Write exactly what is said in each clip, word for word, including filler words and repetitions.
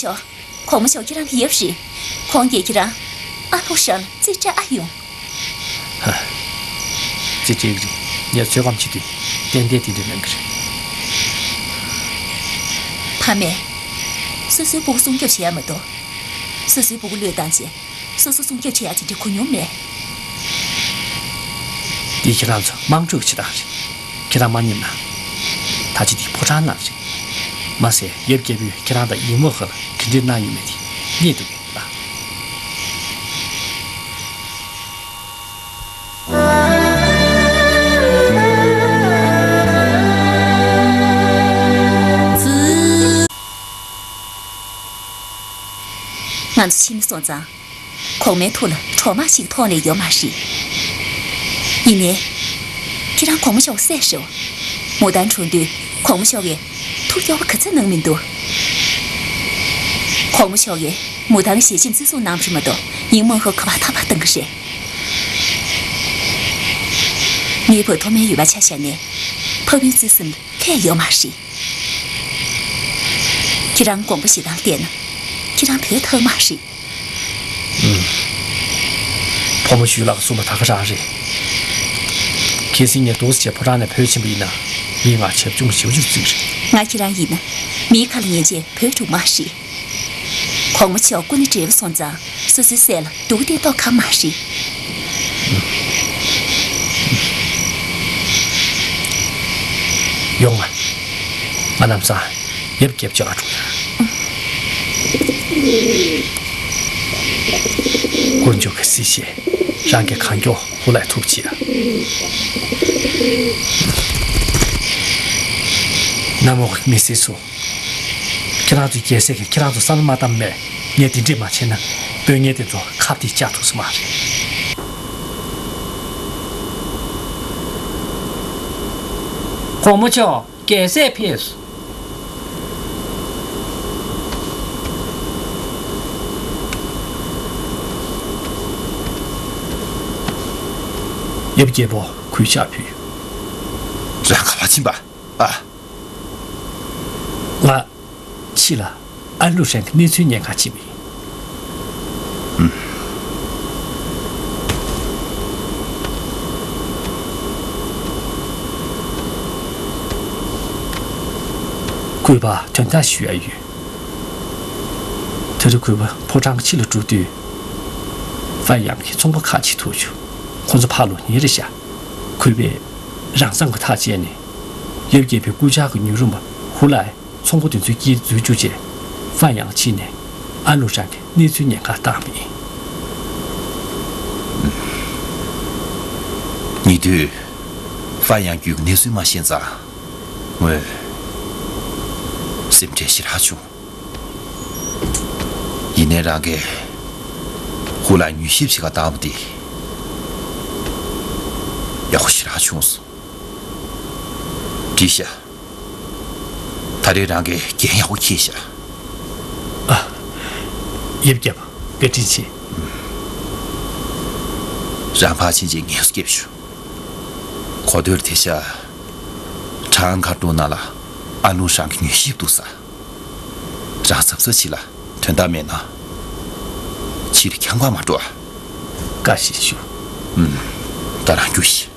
ཞོ། གོང་མ་མཆོག་ཁྱེད་རང་གི་ཡབ་རེད། ཁོང་གིས་ཁྱེད་རང་ཨ་ལྷོ་ཤར་ལ་རྩིས་སྤྲད་ཨ་ཡོང་། ཧ། རྩིས་སྤྲད་ཀྱི་རེད། ངས་ཚོད་བགམ་བྱེད་དུས་ཏན་ཏན་དེ་འདྲ་གནང་གི་རེད། ཕ་མས་སོ་སོའི་སྤུ་གུ་སྲུང་སྐྱོབ་བྱེད་ཡ་མ་གཏོགས། སོ་སོའི་སྤུ་གུ་བློས་བཏང་རྗེས་སོ་སོ་སྲུང་སྐྱོབ་བྱེད་ཡ་དེ་འདྲ་གོ་མྱོང་མེད། འདི་ཁྱེད་རང་ཚོ་དམངས་ཁྲོད་ཀྱི་བྱེད་སྟངས་རེད། ཁྱེད་རང་མ་ཉན་ན། ད་ཅི་འདི་ཕོ་བྲང་ནང་རེད། མ་ཟད་ཡབ་རྒྱལ་པོས་ཁྱེད་རང་དང་ཡིན་མོ་ཧ་ལ་ག་འདྲ་གནང་ཡོད་མེད་དེ་རྙེད་འདུག་གས་ལ། ང་ཚོ་ཕྱི་ནས་སོང་ཙང་། གོང་མའི་ཐུགས་ལ་གྲོག་མ་ཞིག་ཐོག་ནས་ཡོད་མ་རེད། ཡིན་ནའི། ཁྱེད་རང་གོང་མ་མཆོག་གི་སྲས་རེད། མུ་ཏན་གྲོངས་དུས་གོང་མ་མཆོག་གིས་ཐུགས་སྐྱོ་བ་ག་ཚོད་གནང་མི་འདུག་གོང་མ་མཆོག་གིས་མུ་ཏན་ལ་ཞལ་ཆེམས་བརྩི་སྲུང་གནང་བ་རེད་མ་གཏོགས་ཡིན་མོ་ཧ་ལ་ག་པར་ཐག་པ་བཏང་གི་རེད། ངའི་བུ་ཐོག་མའི་ཡུལ་པ་ཆ་བཞག་ནས་ཕ་བུའི་བརྩེ་སེམས་ལ་ཁྱད་ཡོད་མ་རེད། ཁྱེད་རང་དགོངས་པ་བཞེས་སྟངས་བལྟས་ན་ཁྱེད་རང་བུ་ཐག་མ་རེད། ཕོ་མོ་ཞུས་ལགས་གསུངས་པ་ད་ག་རང་རེད། གལ་སྲིད་ངས་འདུག་སེ་བྱས་ཕོ་བྲང་ནས་བུད་ཕྱིན་པ་ཡིན་ན་མིས་ང་ཆེ་ཆུང་ཞེ་པོ་ཅིག་བརྩི་གི་རེད། ང་ཁྱེད་རང་ཡིན་ན་མིའི་ཁ་ལ་ཉན་བྱས་བུད་འགྲོ་མ་རེད། གོང་མ་མཆོག་སྐུ་ན་བགྲེས་པོ་སོང་ཙང་སོ་སོའི་སྲས་ལ་སྡུག་སྡུག་གཏོང་ཁག་མ་རེད། ཡོང་ང་། ང་ལམ་སང་ཡབ་རྒྱལ་པོ་མཇལ་ག་འགྲོ་ཡ། དཀོན་མཆོག་གིས་གཟིགས་བྱས། རང་གིས་གང་མགྱོགས་ཧུ་ལས་ཐུབ་བྱེད་ཨ། གནམ་འོག་གི་མི་སེར་ཚོ། ཁྱེད་རང་ཚོའི་རྒྱལ་སྲས་ཀྱིས་ཁྱེད་རང་ཚོ་བསམ་བློ་མ་བཏང་མེད། ངས་དེ་འདྲས་མ་བྱས་ན་དཔོན་ངན་དེ་ཚོ་ཁ་གཏད་བཅག་ཐུབ་ས་མ་རེད། གོང་མ་མཆོག་རྒྱལ་སྲས་ཕེབས། ཡབ་རྒྱལ་པོ་གུས་ཕྱག་ཕུལ། རང་ག་པར་ཕྱིན་པ། ཨ། ང་ཕྱི་ལ་ཨ་ལུ་ཧྲན་གྱི་གནས་ཚུལ་ཉན་ག་ཕྱིན་པ་ཡིན། གུས་པ་དོན་དག་ཞུ་ཡ་ཡོད། དེ་རིང་གུས་པ་ཕོ་བྲང་གི་ཕྱི་ལ་འགྲོ་དུས། ཧྥན་ཡང་གིས་ཚོང་པ་ཁག་ཅིག་ཐུག་བྱུང་། ཁོ་ཚོ་ཕར་ལོག་ཉེ་རེད་ཤག་གུས་པས་རང་སྲང་གི་ཐག་བཅད་ནས། ཡབ་རྒྱལ་པོའི་སྐུ་བཅར་གྱི་ཉུང་རུམ་པ་ཧུ་ལའི་ཚོང་པ་དེ་ཚོའི་དཀྱིལ་འཛུལ་བཅུག་རྗེས། ཧྥན་ཡང་ཕྱིན་ནས་ཨ་ལུ་ཧྲན་གྱི་གནས་ཚུལ་ཉན་ག་བཏང་བ་ཡིན། ཉེ་དུས་ཧྥན་ཡང་རྒྱུད་ཀྱི་གནས་ཚུལ་མ་ཤེས་ཙང་། ངོས་སེམས་ཁྲལ་ཞེ་དྲག་བྱུང་། ཡིན་ནའི་རང་གིས་ཧུ་ལ་མྱུལ་ཞིབ་བྱེད་ག་བཏང་བ་དེ་ཡག་པོ་ཞེ་དྲག་བྱུང་སོང་། འགྲིག་ཤག་ད་རེས་རང་གིས་འགན་ཡག་པོ་འཁྱེར་ཤག་ཨ། ཡབ་རྒྱལ་པོ་བཀའ་དྲིན་ཆེ། རང་ཕར་ཕྱིན་རྗེས་ངལ་གསོ་རྒྱབ་ཤོག་གོ་ཐོས་དེ་ཤག་གྲང་མཁར་དྲུང་ནང་ལ་ཨ་ལུ་ཧྲན་གྱི་མྱུལ་ཞིབ་འདུག་ས། རང་གཟབ་གཟབ་བྱེད་ལ། དོན་དག་མེད་ན། ཕྱིར་འཁྱམ་ག་མ་འགྲོ་ཨ། བཀའ་དྲིན་ཞུ། ཨུམ། ད་རང་རྒྱུགས་ཤིག་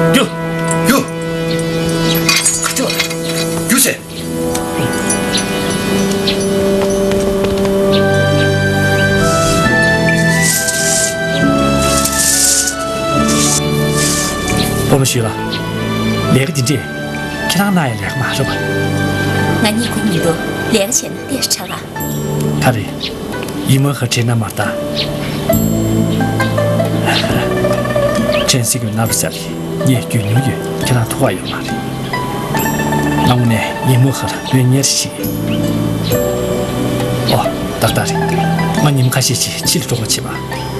རྒྱུགས། རྒྱུགས། ག་ཚོད། རྒྱུགས་ཤིག་སྤོ་མ་ཞུས་ལ། ལས་ཀ་འདི་འདྲས་ཁྱེད་རང་གནང་ཡ་ལས་ཀ་མ་རེད་པ། ང་གཉིད་ཁུག་མི་འདུག་ལས་ཀ་བྱས་ན་ལས་ཀ་དྲག་ག་ད་རེད། ཡིན་མོ་ཧ་དྲན་ན་མ་ལྟ། ཁྲེན་སི་ཀུན་ན་བུ་ས་རེད། ངས་རྒྱུས་མྱོང་ཡོད། ཁྱེད་རང་ཐུག་པ་ཡོད་མ་རེད། ང་དངོས་གནས་ཡིན་མོ་ཧ་ལ་དཔོན་གཉེར་ཞིག་ཨོ། ཏག་ཏག་རེད། ང་ཉིན་ཁ་ཤས་ཤིག་ཕྱི་ལ་འགྲོ་དགོས་བྱེད་པ།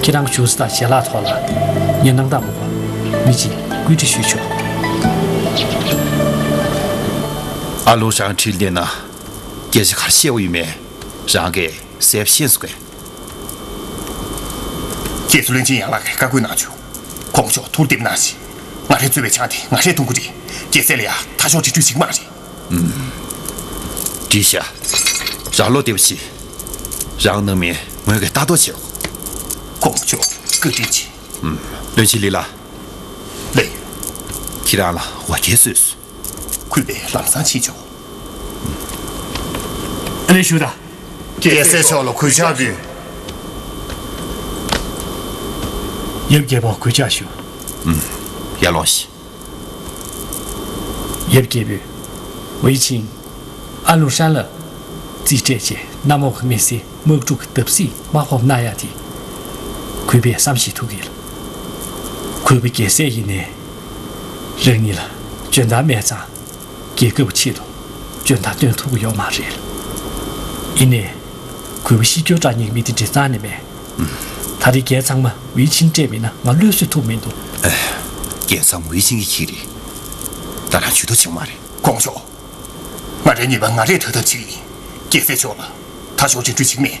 ཁྱེད་རང་བཞུགས་ས་དང་ཞལ་ལག་ཐོག་ལ་ངས་གནང་སྟངས་མ་གོ། མི་གཅིག་བཀོད་སྒྲིག་ཞུས་ཆོག་ཨ་ལོ་ཞང་ཁྲིད་བསྡད་ན་སྐད་ཆ་ག་རེ་བཤད་དགོས་ཡོད་མེད་རང་གིས་གསལ་པོ་ཤེས་སོང་གས། རྒྱལ་སྲས་བློན་ཆེན་ཡན་ལག་གིས་བཀའ་བཀོད་གནང་བྱུང་། ཁོང་ཚོ་ཐུགས་བདེ་པོ་གནང་ཞིག་ང་རའི་གཙོས་པའི་ཆང་དེ་ང་རས་འཐུང་གི་རེད། རྒྱལ་སྲས་ལ་ཡ་ད་ཤོག་འདྲི་གྲོས་བྱེད་ཀྱི་མ་རེད། འགྲིག་ཤག་རང་བློ་བདེ་པོ་བྱེད། རང་ནང་མི་ངོས་ཀྱིས་ལྟ་རྟོག་བྱེད་རོགས། ཁོང་ཚོ་བཀའ་དྲིན་ཆེ། བློན་ཆེན་ལི་ལ། ལགས། ཁྱེད་རང་ལ་འོ་བརྒྱལ་བཟོས་སོང་། གུས་པས་ལམ་སང་ཕྱིན་ཆོག་ཨ་ནི་ཞུ་དང་། རྒྱལ་སྲས་མཆོག་ལ་གུས་ཕྱག་འབུལ། ཡབ་རྒྱལ་པོ་གུས་ཕྱག་ཞུ། ཡར་ལོངས་ཤིག་ཡབ་རྒྱལ་པོས། ཝེ་ཆིང་། ཨན་ལུ་ཧྲན་ལ། རྩིས་སྤྲད་རྗེས་གནམ་འོག་གི་མི་སེར་དམག་འཁྲུག་གི་བརྡབ་གསིག་མ་ཕོག་ན་ཡག་དེ། གུས་པས་བསམ་ཤེས་ཐུབ་ཀྱི་ཡོད་ལ། གུས་པ་རྒྱལ་སྲས་ཡིན་ནའི། རང་ཉིད་ལ་འཇོན་ཐང་མེད་ཙང་། རྒྱལ་ཁབ་ཆེད་དུ་འཇོན་ཐང་སྟོན་ཐུབ་ཀྱི་ཡོད་མ་རེད། ཡིན་ནའི། གུས་པ་ཤི་སྐྱོ་བྲལ་ཉེ་གི་མི་དེ་འདྲ་རྩ་ནས་མེད། ད་རེས་རྒྱལ་ཚང་མ་ཝེ་ཆིང་སྤྲད་མེད་ན་ང་བློས་བཟོད་ཐུབ་མི་འདུག་རྒྱལ་ཚང་མ་ཝེ་ཆིང་གིས་ཁྱེར་རེད། ད་རང་ཇུས་གཏོགས་བྱེད་མ་རེད། ཁོང་ཚོ། ང་རའི་ཉེས་པ་ང་རས་ཐག་ཐག་བྱེད་ཀྱི་ཡིན། རྒྱལ་སྲས་མཆོག་ལ་ད་ཤོག་རྗེས་འགྲོ་བྱེད་ཀྱི་མེད།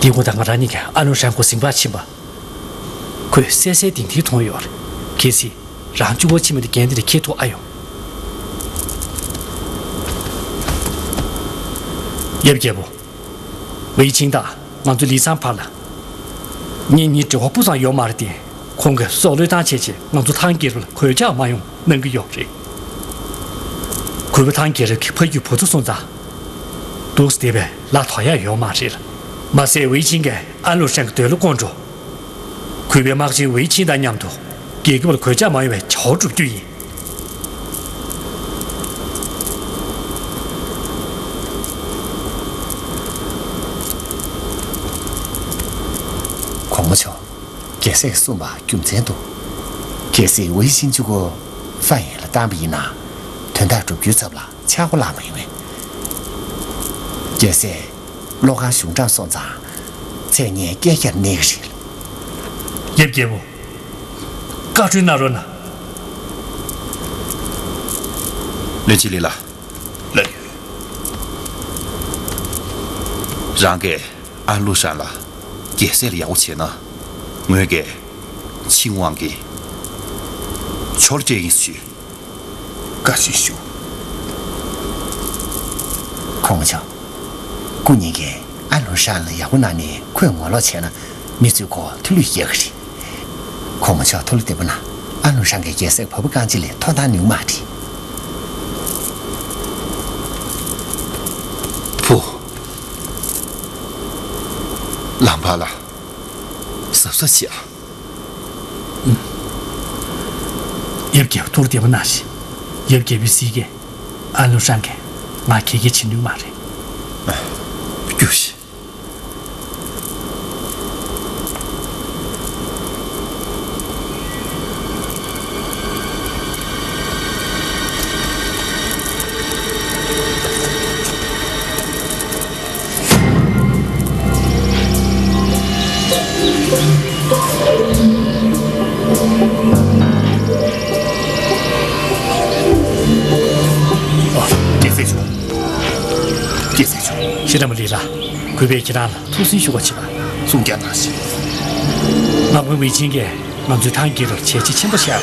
དེ་ཁོ་དང་ང་རང་གཉིས་ཀྱིས་ཨ་ལུ་ཧྲན་ཁོ་ཟིང་པར་ཕྱིན་པ། ཁོས་གསལ་གསལ་ཏིང་ཏིང་མཐོང་ཡོད་རེད། གལ་སྲིད་རང་གཅིག་པོ་ཕྱིན་པ་དེ་འགན་དེ་ལ་འཁྱེར་ཐུབ་ཨ་ཡོང་། ཡབ་རྒྱལ་པོ། ཝེ་ཆིང་དང་ང་ཚོ་ལི་ཚང་བར་ལ། གཉེན་ཉེའི་འབྲེལ་བ་སྤུ་ཙམ་ཡོད་མ་རེད་དེ། ཁོང་གིས་སྲོག་བློས་བཏང་བྱས་རྗེས་ང་ཚོ་ཐང་རྒྱལ་རབས་ལ་གོད་ཆག་མ་ཡོང་གནང་གི་ཡོད་རེད། གུས་པ་ཐང་རྒྱལ་རབས་ཀྱི་ཕ་རྒྱུད་བུ་ཚོ་སོང་ཙང་། འདུག་སེ་བསྡད་པས་ལ་དོ་ཡག་ཡོད་མ་རེད། མ་ཟད་ཝེ་ཆིང་གིས་ཨ་ལུ་ཧྲན་གྱི་འདོད་བློ་བསྐོང་འགྲོ། གུས་པའི་དམག་ཆེན་ཝེ་ཆིང་དང་མཉམ་དུ་རྒྱལ་ཁབ་ལ་གོད་ཆག་མ་ཡོང་བའི་བྱ་བ་སྒྲུབ་རྒྱུ་ཡིན། གོང་མ་མཆོག་རྒྱལ་སྲས་གསུངས་པ་རྒྱུ་མཚན་འདུག་གལ་སྲིད་ཝེ་ཆིང་གཅིག་པོ་ཧྥན་ཡན་ལ་བཏང་པ་ཡིན་ན། དོན་དག་སྒྲུབ་རྒྱུའི་ཚབ་ལ་ཆག་སྒོ་ལངས་པ་ཡིན་པས། རྒྱལ་སྲས། བློ་ཁ་གཞུང་དྲང་སོང་ཙང་། མཚན་སྙན་བསྐལ་བརྒྱར་གནས་ཀྱི་རེད། ཡབ་རྒྱལ་པོ། བཀའ་འཁྲོལ་གནང་རོགས་གནང་། བློན་ཆེན་ལི་ལ། ལགས་ཡོད། རང་གིས་ཨན་ལུ་ཧྲན་ལ་རྒྱལ་སྲས་ལ་ཡག་པོ་བྱས་ན། ངོས་ཀྱིས་ཆིང་ཝང་གི་ཆོར་སྤྲད་ཡིན་ཞུས། བཀའ་དྲིན་ཞུ། གོང་མ་མཆོག་སྐུ་ཉིད་ཀྱིས་ཨ་ལུ་ཧྲན་ལ་ཡག་པོ་གནང་ནས་ཁོས་ངོ་ལོག་བྱས་ན་མི་ཚོས་ཁོ་ཐུགས་ལུས་རྒྱག་གི་རེད། གོང་མ་མཆོག་ཐུགས་ལ་བདེ་པོ་གནང་། ཨ་ལུ་ཧྲན་གྱིས་རྒྱལ་སྲས་བ་སྤུ་རྐང་གཅིག་ལས་ཐོབ་ཐང་ནུས་མ་རེད། བུ། ལམ་བར་ལ་གཟབ་གཟབ་བྱེད་ཨ། ཡབ་རྒྱལ་པོ་ཐུགས་བདེ་པོ་གནང་ཞིག་ཡབ་རྒྱལ་པོའི་སྲིད་ཀྱིས་ཨ་ལུ་ཧྲན་གྱིས་ང་གད་ཀྱི་བྱེད་ནུས་མ་རེད། རྒྱུགས་ཤིག་རྒྱལ་སྲས་མཆོག་རྒྱལ་སྲས་མཆོག་ཤེས་རམས་ལི་ལ། གུས་པས་ཁྱེད་རང་ལ་ཐུགས་ཟིན་ཞུ་བ་བྱེད་པ། གསུང་རྒྱག་གནང་ཞིག་དམག་དཔོན་ཝེ་ཆིང་གིས་ང་ཚོའི་ཐང་རྒྱལ་རབས་བྱས་རྗེས་ཆེན་པོ་བཞག་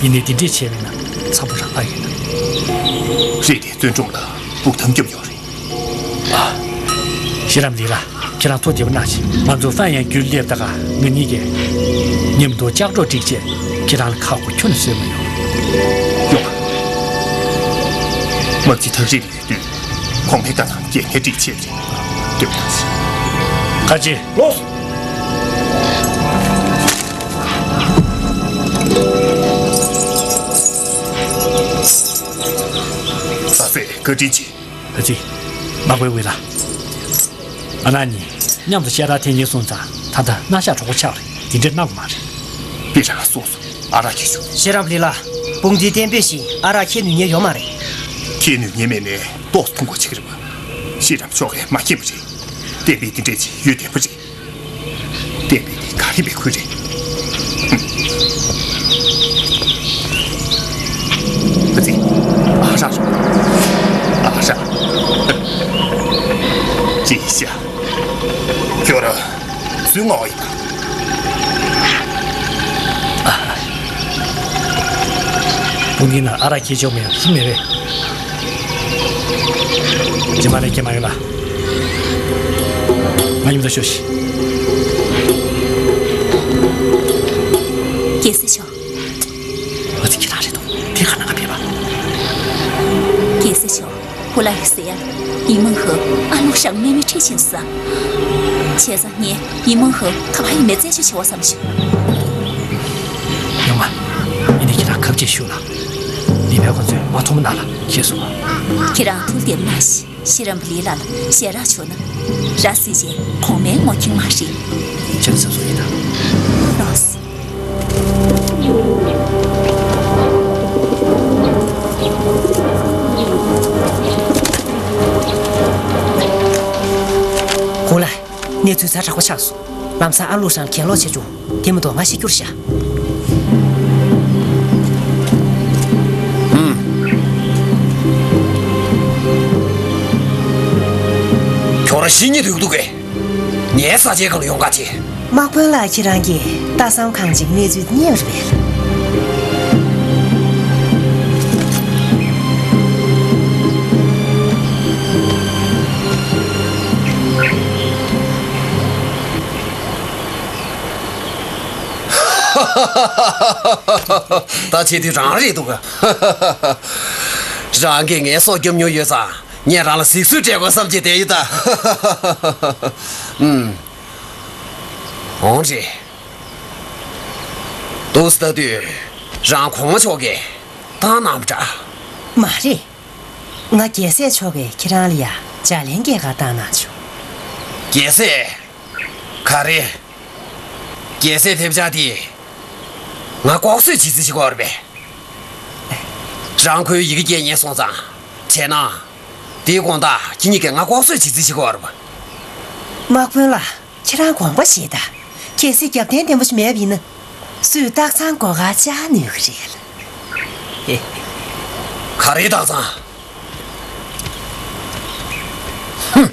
ཡིན་ནའི་འདི་འདྲས་བྱས་པས་ན་འཚམ་པོ་རག་པ་ཡོད་ན། རེད་དེ་བཙོན་སྒྲུང་ལ་སྦུག་ཐམ་རྒྱབ་ཡོད་རེད། ཤེས་རམས་ལི་ལ། ཁྱེད་རང་ཐུགས་བདེ་པོ་གནང་ཞིག་ང་ཚོ་ཧྥན་ཡན་རྒྱུད་སླེབས་ད་ག་ང་གཉིས་ཀྱིས་མཉམ་དུ་ལྕགས་སྒྲོག་བསྒྲིགས་རྗེས་ཁྱེད་རང་ལ་ཁག་པོ་ཁྱོན་ནས་བཟོས་མ་ཡོང་། ཡོང་། དམག་སྤྱི་ཐག་རིང་ཡོད་དུས་གོང་མའི་བཀའ་དང་འགལ་ནས་སྒྲིག་ཆས་རེད། སྡོད་པ་ཞིག་ཁ་ཆེ། ལོས། ས་སྲས་བཀའ་དྲིན་ཆེ། བ་ཚི། དམག་དཔོན་ཝེ་ལ། ང་རང་གཉིས་མཉམ་དུ་བཤད་གྲྭར་འཐེན་མཁན་སོང་ཙང་ད་ལྟ་སྣང་ཤག་གྲོགས་པོ་ཆགས་རེད། དེ་འདྲ་གནང་དགོས་མ་རེད། པི་རང་སོང་སོང་ཨ་རག་ཁྱེར་ཤོག་ཤེས་རབ་ལི་ལ། དཔུང་སྡེའི་གཏན་འབེབས་བཞིན་ཨ་རག་ཁྱེར་ནུས་ཉེན་ཡོད་མ་རེད། ཁྱེར་ནུས་ཉེན་མེད་ནས་ཏོག་ཙམ་འཐུང་དགོས་བྱེད་ཀྱི་རེད་པ། ཤེས་རབ་མཆོག་གིས་མ་མཁྱེན་པ་རེད། གཏན་འབེབས་འདི་འདྲས་ཅིག་ཡོད་བདེན་པ་རེད། གཏན་འབེབས་འདི་ག་རེ་བའི་ཁུལ་རེད། ཨ་ཙི། ཨ་རག་རེད། ཨ་རག་ཅི་ཤ། ཁྱོད་རང་ཚུར་མངགས་པ་ཡིན་ན། དཔུང་སྡེའི་ནང་ཨ་རག་སྐྱེལ་ཆོག་མེད་སུ་མེད་པས། རྗེས་མ་ལས་སྐྱེལ་མ་ཡོང་ལ། ང་མཉམ་དུ་ཤོག་ཤིག་རྒྱལ་སྲས་མཆོག་ང་ཚོ་ཁྱེད་རང་རེད་དོ། དེ་ག་ན་ག་ཕེབས་པ། རྒྱལ་སྲས་མཆོག་ཧུ་ལ་ཡི་ཟེར་ཡ། ཡིན་མང་ཧོ་ཨ་ལུག་ཤང་མེ་མེ་ཁྲིད་ཕྱིན་སོང་། བྱས་ཙང་ངས་ཡིན་མང་ཧོ་ག་པར་ཡིན་མེད་རྩད་གཅོད་བྱེད་བསམ་བྱུང་། ཡོང་ང་། ཡིན་དེ་ཁྱེད་རང་ཁ་ཆེ་ཤོད་ལ། ལི་བའི་ཁོ་ཚོས་མ་ཐུམ་ན་ལ་ཁྱེད་སོང་། ཁྱེད་རང་ཐུགས་བདེ་མ་ཤི་ཤི་རམ་བུ་ལི་ལ་ལ་ཞེ་རག་ཆོག་ན། ར་སི་ཅན་གོང་མའི་ངོ་ཁྱིང་མ་ཧྲི། ཁྱེད་ཚོ་སུ་ཡིན་ད། ལོས། ཧུ་ལ། གནས་ཚུལ་ཛ་དྲག་པོ་ཆགས་སོང་། ལམ་སང་ཨ་ལུག་ཧྲང་གྱེན་ལོག་བྱེད་བྱུང་། དེ་མ་གཏོགས་ང་ཤི་སྐྱུར་ཤ། ཁྱོད་རང་ཤི་ཉེ་དུ་འདུག་གས། ངའི་ས་ཆའི་སྒང་ལ་ཡོང་ག་བྱེད། དམག་དཔོན་ལགས། ཁྱེད་རང་གིས་ལྟ་བསམ་གང་ཅིག་གནས་ཚུལ་རྙེད་པ་རེད་པས། ད་བྱེད་དུས་རང་རེད་འདུག་ག། རང་གིས་ངའི་སྲོག་སྐྱོབ་མྱོང་ཡོད་ཙང་ངས་རང་ལ་གཟིགས་ཚུལ་སྤྲད་དགོས་བསམ་གྱི་བསྡད་ཡོད་ད། ཨུམ། འོང་རེད། འདུག་སེ་ལྟ་དུས་རང་གོང་མ་མཆོག་གིས་བཏང་གནང་བ་འདྲ། མ་རེད། ང་རྒྱལ་སྲས་མཆོག་གིས་ཁྱེད་རང་ལ་ཡ་ལྗགས་ལན་སྐྱེལ་གར་བཏང་གནང་བྱུང་། རྒྱལ་སྲས། ག་རེ། རྒྱལ་སྲས་ཕེབས་ཆག་དེ། ང་ལྐོག་གསོད་བྱེད་རྩིས་བྱེད་ཀྱི་ཡོད་རེད་པས། རང་ཁོའི་ཡི་གེ་སྐྱེལ་ཉན་སོང་ཙང་། བྱས་ན། དེའི་དགོང་དག་ཁྱེད་གཉིས་ཀས་ང་ལྐོག་གསོད་བྱེད་རྩིས་བྱེད་ཀྱི་ཡོད་རེད་པ། དམག་དཔོན་ལགས། ཁྱེད་རང་དགོངས་པ་བཞེས་དང་། གལ་སྲིད་རྒྱབ་རྟེན་བརྟན་པོ་ཞིག་མེད་པ་ཡིན་ན། སུས་སྟག་ཚང་སྒོ་ཁར་བཅར་ནུས་ཀྱི་རེད་ལ། ག་རེའི་སྟག་ཚང་། ཧུམ།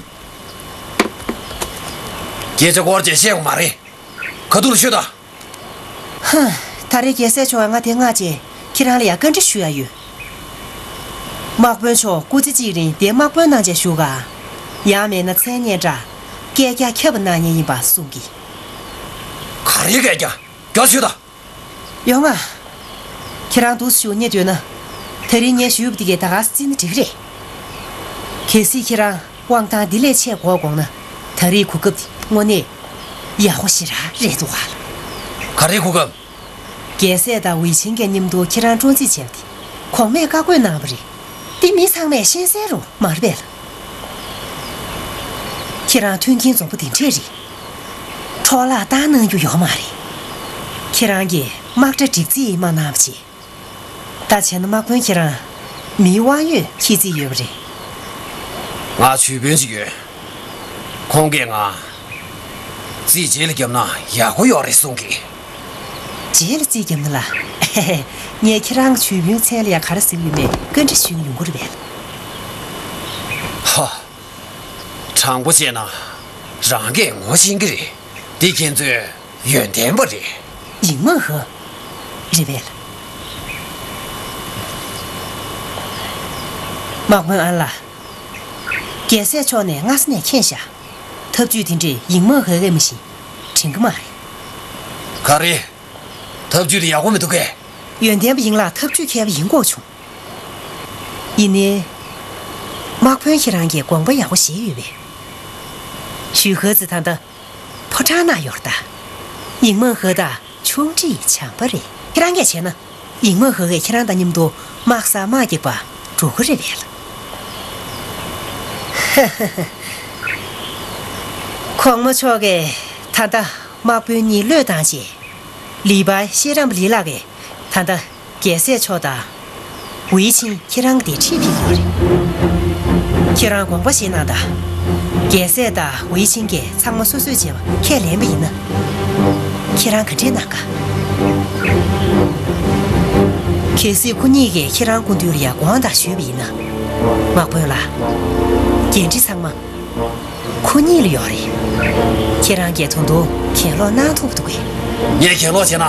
སྐད་ཆ་སྐོར་ཅིག་བཤད་དགོས་མ་རེད། ཁ་ཐུག་ལ་ཤོད་དང་། ཧ། ད་རེས་རྒྱལ་སྲས་མཆོག་ང་དེ་མངགས་བྱས་ཁྱེད་རང་ལ་ཡང་བཀའ་འདྲི་ཞུ་ཡ་ཡོད། དམག་དཔོན་མཆོག་སྐུ་ཚེ་གཅིག་རིང་དེ་དམག་དཔོན་གནང་བྱས་བཞུགས་ག། ཡང་མེད་ན་མཚན་སྙན་གྲགས་བསྐལ་བརྒྱར་ཁྱབ་པ་གནང་མཁན་ཡིན་པ་གསུང་གི། ག་རེ་བསྐལ་བརྒྱ། མགྱོགས་ཤོད་དང་། ཡོང་ང་། ཁྱེད་རང་འདུག་སེ་བཞུགས་ཉན་འདོད་ན། ད་རིང་ངས་ཞུས་པ་དེ་གས་ད་ག་སེ་བརྩིས་ན་འགྲིག་གི་རེད། གལ་སྲིད་ཁྱེད་རང་དབང་ཐང་འདི་ལས་ཆེ་དགོས་དགོངས་ན། ད་རེས་གོ་སྐབས་དེ་དངོས་གནས་ཡག་པོ་ཞེ་དྲག་རེད་འདུག་ག་ལ། ག་རེའི་གོ་སྐབས། རྒྱལ་སྲས་དང་ཝེ་ཆིང་གི་མཉམ་དུ་ཁྱེད་རང་སྤྲོ་འཛིན་བྱས་པ་དེ་གོང་མས་བཀའ་བཀོད་གནང་བ་རེད། འདི་མི་ཚང་མས་ཤེས་གསལ་རུ་མ་རེད་པས་ལ། ཁྱེད་རང་མཐུན་རྐྱེན་འཛོམས་པོ་དེ་འདྲས་རེད། འཕྲོ་བརླག་བཏང་གནང་རྒྱུ་ཡོད་མ་རེད། ཁྱེད་རང་གིས་དམག་གྲ་སྒྲིག་རྩིས་མ་གནང་བ་བྱས། ད་བྱས་ན་དམག་དཔོན་ཁྱེད་རང་མིའི་དབང་ཡོད་འཁྱེར་རྩིས་ཡོད་པ་རེད། ང་ཇུས་དཔོན་ཅིག་ཡོད། ཁོང་གིས་ང་རྩིས་རྗེས་ལ་བརྒྱབ་ན་ཡག་པོ་ཡོད་རེད་གསུང་གི། རྗེས་ལ་རྩིས་བརྒྱབ་ན་ལ། ངས་ཁྱེད་རང་ཇུས་དཔོན་མཚན་ལ་ཡ་ག་རེ་ཟེར་གི་ཡོད་མེད་བཀའ་འདྲི་ཞུ་གི་ཡོང་གི་རེད་པས། ཧ། དྲང་པོ་བཤད་ན་རང་གིས་ངོ་ཤེས་ཀྱི་རེད། འདི་ཁྱེད་ཚོའི་ཡོན་ཏན་པ་རེད། ཡིན་མ་ཧ། རེད་པས་ལ། དམག་དཔོན་ཨན་ལགས། རྒྱལ་སྲས་མཆོག་ནས་སྔ་ས་ནས་མཁྱེན་ཤག། ཐབས་ཇུས་དེ་འདྲས་ཡིན་མ་ཧ་གས་མི་ཤེས་དྲན་གི་མ་རེད། ག་རེ། ཐབས་ཇུས་དེ་ཡག་པོ་མི་འདུག་གས། ཡོན་ཏན་པ་ཡིན་ལ་ཐབས་ཇུས་མཁས་པ་ཡིན་དགོས་བྱུང་། ཡིན་ནའི། དམག་དཔོན་ཁྱེད་རང་གིས་དགོངས་པ་ཡག་པོ་བཞེས་ཡོད་པས། ཞུས་ཧ་ཙི་ད་ལྟ་ཕོ་བྲང་ནང་ཡོད་རེད་ད། ཡིན་མ་ཧ་དང་ཆུང་འདྲིས་བྱམས་པ་རེད། ཁྱེད་རང་གིས་བྱས་ན། ཡིན་མ་ཧ་གིས་ཁྱེད་རང་དང་མཉམ་དུ་དམག་སར་དམག་རྒྱག་པར་འགྲོ་གི་རེད་པས་ལ། གོང་མ་མཆོག་གིས་ད་ལྟ་དམག་དཔོན་གཉིས་བློས་བཏང་རྗེས། ལི་པའི་ཤེས་རམས་ལི་ལགས་ཀྱིས་ད་ལྟ་རྒྱལ་སྲས་མཆོག་དང་ཝེ་ཆིང་ཁྱེད་རང་གི་དེ་ཁྲིད་ཕེབས་ཡོད་རེད། ཁྱེད་རང་དགོངས་པ་བཞེས་གནང་དང་། རྒྱལ་སྲས་དང་ཝེ་ཆིང་གིས་ཚང་མ་སོ་སོས་བྱས་པ་ཁས་ལེན་པ་ཡིན་ན། ཁྱེད་རང་ག་འདྲས་གནང་ག། གལ་སྲིད་ཁོ་གཉིས་ཀྱིས་ཁྱེད་རང་སྐུ་མདུན་ལ་ཡར་དགོངས་དག་ཞུས་པ་ཡིན་ན། དམག་དཔོན་ལགས། འགན་འཁྲི་ཚང་མ་ཁོ་གཉིས་ལ་ཡོད་རེད། ཁྱེད་རང་གིས་ད་དུང་གྱེན་ལོག་གནང་ཐུབ་འདུག་གས། ངས་གྱེན་ལོག་བྱས་ན་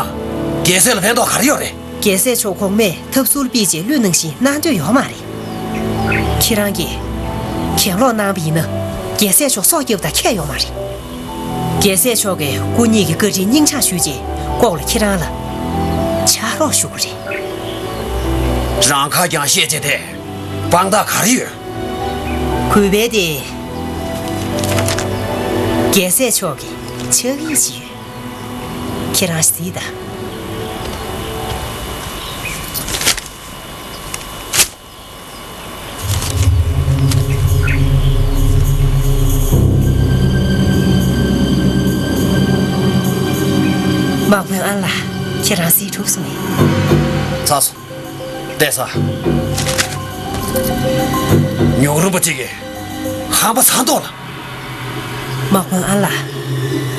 རྒྱལ་སྲས་ལ་ཕན་ཐོགས་ག་རེ་ཡོད་རེད། རྒྱལ་སྲས་མཆོག་གོང་མས་ཐབས་ཚུལ་སྤེལ་རྗེས་བློས་གནང་བཞིན་གནང་འདོད་ཡོད་མ་རེད། ཁྱེད་རང་གིས་གྱེན་ལོག་གནང་བ་ཡིན་ན། རྒྱལ་སྲས་མཆོག་སྲོག་སྐྱབས་དང་ཁྱད་ཡོད་མ་རེད། རྒྱལ་སྲས་མཆོག་གིས་སྐུ་ཉིད་ཀྱི་བཀའ་དྲིན་སྙིང་བཅངས་ཞུས་རྗེས་ལྐོག་ལ་ཁྱེད་རང་ལ་ཕྱག་རོགས་ཞུ་གི་རེད། རང་ཁ་རྐྱང་བཤད་བྱས་ཏེ་དཔང་རྟགས་ག་རེ་ཡོད། གུས་པས་དེ་རྒྱལ་སྲས་མཆོག་གི་ཕྱག་ཡིག་ཅིག་ཡོད། ཁྱེད་རང་གཟིགས་དང་། དམག་དཔོན་ཨན་ལགས། ཁྱེད་རང་གཟིགས་གྲུབ་སོང་ངས། ཚར་སོང་། བལྟས་ས། ཉོག་རུམ་པ་གཅིག་གིས་ཧམ་པ་ཚ་མདོག་ལ། དམག་དཔོན་ཨན་ལགས།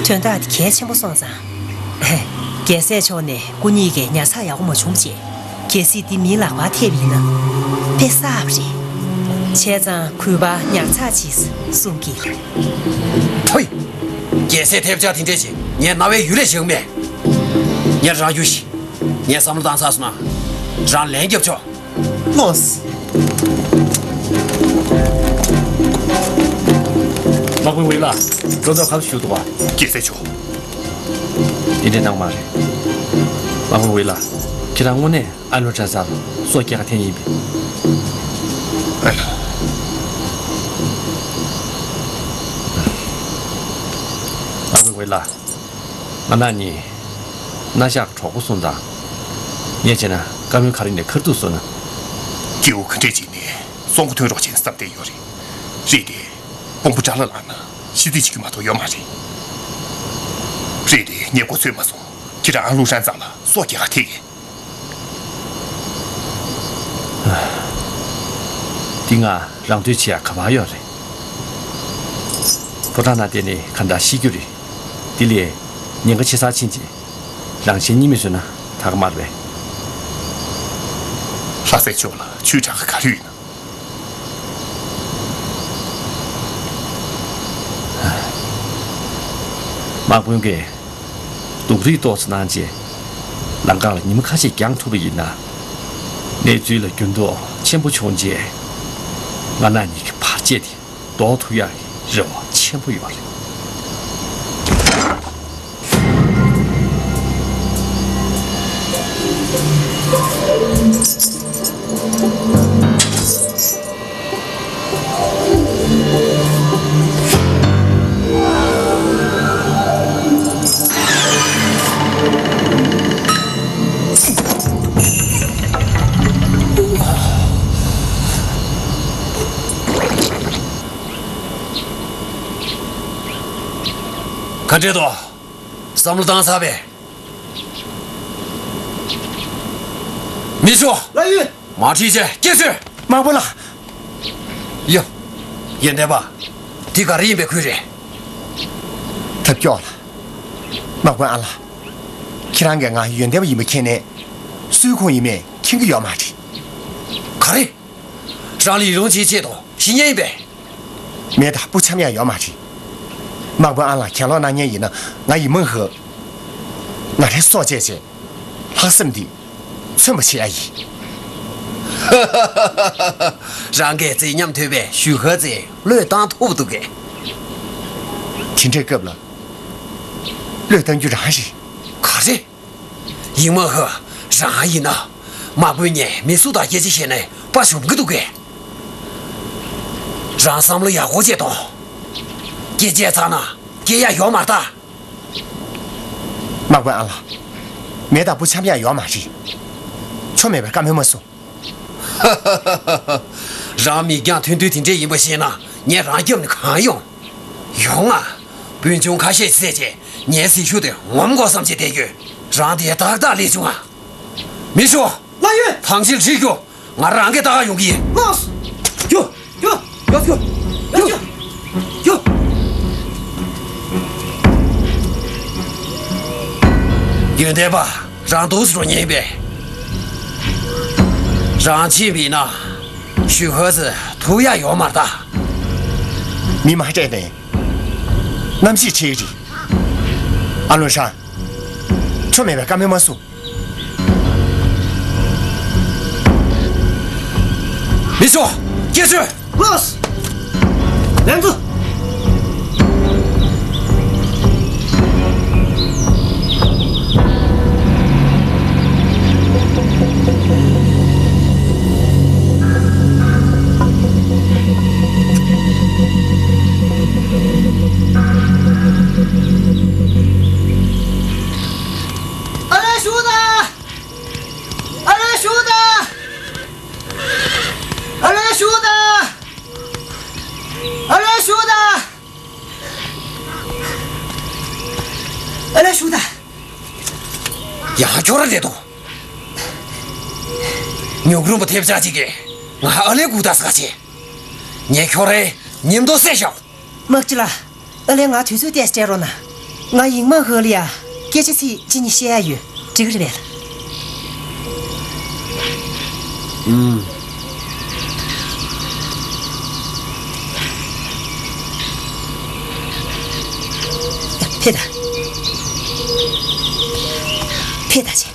དོན་དག་དེ་གལ་ཆེན་པོ་སོང་ཙང་། རྒྱལ་སྲས་མཆོག་ནས་སྐུ་ཉིད་ཀྱི་ཉར་ཚགས་ཡག་པོ་མ་བྱུང་རྗེས། གལ་སྲིད་འདི་མིའི་ལག་པར་ཐེབས་ཡིན་ན། དཔེ་བསགས་པ་རེད། བྱས་ཙང་གུས་པ་ཉར་ཚགས་གྱིས་གསུང་གི་ལགས། ཕོ་ཡི། རྒྱལ་སྲས་ཐེབས་ཆག་དེ་འདྲས་ཞིག་ངས་རྣ་བའི་ཡུལ་ལས་བཞེངས་མེད། ངས་རང་རྒྱུ་ཞིག་ངས་བསམ་བློ་བཏང་ཚར་སོང་ན། རང་ལན་རྒྱབ་ཆོག་ལོས། དམག་དཔོན་ཝེ་ལགས། བློ་ཐབས་ག་ཚོད་ཞུ་འདུག་བ། རྒྱལ་སྲས་མཆོག་དེ་འདྲས་གནང་མ་རེད། དམག་དཔོན་ཝེ་ལགས། ཁྱེད་རང་དངོས་གནས་ཨ་ལོ་གྲྭ་ཚང་ལ་སྲོག་སྐྱེལ་ག་འཐེན་ཡིན་པས། ཨ་ལ། དམག་དཔོན་ཝེ་ལགས། ང་རང་གཉིས་མནའ་ཤག་གི་གྲོགས་པོ་སོང་ཙང་། ངས་བྱས་ན་བཀའ་མོལ་ག་རེ་ནས་ཁ་ཐུག་སོང་ན། སྐྱེ་བོ་ག་འདྲས་ཅིག་ནས་སྲོག་ཐོན་རོགས་བྱེད་བསམ་བསྡད་ཡོད་རེད། རེད་དེ། དཔོན་པོ་དགྲ་ལྷ་ལགས་ན་ཤི་རྩིས་བྱེད་རྒྱུ་མ་གཏོགས་ཡོད་མ་རེད། རེད་དེ་ངས་གོ་ཚོད་མ་སོང་། ཁྱེད་རང་ཨ་ལུ་ཧྲན་ཚང་ལ་སྲོག་སྐྱེལ་ག་ཐེག་གི། འདི་ང་རང་འདོད་བྱེད་ཡ་ག་པར་ཡོད་རེད། ཕོ་བྲང་ནང་བསྡད་ནས་ག་འདྲ་ཤི་རྒྱུ་རེད། དེ་ལས་ཉེན་ཁ་ཆེ་སར་ཕྱིན་རྗེས་རང་གཞན་གཉིས་མེད་བཟོས་ན་དྲག་གི་མ་རེད་པས། ལྷ་སྲས་མཆོག་ལ་ཆོས་གྲགས་ག་རེ་ཡོད་ན། དམག་དཔོན་གྱིས་སྡུག་རུས་ཏོག་ཙམ་གནང་རྗེས། ལམ་ཁ་ལ་ཉི་མ་ཁ་ཤས་འགྱངས་ཐུབ་པ་ཡིན་ན། གནས་ཚུལ་ལ་འགྱུར་ལྡོག་ཆེན་པོ་བྱུང་རྗེས། ང་རང་གཉིས་ཀྱི་བར་ཆད་དེ་ཟློག་ཐུབ་ཡག་གི་རེ་བ་ཆེན་པོ་ཡོད་རེད། ག་འདྲས་འདུག་བསམ་བློ་བཏང་ཚར་བས། མི་ཤོག་ལགས་ཡོད། མ་ཁྲིད་བྱས་སྐད་ཆོས། དམག་དཔོན་ལགས། ཡ། ཡོན་ཏན་པ། འདི་ག་རེ་ཡིན་པའི་ཁུལ་རེད། ཐབས་སྐྱོ་ལ། དམག་དཔོན་ཨ་ལགས། ཁྱེད་རང་གིས་ང་ཡོན་ཏན་པ་ཡིན་པ་མཁྱེན་ནས། སུའི་ཁོངས་ཡིན་མིན་མཁྱེན་གྱི་ཡོད་མ་རེད། ག་རེ། རང་ལ་ཡི་རང་བྱེད་ཆེད་དུ་ཤི་ཉེན་ཡིན་པས། མེ་དང་སྤུ་འཆམ་ཡག་ཡོད་མ་རེད། དམག་དཔོན་ཨ་ལགས་གྱེན་ལོག་གནང་མཁན་ཡིན་ན་ང་ཡི་མིང་ཧི། ང་རའི་སྲོག་བཅད་བྱས། ལྷག་བསམ་འདི་མཚོན་པ་བྱེད་ཡ་ཡིན། རང་གིས་རྩིས་མཉམ་ཐུབ་པའི་ཞུ་ཧི་ཙི་བློས་བཏང་ཐུབ་འདུག་གས། དེ་འདྲའི་སྐབས་ལ་བློས་བཏང་རྒྱུ་རང་རེད། ག་རེ། ཡིན་མ་ཧི། རང་ཡིན་ན། དམག་དཔོན་ངས་མི་སུ་དང་སྐད་ཆ་བཤད་ནས་དཔའ་ཞུམ་གི་འདུག་གས། རང་བསམ་བློ་ཡག་པོ་བྱེད་དང་། སྐད་ཆ་ཚར་ན་སྐད་ཡག་ཡོད་མ་རེད་ད། དམག་དཔོན་ཨ་ལགས། མེ་དང་སྤུ་འཆམ་ཡག་ཡོད་མ་རེད། ཆོ་མེད་པར་བཀའ་མོལ་མ་གསུང་། རང་མིག་རྒྱང་ཐུང་ཐུང་དེ་འདྲས་ཡིན་པ་ཤེས་ན་ངས་རང་རྒྱབ་ནས་གང་ཡོང་། ཡོང་ང་། སྤུན་ཆུང་ཁ་ཤས་བསད་བྱས་ངའི་ཟིལ་ཤུགས་དེ་ངོམ་དགོས་བསམ་བྱས་བསྡད་ཡོད། རང་དེ་ཏག་ཏག་སླེབས་བྱུང་ང་། མི་ཤོག་ལགས་ཡོད། ཐང་ཆེན་ཁྲིད་རྒྱུ། ང་རང་གིས་ལྟ་ག་ཡོང་གི་ཡིན། ལགས། རྒྱུ། རྒྱུ། རྒྱུ། རྒྱུ། རྒྱུ། རྒྱུ། ཡོན་ཏན་པ། རང་འདུག་སེ་འགྲོ་ཉེན་པས། རང་ཕྱིན་པ་ཡིན་ན། ཞུ་ཧི་ཙི་ཐུག་ཡག་ཡོད་མ་རེད་ད། མི་མ་སྤྲད་ནས། གནམ་གཤིས་ཁྲིད་རེད། ཨ་ལོན་ཧྲན། ཆོ་མེད་པའི་བཀའ་མོལ་མ་གསུང་། ཤོག་སྐྱེ་ཤོད། ལོས། ལན་ཚུ། ཨ་ལས་ཞུ་ད། ཨ་ལས་ཞུ་ད། ཨ་ལས་ཞུ་ད། ཨ་ལས་ཞུ་ད། ཨ་ལས་ཞུ་ད། ཡ་ཁྱོད་ར་རེད་དོ། ཉོག་རུམ་པ་ཐེབས་ཆག་ཅིག་གིས་ང་ཨ་ལས་སྒུག་ད་ས་ཆེ། ངས་ཁྱོད་རའི་ཉིན་ཐོ་བསད་ཤོག་དམག་སྤྱི་ལགས། ཨ་ལས་ང་དུས་ཚོད་ཏོག་ཙམ་སྤྲད་རོགས་གནང་། ང་ཡིག་མང་ཧོ་ལི་ཡ་སྐད་ཆ་ཚིག་གཅིག་གཉིས་བཤད་ཡ་ཡོད། འགྲིག་གི་རེད་པས། ཨུམ། ཕེབས་ད། ཕེབས་ད་ཅེ།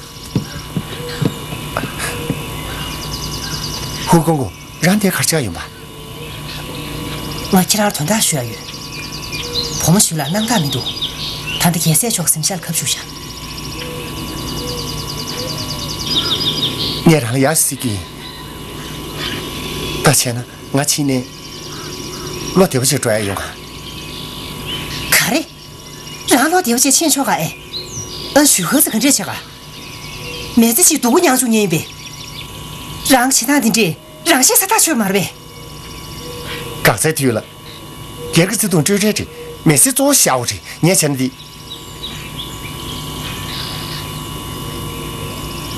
ཧུའུ་ཀོང་ཀོང་། རང་དེ་གར་ཆགས་ཡོང་པ། ང་ཁྱེད་རང་དོན་དག་ཞུ་ཡ་ཡོད། བུ་མོ་ཞུས་ལ་སྣང་དག་མི་འདུག་ད་ལྟ་རྒྱལ་སྲས་མཆོག་གཟིམ་ཤག་ལ་ཁ་ཞུ་ཤག་ངས་རང་ལ་ཡ་ཟིག་གིན། ད་བྱས་ན་ང་ཕྱིན་ནས་བློ་བདེ་པོ་ཅིག་འགྲོ་ཡ་ཡོང་ག་ག་རེ། རང་བློ་བདེ་པོ་ཅིག་ཕྱིན་ཆོག་ག་ཨེ། ཨ་ཞུ་ཧ་ཙི་ག་འདྲས་བྱེད་ག་མི་ཚེ་གཅིག་སྡུག་པོ་མྱངས་བཅུག་མཁན་ཡིན་པས། རང་བྱེད་སྟངས་འདི་འདྲས་རང་ཤེས་ས་ཐག་ཆོད་མ་རེད་པས། འགག་རྩའི་དུས་ལ། སྒེར་གྱི་བརྩེ་དུང་སྤྲོད་བྲལ་གྱི་མི་སེར་གཙོ་བོ་ཤོག་བུ་རེད། ངས་བྱས་ན་འདི།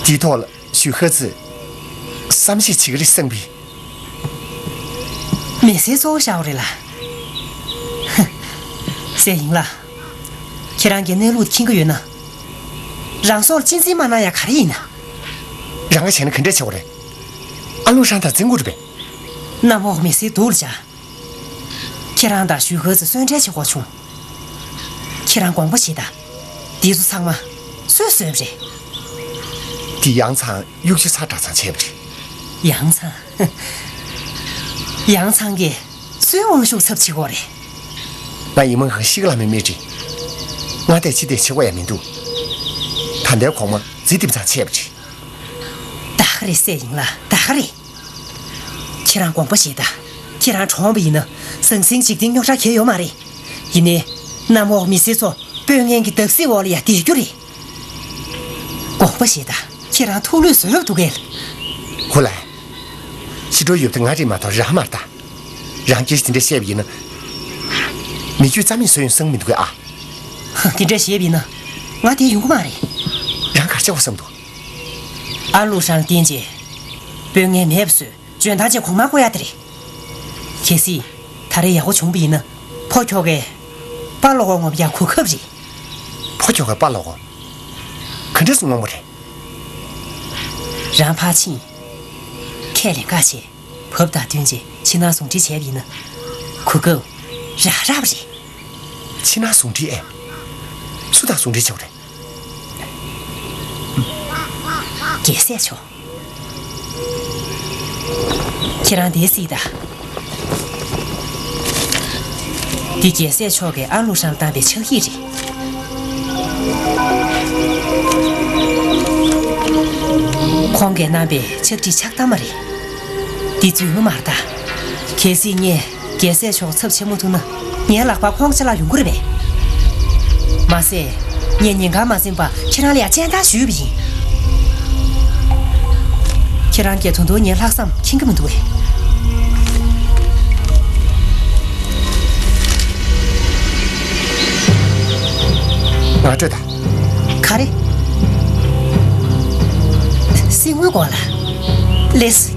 འདིའི་ཐོག་ལ་ཞུ་ཧ་ཙི་བསམ་ཤེས་བྱེད་ཀྱི་རེད་བསམ་པས། མི་སེར་གཙོ་བོ་ཤོག་བུ་རེད་ལ། ཧ། ཟེར་ཡིན་ལ། ཁྱེད་རང་གིས་གནས་ལུགས་མཁྱེན་གྱི་ཡོད་ན། རང་སྲོག་ལ་གཅེས་འཛིན་མ་གནང་ཡ་ག་རེ་ཡིན་ན། རང་གིས་བྱས་ན་ག་འདྲས་བྱེད་དགོས་རེད། ཨ་ལུ་ཧྲན་དང་འཛིང་དགོས་རེད་པས། གནམ་འོག་མི་སེར་སྡུག་ལ་བྱ། ཁྱེད་རང་དང་ཞུ་ཧ་ཙི་གསོན་བྲལ་བྱེད་དགོས་བྱུང་། ཁྱེད་རང་དགོངས་པ་བཞེས་དང་། འདི་ཚོ་ཚང་མ་སུས་བཟོས་པ་རེད། འདི་ཡང་ཚང་གཡུག་ཆ་ཚ་དྲག་ཚང་བྱས་པ་རེད། ཡང་ཚང་། ཡང་ཚང་གིས་སུའི་དབང་ཤུགས་ཚབ་བྱེད་དགོས་རེད། ང་ཡིན་མ་གང་ཤི་ག་ལ་མི་མེད་རེད། ང་དེ་ཅི་དེ་བྱེད་དགོས་ཡ་མི་འདུག་ད་ལྟའི་གོང་མ་རྫི་དིམ་ཚང་བྱས་པ་རེད། ད་ག་རེད་ཟེར་ཡིན་ལ་ད་ག་རེད། ཁྱེད་རང་དགོངས་པ་བཞེས་ད། ཁྱེད་རང་གྲོངས་པ་ཡིན་ན་ཟང་ཟིང་འཇིག་རྟེན་རྙོག་དྲ་གང་ཡང་ཡོད་མ་རེད། ཡིན་ནའི། གནམ་འོག་མི་སེར་ཚོ་སྤོས་ངན་གྱི་བརྡབ་གསིག་འོག་ལ་ཡ་བསྡད་རྒྱུ་རེད། དགོངས་པ་བཞེས་ད། ཁྱེད་རང་ཐུགས་ལུས་བཟོད་རབས་འདུག་གས། ཧུ་ལས། ཕྱི་དྲོ་ཡོད་དུས་ང་རེད་མ་གཏོགས་རང་མ་རེད་ད། རང་སྐད་ཆ་དེ་འདྲ་བཤད་པ་ཡིན་ན། མི་རྒྱུད་རྩ་མེད་བཟོ་ཡོང་བསམ་གྱི་མི་འདུག་གས་ཨ། ཧ། དེ་འདྲ་བཤད་པ་ཡིན་ན། ང་དེ་ཡོང་གི་མ་རེད། རང་ག་རེ་བྱེད་དགོས་བསམ་འདུག་ཨ་ལུ་ཧྲན་ལ་བརྟེན་བྱས། སྤོས་ངན་མེད་པ་བཟོས། འཇོན་ཐང་ཅན་གོང་མར་བསྐོ་ཡ་དེ་རེད། གལ་སྲིད། ད་རེས་ཡག་པོ་བྱུང་བ་ཡིན་ན། ཕོ་ཁྱོ་གས། པ་ལོ་གོ་ངོམ་ཡང་གོ་སྐབས་རེད། ཕོ་ཁྱོ་གས་པ་ལོ་གོ། ག་འདྲས་སུ་ངོམ་པ་རེད། རང་ཕར་ཕྱིན། ཁས་ལེན་ག་བྱས། བབ་དང་བསྟུན་བྱས་ཕྱི་ནང་ཟུང་འབྲེལ་བྱས་པ་ཡིན་ན། གོ་སྐབས། རག་རག་པ་རེད། ཕྱི་ནང་ཟུང་འབྲེལ་ཨེ། སུ་དང་ཟུང་འབྲེལ་བྱས་པ་རེད། རྒྱལ་སྲས་མཆོག་ཁྱེད་རང་འདིར་གཟིགས་དང་། འདི་རྒྱལ་སྲས་མཆོག་གིས་ཨ་ལུ་ཧྲན་བཏང་པའི་ཕྱག་ཡིག་རེད། ཁོང་གིས་གནང་པའི་ཕྱག་བྲིས་ཕྱག་ཐམ་མ་རེད། འདི་རྫུན་མ་མ་རེད་ད། གལ་སྲིད་ངས། རྒྱལ་སྲས་མཆོག་ཚབ་བྱེད་མ་ཐུབ་ན། ངའི་ལག་པར་ཁོང་ཅ་ལག་ཡོང་གི་རེད་པས། མ་ཟད། ངས་ཉིན་གང་མ་ཟིན་པར་ཁྱེད་རང་ལ་ཡང་སྤྱན་བསྟན་ཞུས་པ་ཡིན། ཁྱེད་རང་གིས་ད་དུང་ངའི་ལྷག་བསམ་མཁྱེན་གྱི་མི་འདུག་གས། ང་སྤྲོད་དང་། ག་རེ། སྲིད་དངུལ་སྐོར་ལ། ལེགས།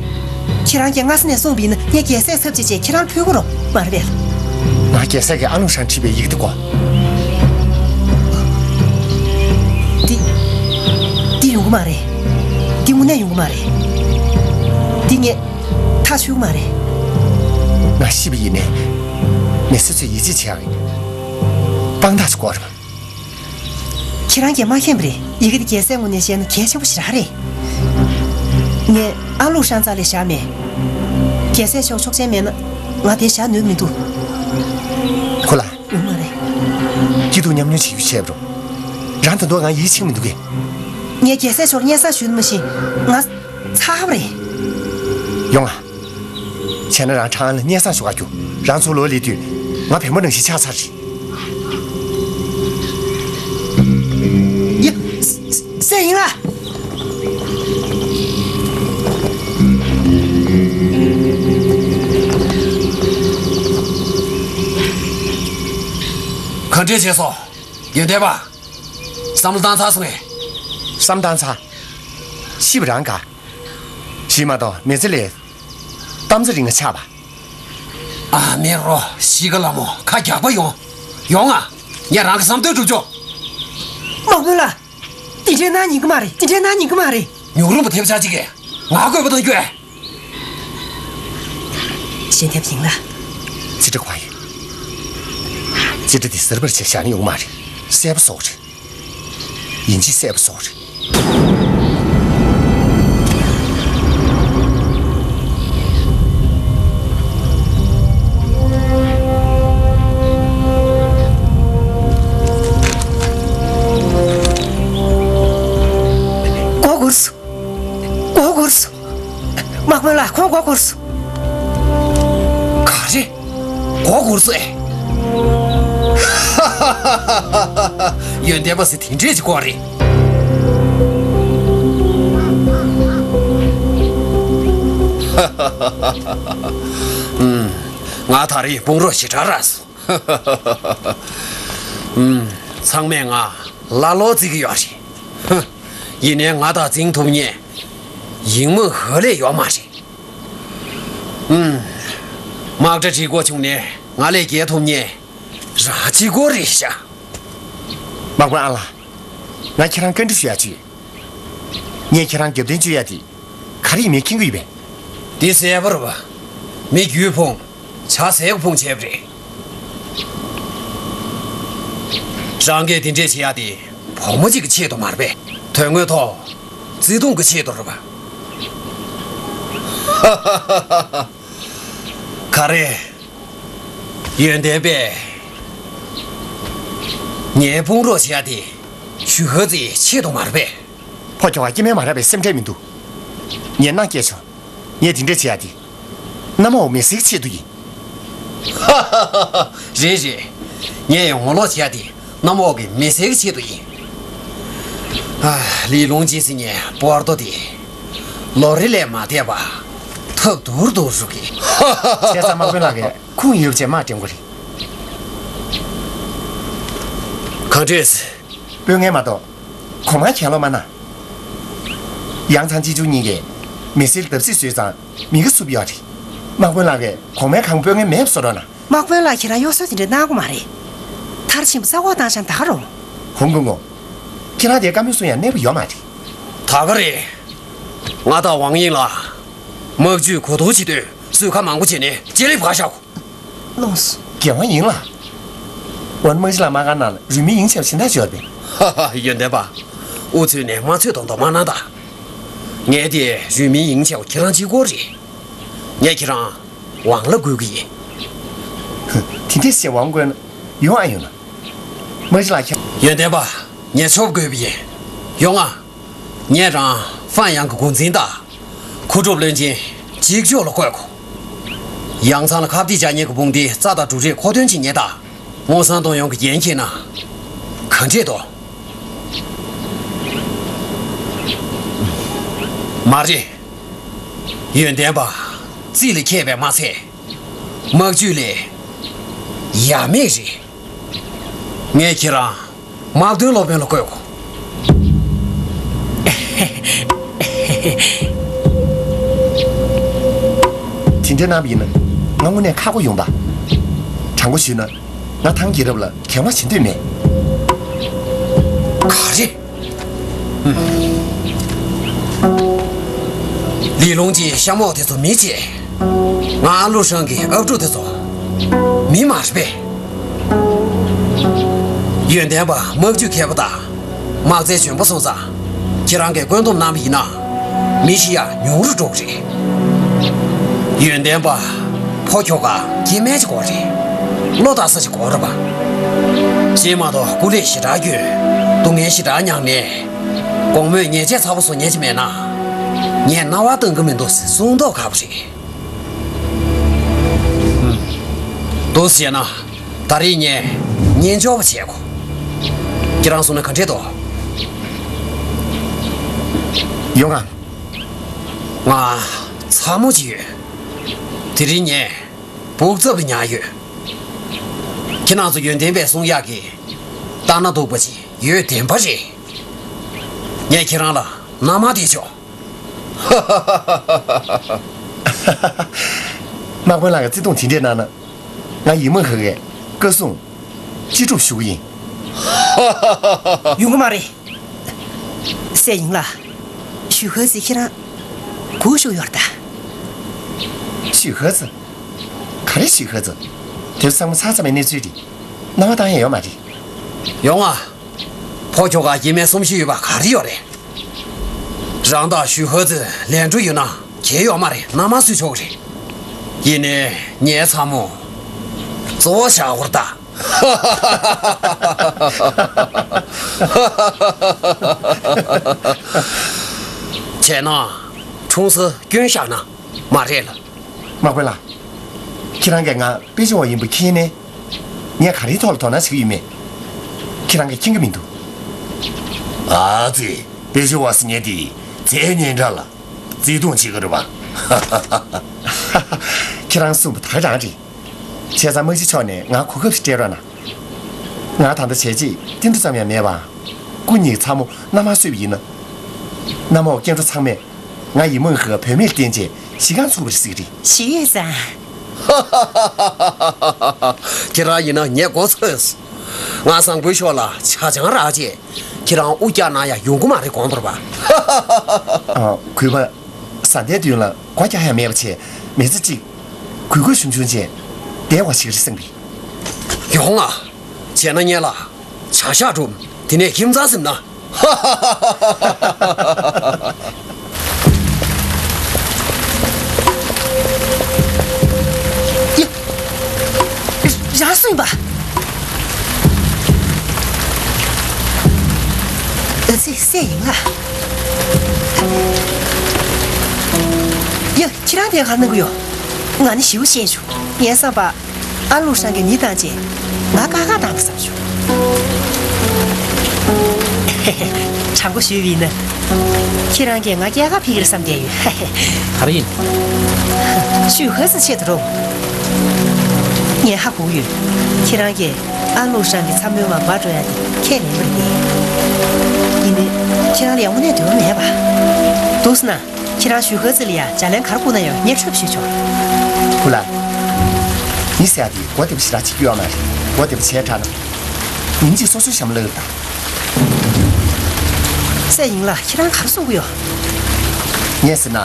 ཁྱེད་རང་གིས་སྔ་ས་ནས་གསུངས་པ་ཡིན་ན། ངས་རྒྱལ་སྲས་ཚབ་བྱས་བྱས་ཁྱེད་རང་ལ་ཕུལ་གྱི་རེད། མ་རེད་པས། ང་རྒྱལ་སྲས་ཀྱིས་ཨ་ལུང་ཧྲན་བྲིས་པའི་ཡི་གེ་དེ་གོ། འདི། འདི་ཡོང་གི་མ་རེད། འདི་དངོས་གནས་ཡོང་གི་མ་རེད། འདི་ངས་ཐག་ཆོད་ཀྱི་མ་རེད། ང་ཤི་བ་ཡིན་ནའི། མི་སེར་ཚོས་ཡིད་ཆེས་བྱེད་ཡག་གི་དཔང་རྟགས་ཤིག་དགོས་རེད་པ། ཁྱེད་རང་གིས་མ་མཁྱེན་པ་རེད། ཡི་གེ་འདི་རྒྱལ་སྲས་ངོས་ནས་བཤད་ན་གལ་ཆེན་པོ་ཞེ་དྲག་རེད། ངས་ཨ་ལུང་ཧྲན་རྩ་ལ་བཞག་མེད། རྒྱལ་སྲས་ཤོག་ཆོག་མཆན་མེད་ན་ང་དེ་བཞག་ནུས་མི་འདུག་ཁོ་ལ། ཡོད་མ་རེད། སྐྱིད་སྡུག་མཉམ་མྱོང་བྱེད་རྒྱུ་བཤད་རོགས། རང་ད་དུང་ང་ཡིད་ཆེས་མི་འདུག་གས། ངས་རྒྱལ་སྲས་ཤོག་སྙན་སེང་ཞུས་ནི་མ་ཤེས། ང་ཚ་བ་རེད། ཡོང་ང་། བྱས་ན་རང་ཁྲང་ཨན་ལ་སྙན་སེང་ཞུ་ག་རྒྱུགས། རང་ཚོ་ལོ་ལི་དུས་ང་བེམ་པོ་ནང་བཞིན་ཆགས་ཚར་རེད། ཡ། སེ་ཡིན་ལ། ག་འདྲས་བྱས་སོང་། ཡོན་ཏན་པ། བསམ་བློ་བཏང་ཚར་སོང་ངས། བསམ་བཏང་ཚར། ཤི་བ་རང་དགའ། ཞིག་མ་གཏོགས་མི་ཚེ་ལས། གཏམ་ཚེ་རིང་ང་ཆགས་པ། ཨ་མེ་རོ་ཤི་ཀ་ལ་མོ་ཁ་རྒྱག་པ་ཡོང་། ཡོང་ང་། ངས་རང་གི་བསམ་དོན་སྒྲུབ་ཆོག་དམག་དཔོན་ལགས། དེ་འདྲའི་གནང་ཉན་གི་མ་རེད། དེ་འདྲའི་གནང་ཉན་གི་མ་རེད། ཉུག་རུམ་པ་ཐེབས་ཆག་ཅིག་གིས་ང་བཀོད་པ་དང་བཀོད། ཞལ་འདེབས་ཡིན་ལ། ཅི་འདྲ་གོ་ཡིན། ཅི་འདྲ་དེ་ཟེར་བར་བྱས་བཞག་ནི་ཡོང་མ་རེད། གསལ་པོ་བཟོ་རེད། ཡིན་གཅིག་གསལ་པོ་བཟོ་རེད། མགོ་སྒུར་སོང་། མགོ་སྒུར་སོང་། དམག་དཔོན་ལགས། ཁོང་མགོ་སྒུར་སོང་། ག་རེ། མགོ་སྒུར་སོང་ཨེ། ཡོན་ཏན་པ་ཟེར་དེ་འདྲས་ཀྱི་སྐོར་རེད། ཨུམ། ང་ད་རེས་དཔུང་རོགས་ཞེ་དྲག་རག་སོང་། ཨུམ། ཚང་མས་ང་ལ་ལོག་བརྩི་གི་ཡོད་རེད། ཧུ། ཡིན་ནའི་ང་དང་འཛིང་ཐུབ་མཁན་ཡིག་མོ་ཧ་ལས་ཡོད་མ་རེད། ཨུམ། དམག་གྲ་སྒྲིག་དགོས་བྱུང་ནས་ང་ལས་རྒྱལ་ཐུབ་མཁན་རང་གཅིག་པོ་རེད་ཤག་དམག་དཔོན་ཨ་ལགས། ང་ཁྱེད་རང་བཀའ་འདྲི་ཞུ་ཡག་ཅིག་ཡོད། ངས་ཁྱེད་རང་རྒྱབ་རྟེན་གཅོད་ཡག་དེ་ག་རེ་ཡིན་མིན་མཁྱེན་གྱི་ཡོད་པས། འདི་གསལ་པོ་རེད་པ། མི་རྒྱུད་ཕུང་། བྱ་ཟས་ཀྱི་ཕུང་བྱས་པ་རེད། རང་གིས་དེ་འདྲས་བྱེད་ཡག་དེ་བུ་མོ་གཅིག་གི་ཆེད་དུ་མ་རེད་པས། དོན་དངོས་ཐོག་བརྩེ་དུང་གི་ཆེད་དུ་རེད་པ། ག་རེ། ཡོན་ཏན་པས། ངའི་དཔུང་རོགས་བྱེད་ཡག་དེ་ཞུ་ཧ་ཙིའི་ཆེད་དུ་མ་རེད་པས། ཕོ་ཁྱོ་ག་སྐྱེ་དམན་མ་རག་པའི་སེམས་ཁྲལ་མི་འདུག་ངས་མནའ་སྐྱེལ་ཆོག་ངས་དེ་འདྲས་བྱེད་ཡག་དེ། མནའ་མ་འོག་མི་སེར་གྱི་ཆེད་དུ་ཡིན། རེད་རེད། ངས་ཡང་ངོ་ལོག་བྱེད་ཡག་དེ་མནའ་མ་འོག་གི་མི་སེར་གྱི་ཆེད་དུ་ཡིན། ཨ། ལི་ལུང་ཅི་ཟེར་མཁན་པོར་ཏོ་དེ། ལོ་རེ་ལས་མ་འདས་པ། ཐབས་སྡུག་སྡུག་རུ་གི། བྱས་ཙང་དམག་དཔོན་ལགས་ཀྱིས་ཁུངས་ཡོད་པ་བྱས་དམག་འདྲེན་དགོས་རེད། གང་འདྲས། དཔོན་ངན་མ་གཏོགས། གོང་མ་གྱེན་ལོག་མ་གནང་། ཡང་ཚང་ཅི་ཅུ་གཉིས་ཀྱིས་མི་སེར་བརྡབ་གསིག་བཟོས་ཙང་མི་གི་བསུབ་ཡོད་རེད། དམག་དཔོན་ལགས་ཀྱིས་གོང་མའི་ཁང་དཔོན་ངན་མེད་པ་བཟོ་རོགས་གནང་། དམག་དཔོན་ལགས་ཁྱེད་རང་གཡོ་ཟོལ་དེ་འདྲ་གནང་དགོས་མ་རེད། མཐར་ཕྱིན་པ་ས་འོག་བཏང་ཤང་ད་ག་རུང་། ཧོང་ཀོང་ངོ་། ཁྱེད་རང་དེ་བཀའ་མོལ་གསུང་ཡང་གནས་པ་ཡོད་མ་རེད། ད་ག་རེད། ང་དང་ཝང་ཡིང་ལ། དམག་ཇུས་གོ་བསྡུར་བྱེད་དུས་གསོལ་ཁ་མང་པོ་བྱས་ནས་ལྕེ་ལེབ་བག་བཞག་གོ། ལོངས་སོ། རྒྱལ་དབང་ཡིན་ལ། ཝན་དམག་སྤྱི་ལ་དམག་སྒར་ནང་ལ་རུས་མིང་ཡིན་ཆེ་བ་ཕྱིན་ཐག་ཆོད་པས། ཧ་ཧ། ཡོན་ཏན་པ། ཨུ་ཚུགས་ནས་དམག་ཚོས་མདོག་མདོག་མ་གནང་ད། ངས་དེ་རུས་མིང་ཡིན་ཆེ་བ་ཁྱེད་རང་གཅིག་པོ་རེད། ངས་ཁྱེད་རང་ཝང་ལ་དགོས་ཀྱི་ཡིན། ཧུ། དེ་འདྲས་བཤད་ཝང་དགོས་ན་ཡོང་ཨ་ཡོང་ན། དམག་སྤྱི་ལགས་ཁྱེད། ཡོན་ཏན་པ། ངས་ཆོབ་དགོས་པ་ཡིན། ཡོང་ཨ། ངས་རང་ཧྥན་ཡང་གི་འགོ་འཛིན་དང་། མཁོ་སྒྲུབ་བློན་ཆེན་གཅིག་ལྕོགས་ལ་བསྐོས་གོ། ཡང་ཚང་ལ་ཁ་གཏད་བཅག་མཁན་གྱི་དཔུང་སྡེའི་རྩ་དང་གྲུབ་འབྲས་མཁོ་འདོན་བྱེད་མཁན་དང་། མངོན་སུམ་གཏོང་ཡོང་གི་འགན་འཁྱེར་ན། ག་འདྲས་འདུག་མ་རེད། ཡོན་ཏན་པ། རྩིས་ལ་མཁས་པས་མ་ཚད། དམག་ཇུས་ལས་ཡ་མེད་རེད། ངས་ཁྱེད་རང་དམག་དོན་སློབ་དཔོན་ལ་བསྐོས་གོ། དེ་འདྲ་གནང་བ་ཡིན་ན་ང་དངོས་གནས་ཁག་པོ་ཡོང་པ། དྲང་པོ་ཞུས་ན་ང་ཐང་རྒྱལ་རབས་ལ་གད་མོ་བྱེད་འདོད་མེད། ག་རེ། ལི་ལུང་གི་གཤམ་འོག་དེ་ཚོ་མི་བྱེད། ང་ཨ་ལུ་ཧྲང་གི་ཨབ་ཕྲུག་དེ་ཚོ་མི་མ་རེད་པས། ཡོན་ཏན་པ་དམག་ཇུས་མཁས་པོ་དང་དམག་རྩལ་འཇོན་པོ་སོང་ཙང་ཁྱེད་རང་གིས་བཀོད་འདོམས་གནང་བ་ཡིན་ན་མི་ཤི་ཡག་ཉུང་རུ་འགྲོ་གི་རེད། ཡོན་ཏན་པ། ཕོ་ཁྱོ་ག་སྐྱེ་དམན་ཅིག་དགོས་རེད། བློ་བདག་ས་ཅིག་དགོས་རེད་པ། ཤེས་མ་གཏོགས་སྐུ་ལས་ཞེ་དྲག་སྐྱོན། སྡུག་བསྔལ་ཞེ་དྲག་མྱངས་ནས། དགོང་མོས་ཉལ་ཆས་ཚ་པོ་བཟོ་ཉན་གྱི་མེད་ན། ངས་རྣ་བ་གཏོང་གི་མི་འདུག་གསུང་མདོག་ཁ་པོ་རེད། ཨུམ། འདུག་སེ་བྱས་ན། ད་རེས་ངས་གཉེན་འཇོག་པ་བྱེད་དགོས། ཁྱེད་རང་གསུང་ན་ག་འདྲས་འདུག་ཡོང་ང་། ང་ཚ་མོ་ཅིག་ཡོད། དེ་རིང་ངས་སྦུག་ཚབ་ཏུ་ཉར་ཡོད། ཁྱེད་རང་ཚོ་ཡོན་ཏན་པས་གསུང་ཡག་གི། ལྟ་ན་སྡུག་པ་ཅིག་ཡོད་བདེན་པ་རེད། ངས་ཁྱེད་རང་ལ་མནའ་མ་སྟེར་ཆོག་དམག་དཔོན་ལགས་ཀྱིས་བརྩེ་དུང་དེ་འདྲས་གནང་ན། ང་ཡིན་མོན་ཧེ་གིས་བཀའ་གསུང་ཅི་སྒྲུབ་ཞུ་གི་ཡིན། ཡོང་གི་མ་རེད། སྲས་ཡིན་ལགས། ཞུས་ཧེ་ཙི་ཁྱེད་རང་སྒུག་བཞུགས་ཡོད་རེད་ད། ཞུས་ཧེ་ཙི། ག་རེ་ཞུས་ཧེ་ཙི། དེ་ཚང་མ་ཚར་ཚར་བའི་གནས་ཚུལ་རེད། སྣང་བ་བཏང་ཡ་ཡོད་མ་རེད། ཡོང་ང་། ཕོ་ཁྱོ་ག་སྐྱེ་དམན་གསུམ་བཞི་ཡོད་པ་ག་རེ་ཡོད་རེད། རང་དང་ཞུས་ཧེ་ཙི་ལན་འགྲོ་ཡོད་ན་གལ་ཡོད་མ་རེད། མནའ་མ་བཟོས་ཆོག་གི་རེད། ཡིན་ནའི་ངའི་ཚ་མོ་གཙོ་བོ་བཞག་དགོས་རེད་ད། བྱས་ན་འཁྲུངས་ས་སྐྱོན་བཞག་ན་མ་རེད་ལ། དམག་དཔོན་ལགས། ཁྱེད་རང་གིས་ང་དཔེ་ཆ་བ་ཡིན་པ་མཁྱེན་ནས། ངས་ག་རེའི་ཐོག་ལ་དོ་སྣང་བྱེད་ཀྱི་ཡོད་མེད། ཁྱེད་རང་གིས་མཁྱེན་གྱི་མི་འདུག་ཨ་ཙི། དཔེ་ཆ་བ་ཟེར་མཁན་དེ་རྩྭའི་སྙན་གྲགས་ལ་བརྩེ་དུང་བྱེད་ཀྱི་རེད་པ། ཁྱེད་རང་གསུངས་པ་ད་ག་རང་རེད། བྱས་ཙང་དམག་སྤྱི་མཆོག་ནས་ང་གོ་སྐབས་ཤིག་སྤྲད་རོགས་གནང་། ང་ད་ལྟ་བྱས་རྗེས་ཏིལ་འབྲུ་ཙམ་ཡང་མེད་པ། སྐུ་ཉིད་ཚ་མོ་མནའ་མར་གསོས་པ་ཡིན་ན། མནའ་མ་འོག་སྐྱེ་འགྲོ་ཚང་མས་ང་ཡིན་མོན་ཧེ་བོད་མིར་བསྟེན་རྗེས་གཞིས་ཁར་ཚུགས་པ་རེད་ཟེར་གྱི་རེད། ཞུས་ཙང་། ཁྱེད་རང་ཡིན་ན་ངས་མགོ་ཚོས། ང་བཟང་པོའི་ཕྱོགས་ལ་ཇ་ཆང་རག་རྗེས་ཁྱེད་རང་དབུ་རྒྱག་གནང་ཡ་ཡོང་གི་མ་རེད་དགོངས་པ་རེད་པ། ཨ། གུས་པ། བཟའ་ཟླའི་མདུན་ལ་སྒོ་རྒྱག་ཡ་མེད་པ་བྱས། མི་ཚེ་གཅིག་གུས་གུས་ཞུམ་ཞུམ་བྱས་བསྡད་དགོས་ཤིག་རེད་བསམ་གི། ཡོང་ང་། བྱས་ན་ངེད་ལ་བྱ་ཤག་སྒྲུབ། དེ་ནས་ཁྱིམ་ཚང་ཟིན་ན། ཡ། རང་སུ་ཡིན་པ། ཨ་ཙི། སྲས་ཡིན་ལགས། ཡ། ཁྱེད་རང་དེ་ག་རེ་གནང་གི་ཡོད། ང་ནི་ཞེ་པོ་ཤེས་བྱུང་། ངའི་བསམ་པ། ཨ་ལུ་ཧྲང་གིས་མི་བཏང་རྗེས་ང་དཀའ་ཁག་བཏང་བསམ་བྱུང་། ཧེ་ཧེ། དྲང་པོ་ཞུས་པ་ཡིན་ན། ཁྱེད་རང་གིས་ང་སྐྱེལ་ག་ཕེབས་ཀྱི་རེད་བསམ་བསྡད་ཡོད། ཧེ་ཧེ། ག་རེ་ཡིན། ཞུས་ཧེ་ཙི་ཆེད་དུ་རོ། ངས་ཧ་གོ་ཡོད། ཁྱེད་རང་གིས་ཨ་ལུ་ཧྲང་གི་ཚ་མོའི་མ་འབར་འགྲོ་ཡ་དེ་ཁས་ལེན་པ་རེད་དེ། ཡིན་ནའི་ཁྱེད་རང་ལ་ཡང་དངོས་གནས་འདོད་པ་མེད་པ། འདུག་སེ་ན། ཁྱེད་རང་ཞུས་ཧེ་ཙི་ལ་ཡ་ལྗགས་ལན་ག་རེ་བསྐུར་ན་ཡང་ངས་ཁྲོས་པ་ཞུས་ཆོག་ཧུ་ལགས། མི་ཟེར་ཡ་དེ་མགོ་བདེ་པོ་ཞེ་དྲག་བྱེད་རྒྱུ་ཡོད་མ་རེད། མགོ་བདེ་པོ་བྱས་དྲགས་ན། ཉིན་གཅིག་སོ་སོའི་ཞྭ་མོ་བརླག་གི་རེད་ད། སྲས་ཡིན་ལགས། ཁྱེད་རང་ག་རེ་གསུང་གི་ཡོད། ངས་ཟེར་ན།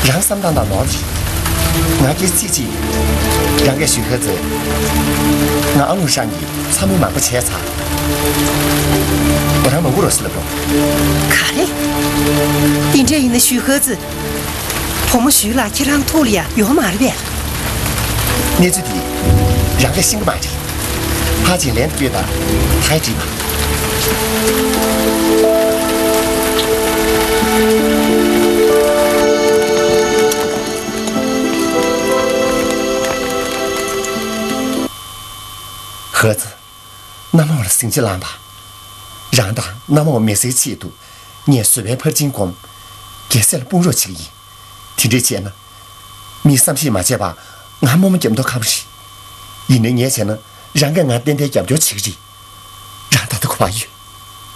རང་བསམ་སྟངས་དང་ནོར་རེད། ང་སྐྱེས་ཚེ་གཅིག་རང་གིས་ཞུས་ཧེ་ཙི། ང་ཨ་ལུ་ཧྲང་གི་ཚ་མོ་མང་པོ་བྱས་ཚར། ང་རང་མ་སྒུག་རོགས་ཟེར་ལབ་རོགས། ག་རེ། དེ་འདྲ་ཡིན་ན་ཞུས་ཧེ་ཙི། བུ་མོ་ཞུས་ལགས་ཁྱེད་རང་ཐུགས་ལ་ཡ་ཡོད་མ་རེད་པས། གནས་ཚུལ་འདི་རང་གིས་ཤེས་ཀྱི་མ་རེད། ཕར་ཕྱིན་ལན་དུ་བསྐྱོད་དང་། ད་ཡ་འགྲིག་པ། ཧེ་ཙི། མནའ་མ་འོག་ལ་ཟིང་ཆ་ལངས་པ། རང་དང་མནའ་མ་འོག་མི་བསད་ཆེད་དུ། ངས་བཟོད་པའི་ཕར་ཕྱིན་སྒོམ། རྒྱལ་སྲས་ལ་དཔུང་རོགས་བྱེད་ཀྱི་ཡིན། དེ་འདྲས་བྱས་ན། མིས་བསམ་ཤེས་མ་བྱས་པར་ང་རྨོ་མོ་རྒྱབ་མདོག་ཁ་པོ་རེད། ཡིན་ནའི་ངས་བྱས་ན་རང་གིས་ང་ཏན་ཏན་རྒྱབ་སྐྱོར་བྱེད་ཀྱི་རེད། རང་ད་ལྟ་ག་པར་ཡོད།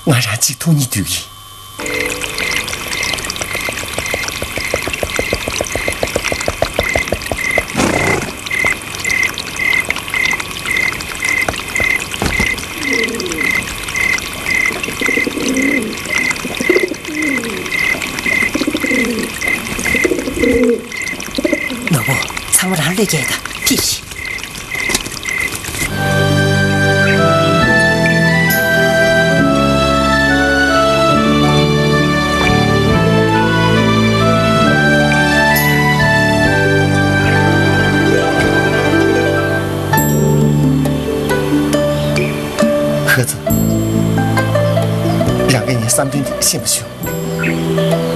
ང་རང་གཅིག་ཐུགས་ཉིད་སྡུག་གི། ནོར་བུ། ཚང་མ་རང་བློས་འགེལ་དང་། ཕྱིས་ཤིག་བསམ་དོན་དེ་ཤེས་མ་བྱུང་།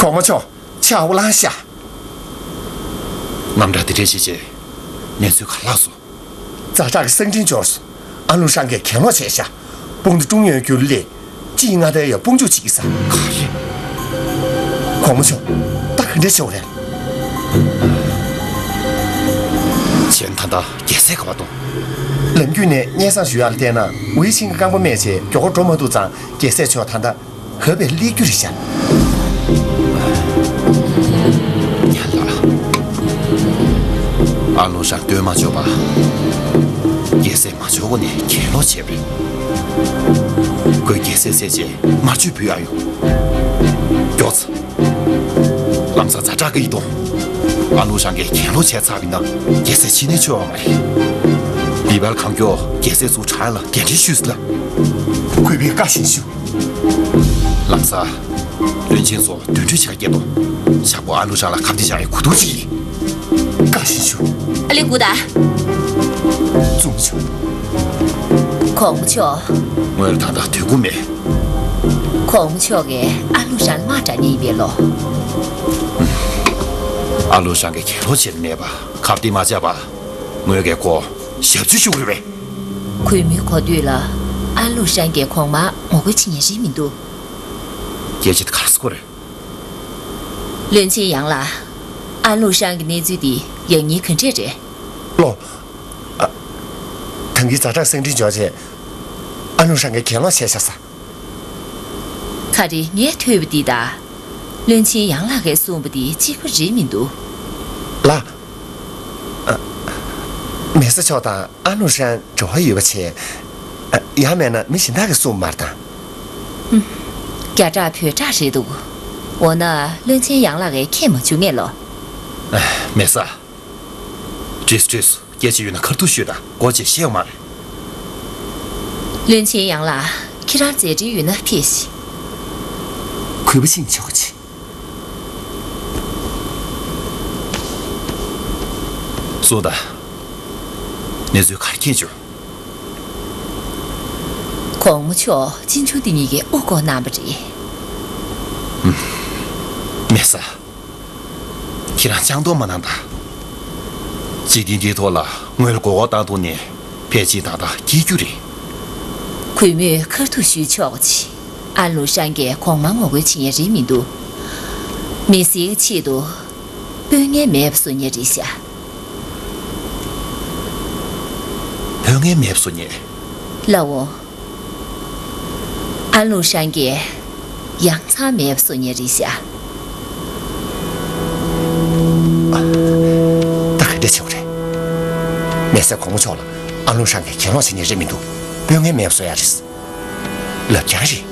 གོང་མ་མཆོག་ཕྱག་དབུ་ལངས་ཤག་རྔམ་སྐྲག་དེ་འདྲས་བྱེད་ཅེས། གནས་ཚུལ་ག་རེ་ལྷག་སོང་། ཛ་དྲག་གི་གསང་འཕྲིན་འབྱོར་སོང་། ཨ་ལུ་ཧྲང་གིས་གྱེན་ལོག་བྱས་ཤག་དཔུང་སྡེ་ཀྲུང་ཡོན་བརྒྱུད་ལས། སྤྱི་ཡི་མངའ་ཐང་ཡང་དཔུང་འཇུག་བྱེད་ཀྱི་ས། ག་རེ། གོང་མ་མཆོག་ད་ག་འདྲས་བྱེད་དགོས་རེད། གཞན་ད་ལྟ་རྒྱལ་སྲས་ག་པར་འདུག་ལམ་རྒྱུད་ནས་སྙན་སེང་ཞུ་ཡག་ལ་བལྟས་ན། ཝེ་ཆིང་གི་རྐང་པ་རྨས་བྱས་མགྱོགས་པོ་འགྲོ་མ་ཐུབ་ཙང་། རྒྱལ་སྲས་མཆོག་ད་ལྟ་ཧོ་པེར་སླེབས་རྒྱུ་རེད་ཤག་ཡ་ལ། ཨ་ལུ་ཧྲང་སྟོན་མ་ཆོག་པ། རྒྱལ་སྲས་མ་ཆོག་གོ་ནས་གྱེན་ལོག་བྱས་པ་རེད། ཁོས་རྒྱལ་སྲས་བསད་རྗེས་དམར་མཆོད་ཕུལ་ཡག་ཡོད། མགྱོགས་ཚེ། ལམ་སང་ཛ་དྲག་གི་ཡིད་གཏོང་། ཨ་ལུ་ཧྲང་གིས་གྱེན་ལོག་བྱས་ཚར་བ་ཡིན་ན། རྒྱལ་སྲས་ཕྱི་ནས་ཆོད་ཡོད་མ་རེད། ལི་པལ་གང་མགྱོགས་རྒྱལ་སྲས་ཚོ་དྲག་ཡག་ལ་འགན་འཁྲི་ཞུས་ལ། གུས་པས་བཀའ་བཞིན་ཞུ། ལམ་སང་། བློན་ཆེན་ཚོ་འདོན་སྤྲོད་བྱེད་ག་སྐྱེལ་དོ། ཞག་པོ་ཨ་ལུ་ཧྲང་ལ་ཁ་གཏད་བཅག་ཡག་གོ་བསྡུར་བྱེད་ཀྱི། བཀའ་བཞིན་ཞུ། ཨ་ལེ་གུ་ད། ཙུང་ཆུ། གོང་མ་མཆོག་ངོས་ལ་ད་ལྟ་དུས་འཁོར་མེད། གོང་མ་མཆོག་གིས་ཨ་ལུ་ཧྲང་དམག་དྲག་ཉེ་ཡིན་པས་ལོ། ཨ་ལུ་ཧྲང་གིས་གྱེན་ལོག་བྱས་མེད་པ་ཁ་གཏད་མ་བཅག་པ། ངོས་ཀྱིས་ཁོ་ཞབས་ཕྱི་ཞུ་དགོས་རེད། གུས་མོའི་གོ་ཐོས་ལ། ཨ་ལུ་ཧྲང་གིས་གོང་མར་ངོ་རྒོལ་བྱེད་མཁན་རེད་མི་འདུག་རྒྱལ་སྤྱི་དེ་ག་རེ་ཟེར་གོ་རེད། བློན་ཆེན་ཡང་ལགས། ཨ་ལུ་ཧྲང་གི་གནས་ཚུལ་འདི་ཡང་སྙིང་ག་འདྲས་རེད། ལོ། ཨ། ད་གིན་ཛ་དྲག་གསང་འཕྲིན་འབྱོར་རྗེས། ཨ་ལུ་ཧྲང་གིས་གྱེན་ལོག་བྱས་ཤག་ཟེར། ག་རེ། ངས་ཐོས་པ་འདི་དང་། བློན་ཆེན་ཡང་ལགས་ཀྱིས་གསུངས་པ་འདི་གཅིག་པ་རེད་མི་འདུག་ལགས། ཨ། མེ་བཟའ་མཆོག་དང་ཨ་ལུ་ཧྲང་འབྲེལ་བ་ཡོད་པ་བྱས། ཨ། ཡང་མིན་ན་མི་གཞན་དག་གིས་གསུངས་པ་མ་རེད་དམ། ཧུམ། རྒྱ་གྲགས་བོད་གྲགས་རེད་འདུག་འོ་ན་བློན་ཆེན་ཡང་ལགས་ཀྱིས་མཁྱེན་མ་བྱུང་ངས་ལོ། ཨ། མེ་བཟའ། བྲིས་བྲིས། སྐད་ཆ་ཡོད་ན་ཁ་ཐུག་ཤོད་དང་། མགོ་བྱས་བཤད་ཡོད་མ་རེད། བློན་ཆེན་ཡང་ལགས། ཁྱེད་རང་མཛད་འཕྲིན་ཡོད་ན་ཕེབས་ཤིག་གུས་པ་ཕྱིན་ཆོག་ཅིག་སོང་ད། གནས་ཚུལ་ག་རེ་སྐྱེས་བྱུང་། གོང་མ་མཆོག་གཅེན་གཅུང་དེ་གཉིས་ཀྱི་དབུ་བསྐོར་གནང་བ་རེད། མེ་བཟའ། ཁྱེད་རང་སྤྱང་གྲུང་མ་གནང་དང་། འཇིག་རྟེན་འདིའི་ཐོག་ལ་ངོས་ལ་མགོ་སྐོར་བཏང་ཐུབ་ནས་ཕལ་ཆེར་ད་ལྟ་སྐྱིད་རྒྱུ་རེད། གུས་མོས་ཁ་ཐུག་ཞུས་ཆོག་ཅིག་ཨ་ལུ་ཧྲང་གིས་གོང་མར་ངོ་རྒོལ་བྱེད་མཁན་རེད་མི་འདུག་མི་སེར་གྱི་ཆེད་དུ་དཔོན་ངན་མེད་པ་བཟོ་མཁན་རེད་ཤག་དཔོན་ངན་མེད་པ་བཟོ་མཁན། ལགས་འོང་། ཨ་ལུ་ཧྲང་གིས་ཡང་ཚང་མེད་པ་བཟོ་མཁན་རེད་ཤག་ད་ག་འདྲ་བྱེད་དགོས་རེད། མེ་བཟའ། གོང་མ་མཆོག་ལ་ཨ་ལུ་ཧྲང་གིས་གྱེན་ལོག་བྱེད་མཁན་རེད་མི་འདུག་དཔོན་ངན་མེད་པ་བཟོ་ཡག་རེད། ལབ་རྐྱང་རེད།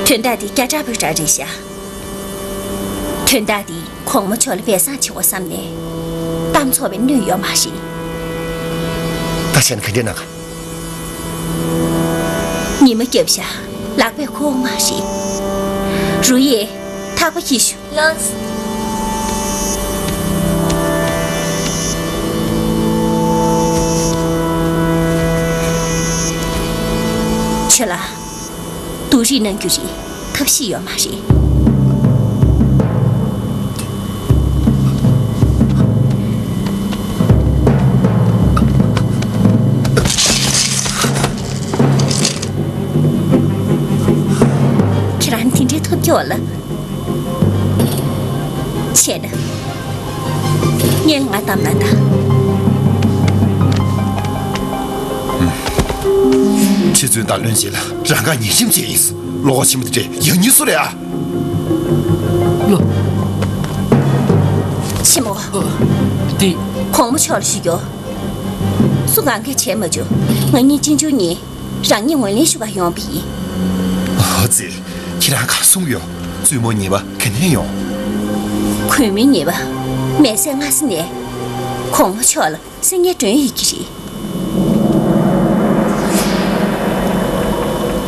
དོན་དག་འདི་རྒྱ་གྲགས་བོད་གྲགས་རེད་ཤག་དོན་དག་འདི་གོང་མ་མཆོག་ལ་སྦས་གསང་བྱེད་དགོས་བསམ་ནས་གཏམ་ཚོགས་པས་གནོད་ཡོད་མ་རེད། ད་བྱས་ན་ག་འདྲ་གནང་ག་ཉི་མ་བརྒྱབ་ཤག་ལག་པས་ཁུར་མ་རེད། རུ་ཡེ། ཐག་པ་གིས་ཞུ། ལགས། ཁྱོད་ལ་སྡུག་རུས་གནང་རྒྱུ་རེད། ཐབས་ཤེས་ཡོད་མ་རེད། ཁྱེད་རང་དེ་འདྲའི་ཐབས་སྐྱོ་ལ། བྱས་ན། ངས་ང་གཏམ་ན་ད། ཁྱེད་ཚོའི་ད་བློན་ཆེན་ལ་རང་དགར་ཉེས་ཤིམ་བྱས་ཡིན། བློ་ཁོག་ཆེན་པོ་དེ་འདྲས་ཡག་ཉེས་སུ་རེད་ཨ། ལོ། ཆི་མོ། ཨ། དེ། གོང་མ་མཆོག་ལ་ཞུ་རྒྱུ། སུ་གང་གིས་བྱས་མ་བྱུང་། ང་གཉིས་གཅེན་གཅུང་གཉིས་རང་ཉིད་ངོས་ལེན་ཞུ་གར་ཡོང་བ་ཡིན། ཨོ་ཙི། ཁྱེད་རང་ག་རེ་གསུང་ཡོད། བཙུན་མོ་ཉེས་པ་ག་ནས་ཡོང་། གུས་མོའི་ཉེས་པ། མེ་སྲེག་སྔ་ས་ནས། གོང་མ་མཆོག་ལ་སེམས་ངལ་སྒྲོན་ཡོད་ཀྱི་རེད།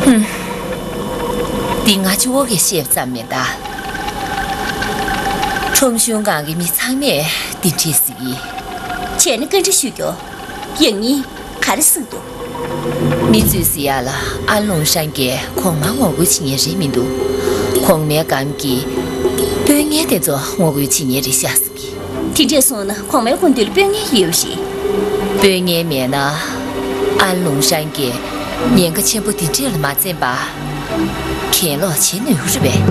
ཧུམ། འདི་ང་ཅི་འོ་གས་བཤད་ཙམ་མེད་ད། ཁྲོམ་གཞུང་སྒང་གི་མི་ཚང་མས་འདི་འདྲས་ཟེར་གི། བྱས་ན་བཀའ་འདྲི་ཞུ་རྒྱུ། ཡང་སྙིང་ག་རེ་གསུངས་འདུག་མི་ཚོས་ཟེར་ཡ་ལ་ཨ་ལུང་ཧྲན་གྱིས་གོང་མ་ངོ་རྒོལ་བྱེད་མཁན་རེད་མི་འདུག་གོང་མའི་སྒང་གི་དཔོན་ངན་དེ་ཚོ་ངོ་རྒོལ་བྱེད་མཁན་རེད་ཤག་ཟེར་གི། དེ་འདྲས་སོང་ན་གོང་མའི་སྐུ་མདུན་ལ་དཔོན་ངན་ཡོད་རེད། དཔོན་ངན་མེད་ན་ཨ་ལུང་ཧྲན་གྱིས་ཉེན་ཁ་ཆེན་པོ་འདི་འདྲས་ལ་མ་འཛེམས་པ་གྱེན་ལོག་བྱེད་ནུས་རེད་པས།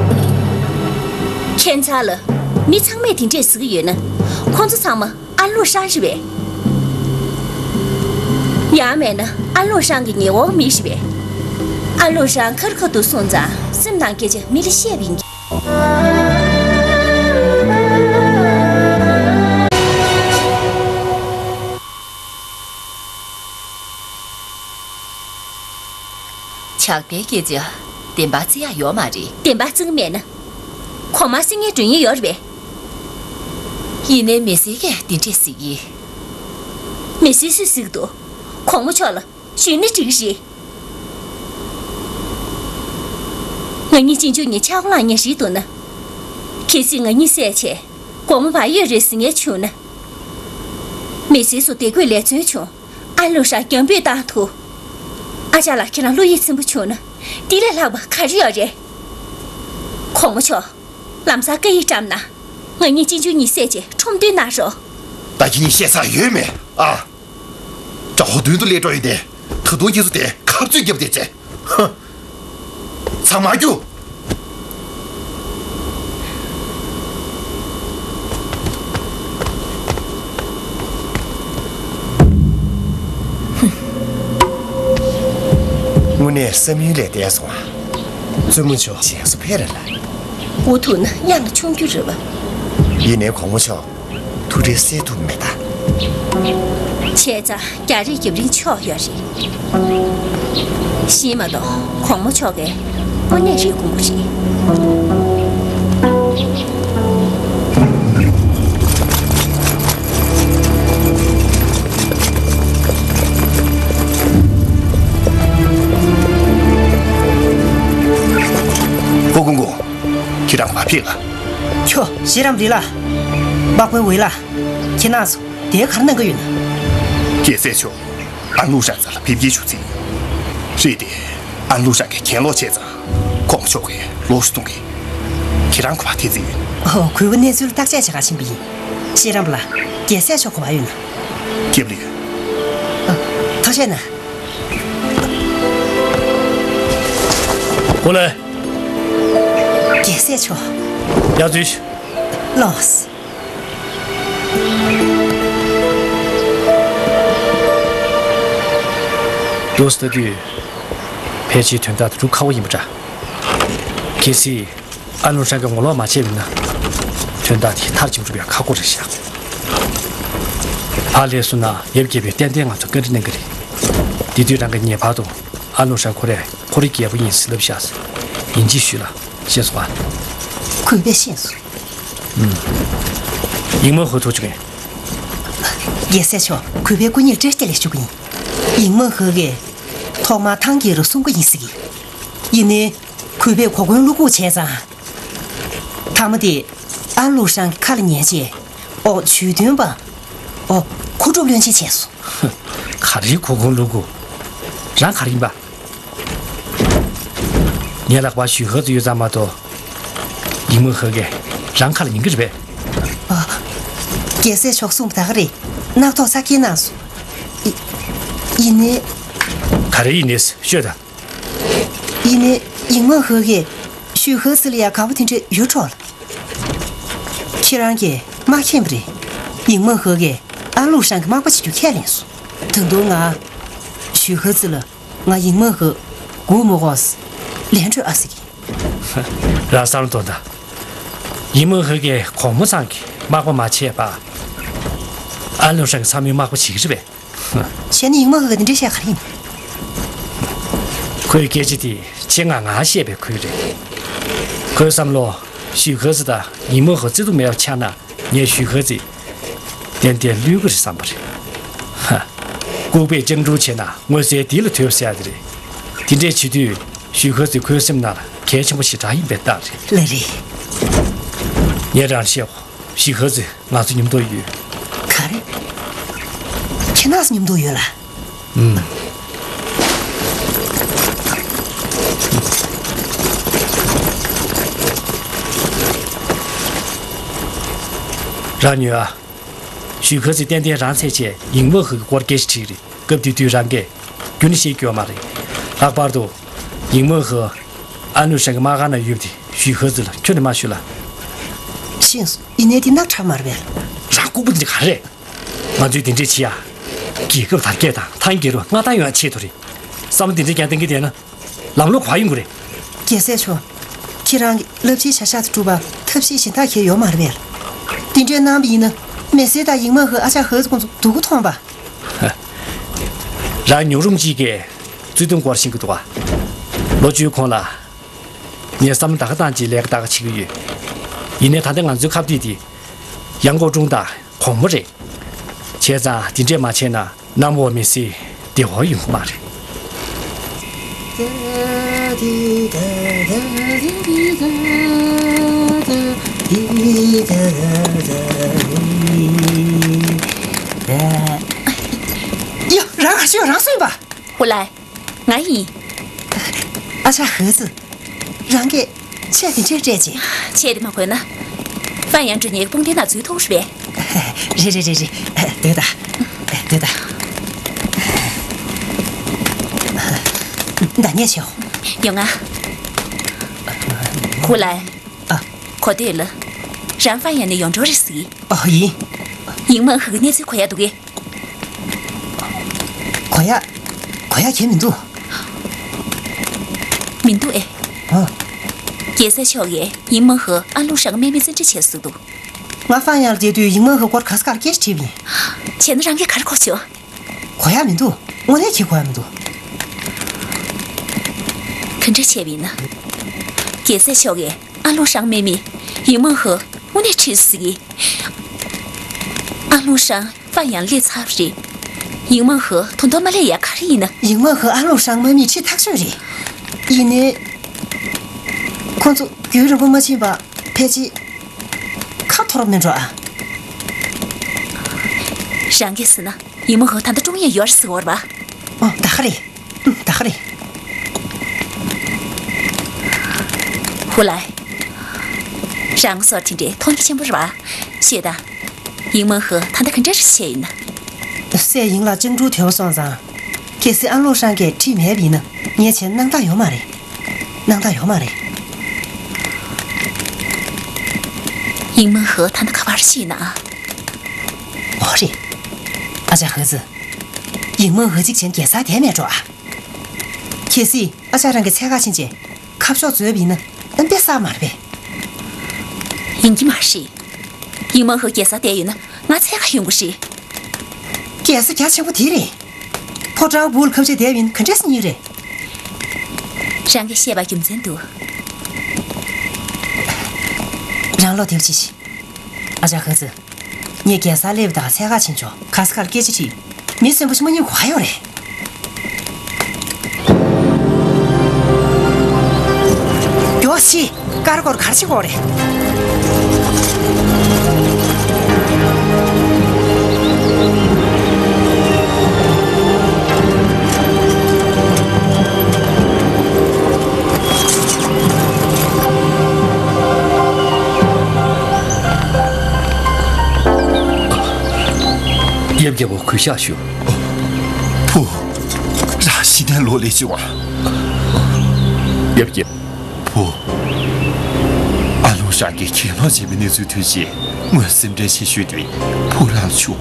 ཁྱད་མཚར་ལ། མི་ཚང་མས་དེ་འདྲས་ཟེར་གི་ཡོད་ན། ཁོང་ཚོ་ཚང་མ་ཨ་ལུ་ཧྲང་རེད་པས། ཡང་མེད་ན་ཨ་ལུ་ཧྲང་གི་ཉེ་འོག་མི་རེད་པས། ཨ་ལུ་ཧྲང་ཁ་རི་ཁ་ཐུག་སོང་ཙང་སེམས་ནང་སྐད་ཆ་མི་ལ་བཤད་པ་ཡིན་གྱི། ཇག་པའི་སྐད་ཆ་བདེན་པ་བརྩི་ཡག་ཡོད་མ་རེད། བདེན་པ་བརྩི་གི་མེད་ན། གོང་མ་སེམས་ངལ་སྒྲོན་ཡས་ཡོད་རེད་པས། ཡིན་ནའི་མེ་སྲེག་གིས་འདི་འདྲས་ཟེར་གི། མེ་སྲེག་སུས་ཟེར་གི་འདུག་གོང་མ་མཆོག་ལ་ཞུས་ན་འགྲིག་གི་རེད། ང་གཉིས་གཅེན་གཅུང་གཉིས་ཆག་སྒོ་ལངས་མཁན་རེད་འདུག་ན། གལ་སྲིད་ང་གཉིས་བསད་བྱས་གོང་མ་བག་ཡོད་རེད་ཟེར་མཁན་བྱུང་ན། མེ་སྲེག་སུ་དེ་དགོས་ལས་བརྩོན་བྱུང་། ཨ་ལུ་ཧྲང་རྒྱང་འབུད་བཏང་ཐུབ། ཨ་ཅག་ལགས་ཁྱེད་རང་བློ་ཡིད་ཚིམ་པོ་བྱུང་ན། འདི་ལས་ལྷག་པ་ག་རེ་ཡོད་རེད། གོང་མ་མཆོག་ལམ་སང་བཀའ་ཡིག་བཀྲམ་ན། ང་གཉིས་གཅེན་གཅུང་གཉིས་བསད་བྱས་ཁྲོམ་སྟོན་གནང་རོགས། ད་ཁྱེད་གཉིས་བཤད་ཚར་ཡོད་མེད་ཨ། དགྲ་བོ་མདུན་དུ་སླེབས་འགྲོ་ཡོད་དེ། ད་དུང་ཁྱེད་ཚོ་དེ་ཁ་རྩོད་རྒྱབ་བསྡད་ཚེ། ཧ། ཚང་མ་རྒྱུགས། དངོས་གནས་བསམ་ཡུལ་ལས་འདས་སོང་ཨ། བཙུན་མོ་མཆོག་ཞེ་སུ་ཕེ་རེ་ལ། འུ་ཐུག་ན་གཡང་ལ་མཆོང་རྒྱུ་རེད་བ། ཡིན་ནའི་གོང་མ་མཆོག་ཐུགས་ཁྲལ་སེལ་ཐུབ་མེད་ད། བྱས་ཙང་རྒྱ་རིགས་རྒྱབ་རིན་ཆོག་ཡོད་རེད། གཞན་མ་གཏོགས་གོང་མ་མཆོག་གིས་དངོས་གནས་རེ་དགོངས་པ་རེད། ཧོ་ཀོང་ཀོང་། ཁྱེད་རང་མ་ཕེབས་ལ། ཁྱོ་ཤེས་རམ་རི་ལ། དམག་དཔོན་ཝེ་ལ། ཁྱེད་རྣམ་ཚོ་དེ་གར་གནང་གི་ཡོད་ན། རྒྱལ་སྲས་མཆོག་ཨ་ལུ་ཧྲན་རྩ་ལ་ཕེབས་སྐྱེལ་ཞུ་རྩིས། རེད་དེ། ཨ་ལུ་ཧྲན་གྱིས་གྱེན་ལོག་བྱས་ཙང་། གོང་མ་མཆོག་གིས་ལོག་ཞུ་གཏོང་གི། ཁྱེད་རང་ག་པར་ཐད་རྩིས་ཡོད། ཨོ་གུས་པ་གནས་ཚུལ་བརྟག་དཔྱད་བྱེད་གར་ཕྱིན་པ་ཡིན། ཤེས་རམ་ལ། རྒྱལ་སྲས་མཆོག་ག་པར་ཡོད་ན། རྒྱབ་ལ་ཡོད། ཨ། ཐག་བཅད་ན། ཧོ་ལེ། རྒྱལ་སྲས་མཆོག་ཡར་འཛུལ་ཞུ། ལགས། འདུག་སེ་ལྟ་དུས། ཕལ་ཆེར་དོན་དག་དེ་འགྲུབ་ཁག་པོ་ཡིན་པ་འདྲ། གལ་སྲིད། ཨ་ལུ་ཧྲན་གྱིས་ངོ་ལོག་མ་བྱས་པ་ཡིན་ན། དོན་དག་དེ་མཐར་ཕྱིན་འགྲུབ་ཡག་ཁག་པོ་རེད་ཤག་ཕར་སླེབས་སོང་ན་ཡབ་རྒྱལ་པོས་ཏན་ཏན་ང་ཚོ་བཀའ་འདྲི་གནང་གི་རེད། དེ་དུས་རང་གིས་ངེས་པར་དུ་ཨ་ལུ་ཧྲན་ཁོ་རས་ཁོ་རའི་རྒྱལ་པོ་ཡིན་ཟེར་ལབ་ཤག་ཟེར། ཡིན་གཅིག་ཞུས་ལ། ཤེས་སོང་ཨ། གུས་པས་ཤེས་སོང་། ཨུམ། ཡིག་མངགས་ཧོ་ཐུག་བྱུང་ངས། རྒྱལ་སྲས་མཆོག་གུས་པའི་སྐུ་ཉིད་བཀྲ་ཤིས་བདེ་ལེགས་ཞུ་གི་ཡིན། ཡིག་མངགས་ཧོ་གིས། ཐོག་མར་ཐང་རྒྱལ་རབས་གསུང་གི་ཡིན་ཟེར་གི། ཡིན་ནའི། གུས་པས་གོ་སྐོན་བློ་འགུག་བྱས་ཙང་། མཐའ་མ་དེ། ཨ་ལུ་ཧྲང་གི་ཁ་ལ་ཉན་བྱས། ཨོ་ཇུས་འདོན་པ། ཨོ། མཁོ་སྒྲུབ་བློན་ཆེན་བྱས་སོང་། ག་རེའི་གོ་སྐོན་བློ་འགུག་རང་ག་རེ་ཡིན་པ། ངའི་ལག་པར་ཞུས་ཧོ་ཙི་ཡོད་ཙང་མ་གཏོགས། ཡིག་མངགས་ཧོ་གིས་རང་ཁ་ལ་ཉན་གི་རེད་པས། ཨ། རྒྱལ་སྲས་མཆོག་གསུངས་པ་ད་ག་རེད། རྣག་ཐོག་ཚ་སྐྱེལ་གནང་སོང་། ཡི། ཡིན་ནའི། ག་རེ་ཡིན་ནའི་ཤོད་ད། ཡིན་ནའི་ཡིག་མངགས་ཧོ་གིས་ཞུས་ཧོ་ཙི་ལ་ཡ་དགའ་པོ་དེ་འདྲ་ཡོད་འགྲོ་ལ། ཁྱེད་རང་གིས་མ་མཁྱེན་པ་རེད། ཡིག་མངགས་ཧོ་གིས་ཨ་ལུ་ཧྲན་གྱི་མག་པ་བྱེད་རྒྱུ་ཁས་ལེན་སོང་། ད་དུང་ང་། ཞུས་ཧོ་ཙི་ལ་ང་ཡིག་མངགས་ཧོ་སྒུག་མི་དགོས། ལན་སྤྲོད་ཨ་ཟེར་གི། རང་བསམ་བློ་གཏོང་དང་། ཡིག་མངགས་ཧོ་གིས་གོང་མ་ཚང་གི་མག་པ་མ་བྱས་པ། ཨ་ལུ་ཧྲན་གྱི་ཚང་མའི་མག་པ་བྱེད་ཀྱི་རེད་པས། བྱས་ན་ཡིག་མངགས་ཧོ་གིས་དེ་འདྲ་བཤད་ག་རེ་ཡིན། ཁོའི་སྐད་ཆ་དེ་ ཁྱེད་ང་ང་བཤད་པའི་ཁུལ་རེད། ཁོའི་བསམ་བློ་ཞུས་ཁ་ཙི་དང་ཡིན་མོ་ཧོ་བརྩེ་དུང་མེད་པ་ཆགས་ན། ངས་ཞུས་ཁ་ཙི་ཏན་ཏན་བསླུས་ཀྱི་རེད་བསམ་པ་རེད། ཧ། ལྐུགས་པས་སྤྱང་གྲུང་བྱས་ན་མངོན་གསལ་འདི་ལ་ཐོས་ཟེར་ཡ་དེ་རེད། དེ་འདྲས་བྱེད་དུས་ཞུས་ཁ་ཙི་ཁོའི་སེམས་ནང་ལ་གལ་ཆེན་པོ་ཞེ་དྲག་ཡིན་པའི་རྟགས་རེད། ལགས་རེད། ངས་རང་བཤད་གོ། ཞུས་ཁ་ཙི་ང་ཚོ་མཉམ་དུ་ཡོད། ག་རེ། ཁྱེད་རང་ཚོ་མཉམ་དུ་ཡོད་ལ། ཨུམ། རང་ཉོས་ཨ། ཞུས་ཁ་ཙི་ཏན་ཏན་རང་ཚད་ཆེད་ཡིན་མོ་ཧི་གི་སྐོར་སྐད་ཆ་དྲིས་རེད། སྐབས་དེ་དུས་རང་གིས་རྒྱུན་ནས་བཤད་རྒྱུ་ཡོད་མ་རེད། ལྷག་པར་དུ་ཡིན་མོ་ཧི་ཨ་ནུ་ཧྲན་གྱི་མ་ག་ན་ཡོད་དེ་ཞུས་ཁ་ཙི་ལ་ཁྱོན་ནས་མ་ཞུ་ལ། ཤེས་སོང་། ཡིན་ནའི་དེ་ནག་ཁྲག་མ་རེད་པས། རང་ལྐུགས་པ་འདི་ག་རེད། ང་ཚོས་དེ་འདྲས་བྱེད་ཡ། རྒྱལ་ཁབ་དར་རྒྱས་དང་ཐང་རྒྱལ་རུ་མངའ་ཐང་ཡོང་ཡ་ཆེད་དུ་རེད། བསམ་བློ་དེ་འདྲས་ཀྱང་གཏོང་གི་བསྡད་ན། ལམ་ལྷོང་ག་ཡོང་གི་རེད། རྒྱལ་སྲས་མཆོག་ཁྱེད་རང་གིས་རླབས་ཆེའི་བྱ་གཞག་དེ་སྒྲུབ་པར་ཐབས་ཤེས་གཞན་དག་གང་ཡང་ཡོད་མ་རེད་པས། དེ་འདྲས་གནང་བ་ཡིན་ན་མེ་སེ་དང་ཡིང་མ་ཧི་ཨ་ཅག་ཧི་ཙི་ཁོང་ཚོ་སྡུག་གུ་མཐོང་པ། རང་ཉོ་རུམ་གཅིག་གི་བརྩེ་དུང་སྐོར་ཤེས་ཀྱི་འདུག་ག་ལོ་བཅུའི་གོང་ལ། ངས་བསམ་བློ་ད་ག་བཏང་བྱས་ལས་ཀ་ད་ག་བྱེད་ཀྱི་ཡོད། ཡིན་ནའི་ད་ལྟ་ང་ཚོའི་ཁ་གཏད་དེ། ཡང་ཀོ་ཀྲུང་དང་གོང་མོ་རེད། བྱས་ཙང་དེ་འདྲས་མ་བྱས་ན་གནམ་འོག་མི་སེར་བདེ་བོ་ཡོང་གི་མ་རེད། ཡ། རང་ག་ཤོད་རང་སོན་པ། ཧུ་ལའི། ང་ཡིན། ཨ་ཅག་ཧི་ཙི། རང་གིས་ཆས་དེ་འདྲས་སྤྲད་ཅིང་། ཆས་དེ་མ་གོན་ན། ཧྥན་ཡང་འགྲོ་ཉེ་དཔུང་སྡེ་ནང་འཛུལ་ཐུབ་རེད་པས། རེད་རེད་རེད་རེད། སྡོད་ད། སྡོད་ད། ད་ཉལ་ཆེའོ། ཡོང་ང་། ཧུ་ལའི། ཨ། གོ་ཐོས་ལ། རང་ཧྥན་ཡང་ནས་ཡོང་འགྲོ་རེད་ཟེར། ཨ་ཡིན། ཡིང་མ་ཧི་གི་གནས་ཚུལ་གོ་ཡ་འདུག་གས། གོ་ཡ། གོ་ཡ་གང་ཡང་མི་འདུག་མི་འདུག་ཨེ། ཨ། རྒྱལ་སྲས་མཆོག་གིས་ཡིན་མ་ཧི་ཨན་ལུང་ཧྲང་གི་དམག་མི་བཙན་ཁྲིད་བྱས་ཟེར་འདུག་ང་ཧྥན་ཡང་ལ་བསྡད་དུས་ཡིན་མ་ཧི་སྐོར་ག་ས་ག་ལ་སྐད་ཆ་དྲིས་པ་ཡིན། བྱས་ན་རང་གིས་ག་རེ་གོ་བྱུང་། གོ་ཡ་མི་འདུག་དངོས་གནས་ཀྱི་གོ་ཡ་མི་འདུག་ག་འདྲ་བྱས་པ་ཡིན་ན། རྒྱལ་སྲས་མཆོག་གིས་ཨན་ལུང་ཧྲང་དམག་མི་ཡིན་མ་ཧི་དངོས་གནས་ཁྲིད་ཟེར་གི། ཨན་ལུང་ཧྲང་ཧྥན་ཡང་སླེབས་ཚར་བ་རེད། ཡིན་མ་ཧི་ད་དུང་མ་སླེབས་ཡ་ག་རེ་ཡིན་ན། ཡིན་མ་ཧི་ཨན་ལུང་ཧྲང་དམག་མི་ཁྲིད་ཐག་ཆོད་རེད། ཡིན་ནའི། ཁོང་ཚོ་རྒྱུན་རིང་པོ་མ་ཕྱིན་པར་ཕལ་ཆེར་ཁ་འཐོར་མེད་འགྲོ་ཨ། རང་གིས་ཟེར་ན་ཡིན་མ་ཧི་ད་ལྟ་ཀྲུང་ཡན་ཡོད་རེད་ཟེར་བ་རེད་པ། ཨོ་ད་ག་རེད། ཨུམ་ད་ག་རེད། ཧུ་ལའི། རང་སོར་དེ་འདྲའི་མཐོང་རྒྱ་ཆེན་པོ་རེད་པ། ཤེས་དང་། ཡིན་མ་ཧི་ད་ལྟ་ག་འདྲ་རེད་བཤད་ཡིན་ན། སྲས་ཡིན་ལ་སྤྱང་གྲུང་དོད་པོ་སོང་ཙང་། གལ་སྲིད་ཨན་ལུང་ཧྲང་གིས་ཁྲིད་མེད་པ་ཡིན་ན་ངས་བྱས་ན་སྣང་དག་ཡོད་མ་རེད། སྣང་དག་ཡོད་མ་རེད། ཡིན་མ་ཧི་ད་ལྟ་ག་པར་ཕྱིན་ན། འོ་རེད། ཨ་ཅག་ཧི་ཙི། ཡིན་མ་ཧི་གཅིག་བྱས་ན་རྒྱལ་སར་བསྡད་མེད་འགྲོ་ཨ། གལ་སྲིད་ཨ་ཅག་རང་གི་འཚོལ་ག་ཕྱིན་བྱས་ཁ་ཕྱོགས་འཛོལ་བ་ཡིན་ན་གནམ་བསྟན་ས་མ་རེད་པས། ཡིན་གྱི་མ་རེད། ཡིན་མ་ཧི་རྒྱལ་སར་བསྡད་ཡོད་ན་ང་འཚོལ་ག་ཡོང་གི་རེད། རྒྱལ་ས་རྒྱ་ཆེན་པོ་དེ་རེད། ཕོ་བྲང་སྦུག་ལ་ཁ་ཕྱེ་བསྡད་པ་ཡིན་ན་ག་འདྲས་སེ་རྙེད་རེད། རང་གིས་བཤད་པ་རྒྱུ་མཚན་འདུག་རང་བློ་བདེ་པོ་བྱེད་ཤིག་ཨ་ཅག་ཧི་ཙི། ངས་རྒྱལ་སར་སླེབས་པ་དང་འཚོལ་ག་ཕྱིན་ཆོག་ག་ས་གར་སྐད་ཆ་དྲིས། མི་གསོན་པོ་ཞིག་མ་རྙེད་ག་ཡོད་རེད། མགྱོགས་ཤིག་དཀར་སྒོར་གར་ཆེ་གོ་རེད། ཡབ་རྒྱལ་པོ་གུས་ཕྱག་ཞུ། བུ། རང་ཤི་ནས་ལོ་ལེགས་བྱུང་བ། ཡབ་རྒྱལ། བུ། ཨ་ལུང་ཧྲང་གིས་གྱེན་ལོག་བྱས་པའི་གནས་ཚུལ་ཐོས་རྗེས་ངོས་སེམས་ཁྲལ་ཆེ་ཤོས་དེ་བུ་རང་བྱུང་།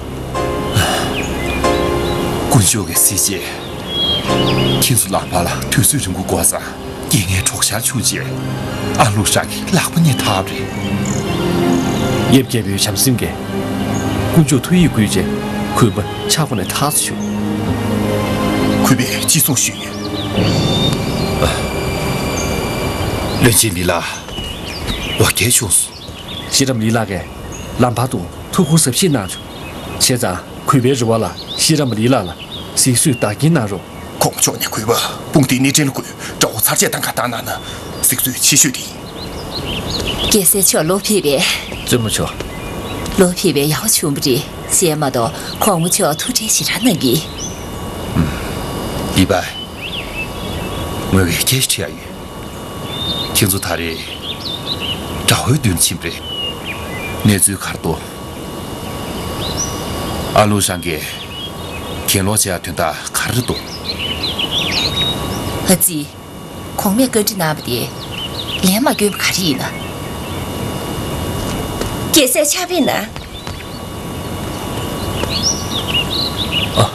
དཀོན་མཆོག་གིས་གཟིགས་རྗེས། ཁྱེད་ཚོ་ལག་པ་ལ་དུས་ཚོད་རིང་པོ་འགོར་ཙང་རྐྱེན་ངན་གྲོགས་ཤར་བྱུང་རྗེས། ཨ་ལུང་ཧྲང་གིས་ལག་པ་ནས་ཐར་བ་རེད། ཡབ་རྒྱལ་པོའི་བྱམས་སེམས་ཀྱིས། དཀོན་མཆོག་ཐུགས་ཡིད་བསྐུལ་རྗེས་གུས་པ་ཕྱག་སྒོ་ནས་ཐར་སོང་བྱུང་། གུས་པས་ཅི་གསུང་ཞུས་ཡོད། བློན་ཆེན་ལི་ལགས། ལོ་བརྒྱད་བྱུང་སོང་། ཤེས་རམས་ལི་ལགས་ཀྱིས་ལམ་བར་དུ་ཐུགས་ཁུར་གཟབ་བཞེས་གནང་བྱུང་། བྱས་ཙང་གུས་པའི་རེ་བ་ལ་ཤེས་རམས་ལི་ལགས་ལ་གཟིགས་བཟོས་བདག་རྐྱེན་གནང་རོགས། གོང་མ་མཆོག་ནས་གུས་པ་དཔུང་སྡེའི་སྣེ་འདྲེན་ལ་བསྐོས། དགྲ་བོ་ཚར་བཅད་བཏང་ག་བཏང་གནང་ན་གཟིགས་བཟོས་ཆེ་ཤོས་དེ་ཡིན། རྒྱལ་སྲས་མཆོག་བློ་ཕེབས་པས། བཙུན་མོ་མཆོག་བློ་ཕེབས་པས་ཡག་པོ་བྱུང་བ་རེད། གཞན་མ་གཏོགས་གོང་མ་མཆོག་ཐུགས་ཁྲལ་ཞེ་དྲག་གནང་གི། ལི་པའི། ངོས་ཀྱིས་སྐད་ཆ་དྲི་ཡ་ཡོད། ཁྱེད་ཚོ་ད་རེས་དགྲ་བོའི་མདུན་ཕྱིན་པ་རེད། གནས་ཚུལ་ག་རེ་འདུག་ཨ་ལུ་ཧྲང་གིས་གྱེན་ལོག་བྱེད་ཡ་དོན་དག་ག་རེ་འདུག་ཨ་ཙི། གོང་མས་བཀའ་འདྲི་གནང་བ་དེ་ལན་མ་བསྐྱོན་པ་ག་རེ་ཡིན་ན། རྒྱལ་སྲས་ཕྱག་ཕེབས་གནང་། ཨ།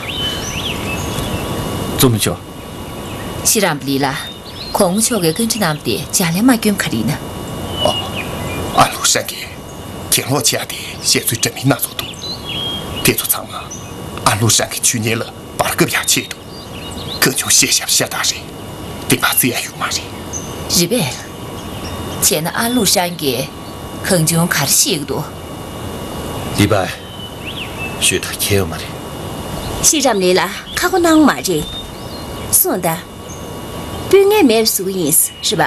བཙུན་མོ་མཆོག་ཤེས་རམས་ལི་ལགས། གོང་མ་མཆོག་གིས་བཀའ་འདྲི་གནང་བ་དེ་ལྗགས་ལན་མ་བསྐྱོན་པ་ག་རེ་ཡིན་ན། ཨ། ཨ་ལུ་ཧྲང་གིས་གྱེན་ལོག་བྱེད་ཡ་དེ་བཤད་ཚུལ་འདྲ་མིན་སྣ་ཚོགས་འདུག་དེ་ཚོ་ཚང་མ་ཨ་ལུ་ཧྲང་གི་ཆོས་ཉིད་ལ་བར་སྐབས་ཡག་ཆེད་དུ། གང་བྱུང་བཤད་བཞག་ཤ་སྟག་རེད། དེ་ཕར་བརྩི་ཡ་ཡོད་མ་རེད། རེད་པས། བྱས་ན་ཨ་ལུ་ཧྲང་གིས་གང་བྱུང་ག་རེ་བཤད་ཀྱི་འདུག་ལི་པའི། ཤོད་དང་ཁྱད་ཡོད་མ་རེད། ཤེས་རམས་ལི་ལགས་ཁག་པོ་གནང་མ་རེད། གསུངས་དང་། སྤུན་ངས་མེད་པ་བཟོ་གི་ཡིན་རེད་པ།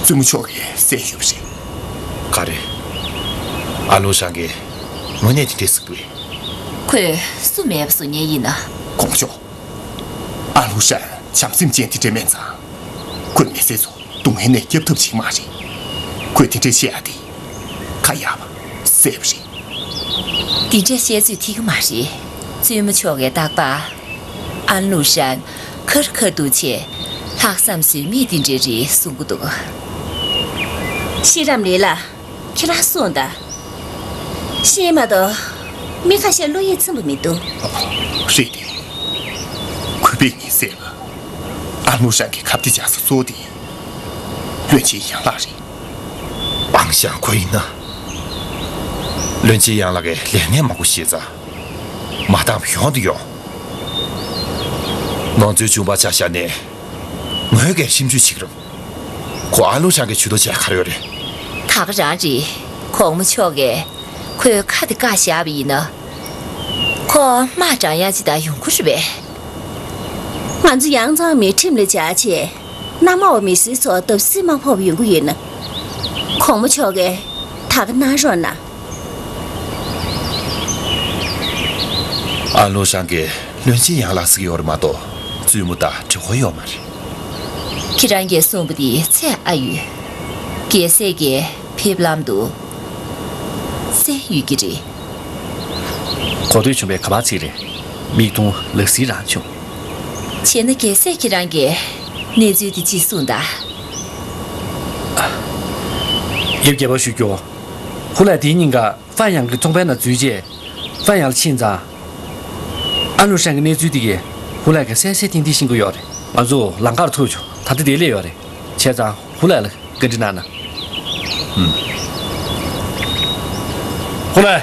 བཙུན་མོ་མཆོག་གིས་གསན་ཡོད་པ་རེད། ག་རེ། ཨ་ལུ་ཧྲང་གིས་དངོས་གནས་དེ་འདྲས་ཟེར་གི་རེད། ཁོས་སུ་མེད་པ་བཟོ་མཁན་ཡིན་ན། གོང་མ་མཆོག་ཨ་ལུ་ཧྲང་བྱམས་སེམས་ཅན་དེ་འདྲས་མིན་ཙང་། ཁོས་མི་སེར་ཚོ་སྡུག་བསྔལ་ནས་སྐྱོབ་ཐབས་བྱེད་ཀྱི་མ་རེད། ཁོས་དེ་འདྲས་བཤད་ཡ་དེ་ཁ་ཡག་པ་ཟེར་བ་རེད། དེ་འདྲས་བཤད་ཚོད་ཐིག་གི་མ་རེད། བཙུན་མོ་མཆོག་གིས་རྟག་པར་ཨན་ལུ་ཧྲན་ཁར་ཁར་འདུག་བྱས་ལྷག་བསམ་ཟོལ་མེད་དེ་འདྲས་རེད་གསུང་གི་འདུག་ཤེས་རམས་ལི་ལགས། ཁྱེད་རང་གསུངས་དང་། ཤེས་མ་གཏོགས་མི་ཁ་ཤས་བློ་ཡིད་ཚིམ་པ་མི་འདུག་རེད་དེ། གུས་པས་ཉིན་ཟེར་ལ་ཨ་ལུ་ཧྲན་གྱི་ཁ་གཏད་བཅག་ས་གཙོ་བོ་དེ་བློན་ཆེན་ཡང་ལགས་རེད། སྤང་ཤང་ཁོ་ཡིན་ན། བློན་ཆེན་ཡང་ལགས་ཀྱིས་ལས་ངན་མང་པོ་བཤད་ཙང་། མ་འདང་བ་ཡོང་དུ་ཡོང་། ནང་ཆོས་བྱུང་བ་ཆ་བཞག་ནས། ངོས་ཀྱིས་ཞིབ་འཇུག་བྱེད་ཀྱི་རེད། ཁོ་ཨ་ལུ་ཧྲན་གྱི་ཇུས་གཏོགས་བྱས་ག་རེ་ཡོད་རེད། ད་ག་རང་རེད། གོང་མ་མཆོག་གིས་ཁོའི་ཁ་དེ་བཀག་བཞག་པ་ཡིན་ན། ཁོ་དམག་དྲང་ཡག་ཅིག་ད་ཡོང་གི་རེད་པས། ང་ཚོ་ཡང་གཙང་མའི་ཁྲིམས་ལ་སྦྱར་བྱས། གནམ་འོག་མི་སེར་ཚོ་བརྡབ་གསིག་མ་ཕོག་པ་ཡོང་གི་ཡོད་ན། གོང་མ་མཆོག་གིས་ད་ག་གནང་རོགས་གནང་། ཨ་ལུ་ཧྲན་གྱིས་བློན་ཆེན་ཡང་ལགས་ཟེར་གྱི་ཡོད་རེད་མ་གཏོགས་བཙུན་མོ་དང་འབྲེལ་བ་ཡོད་མ་རེད། ཁྱེད་རང་གིས་གསུངས་པ་དེ་ཚད་ཨ་ཡོད། རྒྱལ་སྲས་ཀྱིས་ཕེབས་ལམ་དུ་གསན་ཡོད་ཀྱི་རེད། གོ་ཐོས་བྱུང་བའི་ག་པར་ཚིག་རེད། མིག་མཐོང་ལག་ཟིན་རང་བྱུང་། བྱས་ན་རྒྱལ་སྲས་ཁྱེད་རང་གིས་གནས་ཚུལ་དེ་ཅིག་གསུངས་དང་། ཡབ་རྒྱལ་པོ་ཞུ་རྒྱུ། ཧུ་ལས་དེའི་སྙིང་ག་ཧྥན་ཡང་གི་ཚོང་པའི་ནང་འཛུལ་རྗེས། ཧྥན་ཡང་ལ་ཕྱིན་ཙང་། ཨ་ལུ་ཧྲན་གྱི་གནས་ཚུལ་དེ་གས་ཧུ་ལས་ཀྱིས་གསལ་གསལ་ཐིང་ཐིང་ཤེས་ཀྱི་ཡོད་རེད། ང་ཚོ་ལམ་ཁར་ཐུག་བྱུང་། ད་ལྟ་དེ་སླེབས་ཡོད་རེད། བྱས་ཙང་ཧུ་ལས་ལ་བཀའ་འདྲི་གནང་ན། ཧུ་ལས།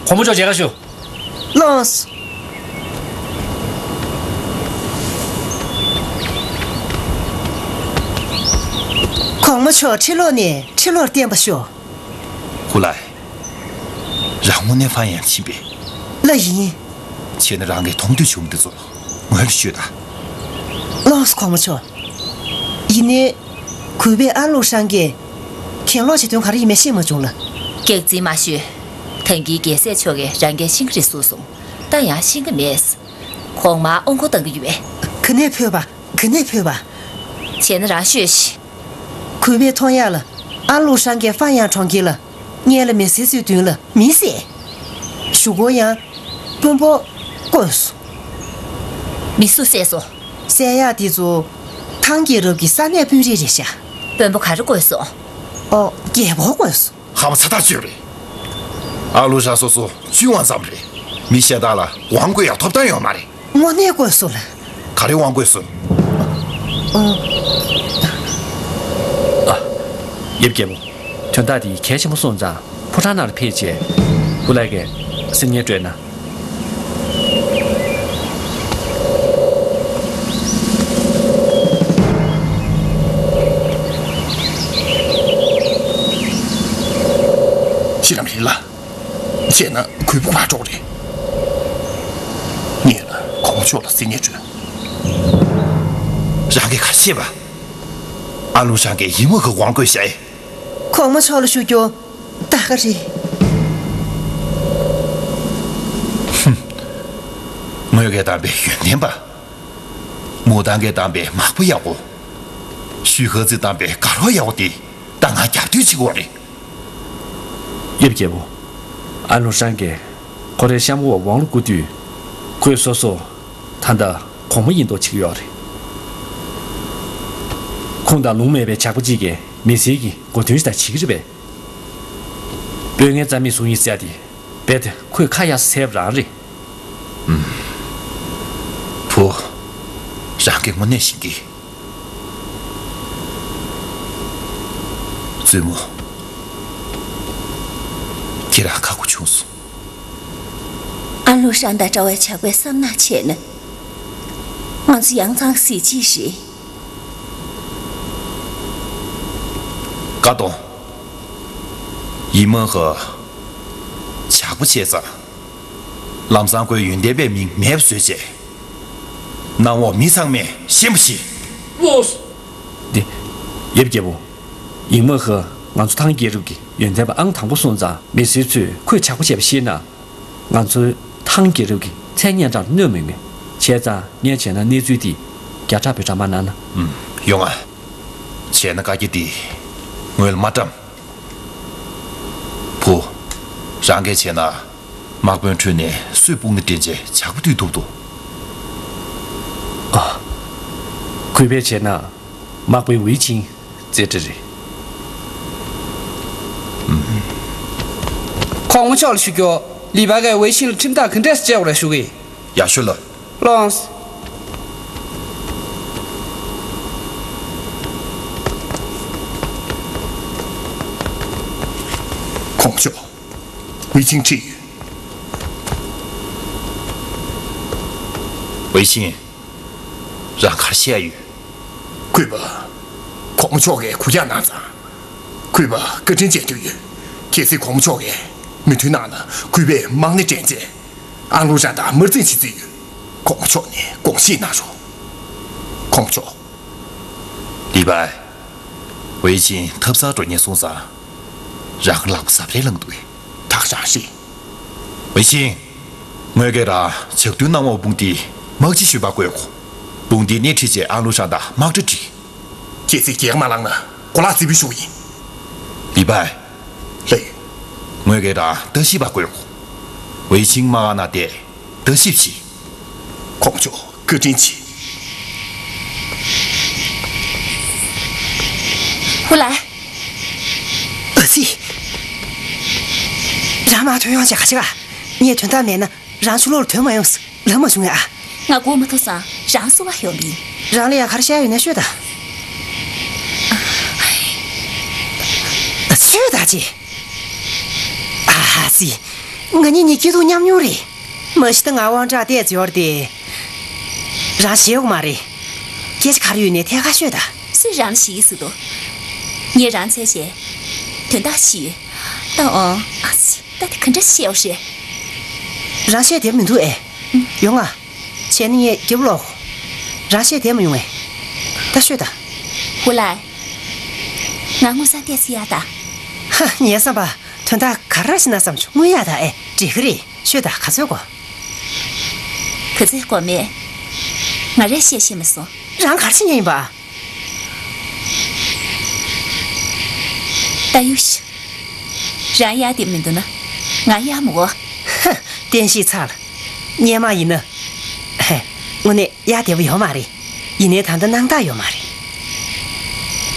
གོང་མ་མཆོག་མཇལ་ཁ་ཞུ། ལགས་སོ། གོང་མ་མཆོག་ཁྲི་ལོགས་ནས་ཁྲི་ལོར་བརྟན་པར་ཤོག་ཧུ་ལས། རང་དངོས་གནས་ཧྥན་ཡང་ཕྱིན་པས། ལགས་ཡིན། བྱས་ན་རང་གིས་མཐོང་ཐོས་བྱུང་འདི་ཚོ་ངོས་ལ་ཤོད་དང་། ལགས་སོ་གོང་མ་མཆོག་ཡིན་ནའི། གུས་པས་ཨ་ལུ་ཧྲན་གྱིས་གྱེན་ལོག་བྱེད་དོན་ག་རེ་ཡིན་མིན་ཤེས་མ་བྱུང་ལ། སྐྱག་རྫུན་མ་ཤོད། ད་གིན་རྒྱལ་སྲས་མཆོག་གིས་རང་གིས་ཤེས་ཀྱི་རེད་གསུངས་སོང་། ད་ཡང་ཤེས་ཀྱི་མེད། གོང་མར་དབུ་མགོ་བཏང་གི་ཡོད་པས། ག་ནས་ཕོད་པ། ག་ནས་ཕོད་པ། བྱས་ན་རང་ཤོད་ཤིག་གུས་པས་མཐོང་ཡག་ལ། ཨ་ལུ་ཧྲན་གྱིས་ཧྥན་ཡང་གྲོང་ཁྱེར་ལ། སྔོན་ལ་མི་སེར་ཚོའི་མདུན་ལ། མི་བསད། གཞུག་གུ་ཡང་། དཔོན་པོ་བསྐོས་སོང་། མི་སུ་བསད་སོང་། བསད་ཡག་དེ་ཚོ། ཐང་རྒྱལ་རབས་ཀྱི་ས་གནས་དཔོན་རིགས་རེད་ཤག་དཔོན་པོ་ག་རེ་བསྐོས་སོང་། ཨོ། རྒྱལ་པོ་བསྐོས་སོང་། ཧ་མ་ཚ་ཐག་ཆོད་རེད། ཨ་ལུ་ཧྲན་སོ་སོ་ཅུང་དབང་ཙམ་རེད། མི་གཞན་དག་ལ་དབང་བསྐོས་ཡག་ཐོབ་ཐང་ཡོད་མ་རེད། དངོས་གནས་བསྐོས་སོང་ལ། ག་རེ་དབང་བསྐོས་སོང་། ཨ། ཡབ་རྒྱལ་པོ། དོན་དག་འདི་གལ་ཆེན་པོ་སོང་ཙང་ཕོ་བྲང་ནང་ལ་ཕེབས་རྗེས། ཧུ་ལས་ཀྱིས་སེམས་ངལ་སྤྲོད་ན། ཅི་ལམ་རེད་ལ། བྱས་ན་གུས་པ་མ་གྲོགས་རེད། ངས་ལ་གོང་མ་མཆོག་ལ་སེམས་ཉེས་བྱོས། རང་གིས་ག་རེ་བཤད་པ། ཨ་ལུ་ཧྲང་གིས་ཡིན་མོ་གི་དབང་བསྐུར་བྱས། གོང་མ་མཆོག་ལ་ཞུ་རྒྱུ་ད་ག་རེད། ངོས་ཀྱིས་བཏང་པའི་ཡོན་ཏན་པ། མུ་ཏང་གིས་བཏང་པའི་མག་པ་ཡག་པོ། ཞུས་ཧ་ཙི་བཏང་པའི་དགའ་རོགས་ཡག་པོ་དེ་ད་ང་རྒྱབ་གཏོད་བྱེད་དགོས་རེད། ཡབ་རྒྱལ་པོ། ཨ་ལུ་ཧྲང་གིས་ཁོ་རའི་གཤམ་འོག་དབང་ལུང་བསྐུར་དུས། ཁོས་སོ་སོ་ད་ལྟ་གོང་མ་ཡིན་མདོག་བྱེད་ཀྱི་ཡོད་རེད། ཁོང་དང་ལུང་མེད་པའི་ཇག་པ་གཅིག་གིས་མི་སེར་གྱི་མགོ་ཐོན་ཞིག་དང་བྱེད་ཀྱི་རེད་པས། དཔོན་ངན་རྩ་མེད་བཟོ་ཡིན་ཟེར་ཡ་དེ་རྦད་དེ་ཁོས་ཁ་གཡར་ས་བཟས་པ་རང་རེད། བུ། རང་གིས་དངོས་གནས་ཤེས་ཀྱི། བཙུན་མོ། ཁྱེད་རང་ཁག་པོ་བྱུང་སོང་། ཨ་ལུ་ཧྲན་དང་འདྲ་བའི་ཇག་པས་བསམ་ན་བྱས་ན། ང་ཚོ་ཡང་གཙང་གཟི་བརྗིད་རེད། ཀ་ཏོང་། ཡིན་མ་ཧ། ཇག་པ་བྱས་ཙང་། ལམ་སང་ཁོའི་ཡོན་ཏན་པའི་མིང་མེད་པ་བཟོས་བྱས། གནམ་འོག་མི་ཚང་མས་ཤེས་པ་བྱེད། ལོས། འདི། ཡབ་རྒྱལ་པོ། ཡིན་མ་ཧ་ང་ཚོ་ཐང་རྒྱལ་རབས་ཀྱི་ཡོན་ཏན་པ་ཨང་དང་པོ་སོང་ཙང་མི་སེར་ཚོས་ཁོས་ཇག་པ་བྱས་པ་ཤེས་ན། ང་ཚོའི་ཐང་རྒྱལ་རབས་ཀྱི་མཚན་སྙན་གྲགས་གནོད་མི་ངེས། བྱས་ཙང་ངས་བྱས་ན་གནས་ཚུལ་འདི་བརྒྱ་ཕྲག་བུ་ཕྲག་མ་གནང་ན། ཨུམ། ཡོང་ང་། བྱས་ན་བཀའ་རྒྱ་འདི་ངོས་ལ་མ་བཀྲམ། བུ། རང་གིས་བྱས་ན། དམག་དཔོན་ཁྲོད་ནས་སུས་དཔུང་སྣེ་འདྲེན་བྱས་ཇག་པ་བཏུལ་ཐུབ་འདུག་ཨ། གུས་པས་བྱས་ན་དམག་དཔོན་ཝེ་ཆིང་རྩེ་གྲས་རེད། གོང་མ་མཆོག་ལ་ཞུ་རྒྱུ། ལི་པ་གས་ཝེ་ཆིང་ལ་ཁྲིམས་ཐག་ག་འདྲས་བཅད་དགོས་རེད་ཞུ་གི། ཡག་ཤོས་ལ། ལོངས། གོང་མ་མཆོག་ཝེ་ཆིང་ཁྲིད་ཡོད། ཝེ་ཆིང་། རང་ག་རེ་བཤད་ཡོད། གུས་པ། གོང་མ་མཆོག་གིས་གུ་ཡངས་གནང་ཙང་། གུས་པ་བཀའ་དྲིན་འཇལ་རྒྱུ་ཡོད། གལ་སྲིད་གོང་མ་མཆོག་གིས་མོས་མཐུན་གནང་ན་གུས་པས་དམག་སྣེ་འདྲེན་རྗེས། ཨང་ལུ་ཧྲན་དང་དམར་འཛིང་བྱེད་རྩིས་ཡོད། གོང་མ་མཆོག་ནས་དགོངས་བཞེས་གནང་རོགས། གོང་མ་མཆོག་ལི་པའི། ཝེ་ཆིང་ཐབ་ཚང་འགྲོ་ཉེན་སོང་ཙང་། རང་ལག་པ་ཟབ་རེ་ལངས་འདུག་གས། ད་ག་རང་རེད། ཝེ་ཆིང་། ངོས་ཀྱིས་རང་ཇག་རྡུལ་གནམ་འོག་དཔུང་སྡེའི་དམག་སྤྱི་ཞུ་བར་བསྐོས་གོ། དཔུང་སྡེ་སྣེ་ཁྲིད་བྱས་ཨང་ལུ་ཧྲན་དང་དམག་གྲ་སྒྲིག་གལ་སྲིད་རྒྱལ་ཁ་མ་བླངས་ན་གོ་ལག་རྩེ་ཕུད་ཞུ་གི་ཡིན། ལི་པའི། ལགས། ངོས་ཀྱིས་རང་ལྟ་ཞིབ་པ་བསྐོས་གོ། ཝེ་ཆིང་དམག་སྒར་ནང་བསྡད་ལྟ་ཞིབ་བྱེད། གོང་མ་མཆོག་བཀའ་དྲིན་ཆེ། ཧུ་ལའེ། ཨ་ཙི། རང་མར་ཐོན་ཡོང་བྱས་ག་ཅི་ག་ངས་དོན་དག་མེད་ན་རང་ཕྱི་ལོགས་ལ་ཐོན་མ་ཡོང་ཟེར་ལབ་མ་བྱུང་ངས་ཨ། ང་སྒུག་མ་ཐུབ་སོང་། རང་བསུ་བ་ཡོང་གི་ཡིན། རང་ལ་ཡང་ག་རེ་བཤད་ཡོད་ན་ཤོད་དང་། ཤོད་དང་ཅི། ཨ་ཙི། ང་གཉིས་གཉིས་སྐྱིད་སྡུག་མཉམ་མྱོང་རེད། མ་གཞི་ད་ང་དབང་དྲག་བལྟས་ཚེ་ཡོར་ཏེ། རང་ཞེད་དགོས་མ་རེད། སྐད་ཆ་ག་རེ་ཡོད་ནའི་ཐད་ཀར་ཤོད་ད། སུས་རང་ལ་ཞེད་ཀྱི་ཟེར་འདུག་ངས་རང་འཚོལ་བྱས། དོན་དག་ཞིག་ཡོད། ད་འོང་། ཨ་ཙི། ད་དེ་ག་འདྲ་བཤད་ཡོད་རེད། རང་བཤད་བདེ་པོ་མི་འདུག་ཨེ། ཡོང་ང་། བྱས་ན་ངས་རྒྱབ་ལོག་རང་བཤད་བདེ་མ་ཡོང་ངས། ད་ཤོད་ད། ཧུ་ལའེ། ང་དངུལ་སྲང་བལྟས་ཚེ་ཡག་ད། ཧ། ངའི་བསམ་པ། དོན་དག་ག་རེ་ཞིག་ན་བསམ་བྱུང་། དངུལ་ཡག་ད་ཨེ། འགྲིག་གི་རེད། ཤོད་ད། ག་ཚོད་དགོས། ག་ཚོད་དགོས་མེད། ང་རས་བཤད་ཤེས་མ་སོང་། རང་ག་རེ་བྱེད་མཁན་ཡིན་པ། ད་ཡུ་ཤི། རང་གཡར་བསྡད་མི་འདུག་ན། ང་གཡར་མི་དགོས། ཧ། བསྟན་བཤིག་ཚར་ལ། སྔོན་མ་ཡིན་ན། ཧེ། དངོས་གནས་གཡར་བདེ་པོ་ཡོད་མ་རེད། ཡིན་ནའི་ད་ལྟ་སྣང་དག་ཡོད་མ་རེད།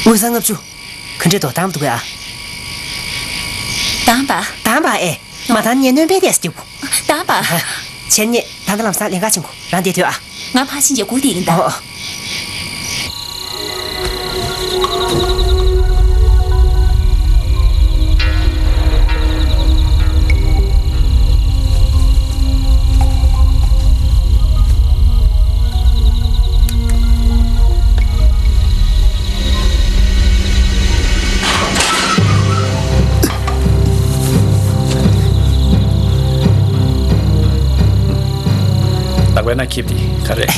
དངུལ་སྲང་ལྔ་བཅུ། ག་འདྲས་འདུག་འདང་འདུག་གས་ཨ། འདང་པ། འདང་པ་ཨེ། མ་འདང་ན་ངས་སྣོན་པའི་ལས་སུ་སྐྱུག་གོ། འདང་པ། བྱས་ན་ངས་ད་ལྟ་ལམ་སང་ལེན་ག་ཕྱིན་གོ། རང་བསྡད་སྡོད་ཨ། ང་ཕར་ཕྱིན་བྱས་སྒུག་བསྡད་ཡིན་ད། ཨོ་ཨོ། ཡོད་ན་ཁེབས་དེ་ག་རེད།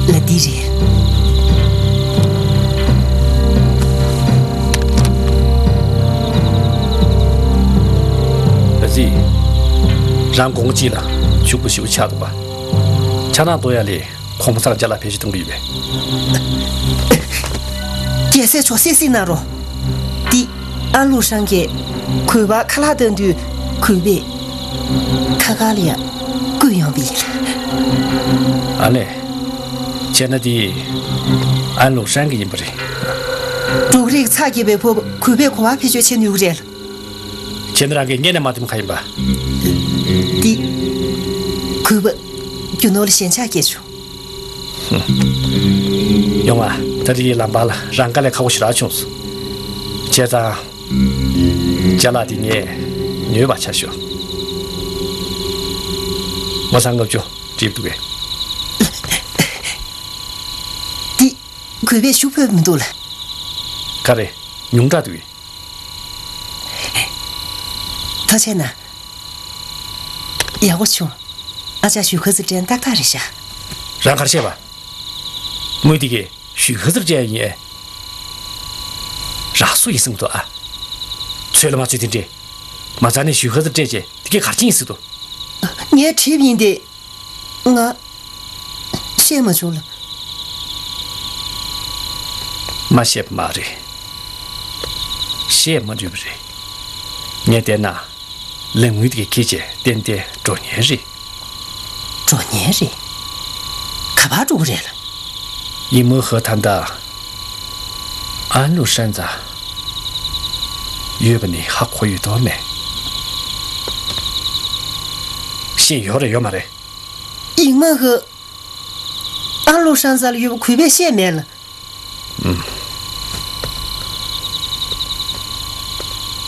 ལ་འདི་རེད། ལ་ཙི། རང་དགོང་གཅིག་ལ་ཕྱུག་པོ་ཞེ་པོ་ཆགས་འདུག་པ། ཆ་ནང་ཏོ་ཡ་ལས། གོང་ས་རྒྱ་ལ་ཕེབས་ཞིག་གཏོང་གི་ཡོད་པས། རྒྱལ་སྲས་མཆོག་སེ་སི་ན་རོ། འདི་ཨ་ལུ་ཧྲང་གིས་གུས་པ་ཁ་ལག་བཏང་དུས་གུས་པས་ཁ་ཁ་ལ་ཡ་བསྐུས་ཡོང་བ་ཡིན་ལ། ཨ་ལས། བྱས་ན་འདི་ཨ་ལུ་ཧྲང་གི་ཡིན་པ་རེད། འབྲུག་རིགས་ཚགས་ཀྱི་བའི་ཕོ་གུས་པས་གོ་བ་ཕེབས་བཅོས་བྱེད་ནུས་ཀྱི་རེད། བྱས་ན་རང་གིས་སྔས་ནས་མ་ཐིམ་ཁ་ཡིན་པ། འདི་གུས་པ་རྒྱུ་ནོར་ལ་ཞེན་ཆགས་སྐྱེས་བྱུང་། ཡོང་ང་། ད་རེས་ལམ་བར་ལ་རང་དཀའ་ལས་ཁག་པོ་ཞེ་དྲག་བྱུང་སོང་། བྱས་ཙང་། ཅ་ལག་དེ་ངས་ཉོས་པ་ཆ་ཞོག །ངོ་ཚ་ལྔ་བཅུ་འགྲིབ་འདུག་གས། འདི་གུས་པས་ཞུ་ཕོད་མི་འདུག་ལ། ག་རེ། ཉུང་དྲགས་འདུག་གས། ཐུགས་རྗེ་གནང་། ཡག་པོ་བྱུང་། ཨ་ཅག་ཞུ་ཁ་ཟི་དྲན་ཏག་ཏག་རེད་ཤག །རང་གར་བཤད་པ། དངུལ་དེ་གས་ཞུ་ཁ་ཟིར་བཅད་ཡིན་ཨེ། རག་སུ་ཡིན་སེམས་འདུག་ཨ། ཚོད་ལ་མ་ཚོད་དེ་འདྲས། མ་རྩ་ནས་ཞུ་ཁ་ཟིར་བཅད་བྱས་དེ་གས་གར་ཕྱིན་ཡིན་སྲིད་དོ། ངས་བྲིས་པ་ཡིན་ཏེ། ང་། བཤད་མ་བྱུང་ལ། མ་བཤད་པ་མ་རེད། བཤད་མ་འགྲུབ་པ་རེད། ངས་བལྟས་ན། ལས་ངུས་དེ་གས་ཁྱེད་ཀྱིས་ཏན་ཏན་འགྲོ་ཉེན་རེད། འགྲོ་ཉེན་རེད། ག་པར་འགྲོ་གི་རེད་ལ། ཡིན་མོ་ཧི་ད་ལྟ་ཨན་ལུ་ཧྲན་ཙ་ཡོད་པ་ནི་ཧ་གོ་ཡོད་དོ་མེད། ཤེས་ཡོད་རེད་ཡོད་མ་རེད། ཡིན་མོ་ཧི། ཨ་ལོ་ཧྲན་ཙ་ལ་ཡོད་པ་གུས་པས་བཤད་མེད་ལ།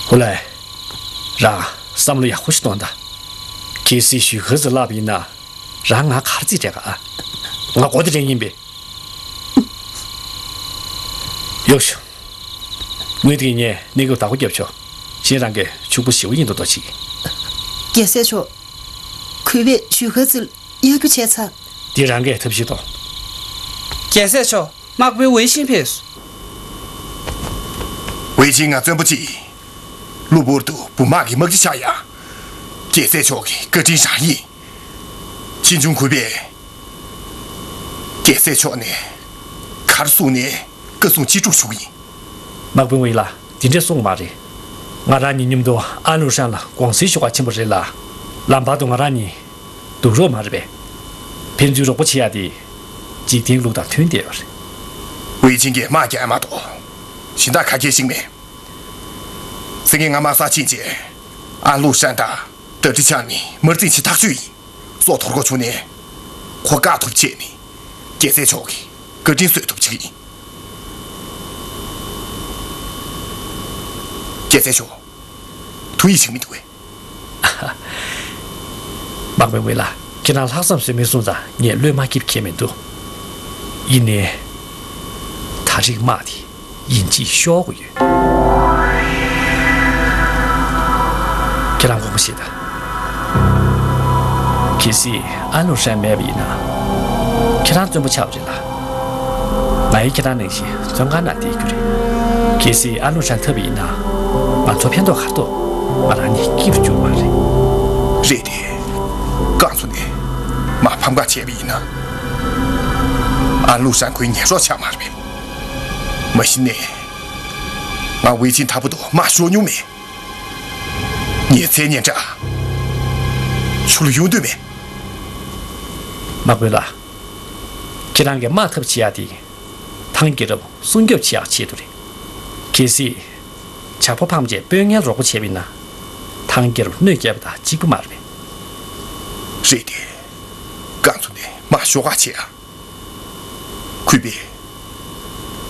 ཧུ་ལས། རང་བསམ་བློ་ཡག་པོ་ཞིག་གཏོང་དང། གལ་སྲིད་ཞུ་ཧི་ཙི་བརླག་པ་ཡིན་ན། རང་ང་གར་རྩིས་སྤྲད་ག་ཨ། ང་མགོ་དེ་དྲན་ཡིན་པས། ཡོད་ཤོག །དངུལ་དེ་ངས་གནས་སྐབས་བདག་པོ་བརྒྱབ་ཆོག །གཞན་རང་གིས་ཕྱུག་པོ་ཞེ་པོ་ཡིན་མདོག་མདོག་བྱེད། རྒྱལ་སྲས་མཆོག །གུས་པས་ཞུ་ཧི་ཙི་ལ་གཡར་རྒྱུ་བྱས་ཚར། འདི་རང་གིས་ཐབས་ཤེས་གཏོང་། རྒྱལ་སྲས་མཆོག །དམག་དཔོན་ཝེ་ཆིང་ཕེབས་སོང་། ཝེ་ཆིང་ང་བཙོན་པོ་གཅིག །གློ་བུར་དུ་བུ་དམག་གི་དམག་སྤྱི་ཆགས་ཡ། རྒྱལ་སྲས་མཆོག་གི་བཀའ་དྲིན་རང་ཡིན། ཆེ་ཆུང་གུས་པས། རྒྱལ་སྲས་མཆོག་ནས། གར་སོང་ནས་བཀའ་གསུང་ཅི་སྒྲུབ་ཞུ་གི་ཡིན། དམག་དཔོན་ཝེ་ལགས། དེ་འདྲས་གསུངས་མ་རེད། ང་རང་གཉིས་མཉམ་དུ་ཨ་ལུ་ཧྲན་ལ་དགོངས་སེལ་ཞུ་ག་ཕྱིན་པ་རེད་ལ། ལམ་བར་དུ་ང་རང་གཉིས་སྡུག་རོགས་མ་རེད་པས། ཕན་ཚུན་རོགས་པ་བྱེད་ཡ་དེ་འཇིག་རྟེན་ལུགས་དང་མཐུན་བསྡད་པ་རེད། ཝེ་ཆིང་གིས་དམག་རྒྱག་ཡ་མ་གཏོགས་གཞན་དག་ག་གེ་ཞིག་མེད། སེང་གེ་ང་དམག་སར་ཕྱིན་རྗེས་ཨ་ལུ་ཧྲན་དང་ཏ་ཏི་ཆང་ནི་དམར་འཛིང་བྱེད་ཐག་ཆོད་ཡིན། སྲོག་དོར་དགོས་བྱུང་ནས་ཁོ་བཀག་ཐུབ་བྱས་ནས་རྒྱལ་སྲས་མཆོག་གི་བཀའ་དྲིན་གསོ་ཐུབ་བྱེད་ཀྱི་ཡིན། རྒྱལ་སྲས་མཆོག །ཐུགས་ཡིད་ཆེས་མི་འདུག་གས། དམག་དཔོན་ཝེ་ལགས། ཁྱེད་རང་ལྷག་བསམ་ཟོལ་མེད་གསུངས་ཙང་ངས་བློས་མ་འགེལ་མཁན་མི་འདུག །ཡིན་ནའི། ད་རེས་དམག་དེ་ཡིན་གཅིག་ཤོར་དགོས་ཡོད། ཁྱེད་རང་དགོངས་པ་བཞེས་དང་། གལ་སྲིད་ཨ་ལུ་ཧྲན་མེད་པ་ཡིན་ན། ཁྱེད་རང་བཙོན་པོ་ཆགས་པ་རེད་ལ། ང་ཡི་ཁྱེད་རང་ནང་བཞིན་བཙོན་ཁང་ནང་བསྡད་རྒྱུ་རེད། གལ་སྲིད་ཨ་ལུ་ཧྲན་ཐར་པ་ཡིན་ན། ང་ཚོ་ཕན་ཐོགས་ག་རེ་ཐོགས། ང་རང་ནི་སྐྱིད་པོ་འགྱུར་མ་རེད། རེད་དེ། རྐང་ཚོ་ནས་མ་ཕམ་ཁ་བྱས་པ་ཡིན་ན། ཨ་ལུ་ཧྲན་ཁོའི་ཉེ་གྲོགས་ཆགས་མ་རེད། མ་གཞི་ནས་ང་ཝེ་ཆིང་ཐར་པ་དུ་མ་ཤོར་མྱོང་མེད། ཉེ་ཚན་སྙན་གྲགས་ཆུ་ལ་གཡུག་འདོད་མེད། དམག་དཔོན་ལགས། ཁྱེད་རང་གིས་དམག་འཐབ་བྱེད་ཡག་དེ། ཐང་རྒྱལ་རབས་སྲུང་སྐྱོབ་བྱེད་ཡག་ཆེད་དུ་རེད། གལ་སྲིད། བྱ་ཕོ་ཕམ་བྱས་དཔོན་ངན་རོགས་པ་བྱས་པ་ཡིན་ན། ཐང་རྒྱལ་རབས་གནོད་སྐྱེལ་བ་དང་གཅིག་པ་མ་རེད་པས། རེད་དེ། རྐང་ཚོ་ནས་དམག་ཤོག་ཁག་བྱེད་ཡག་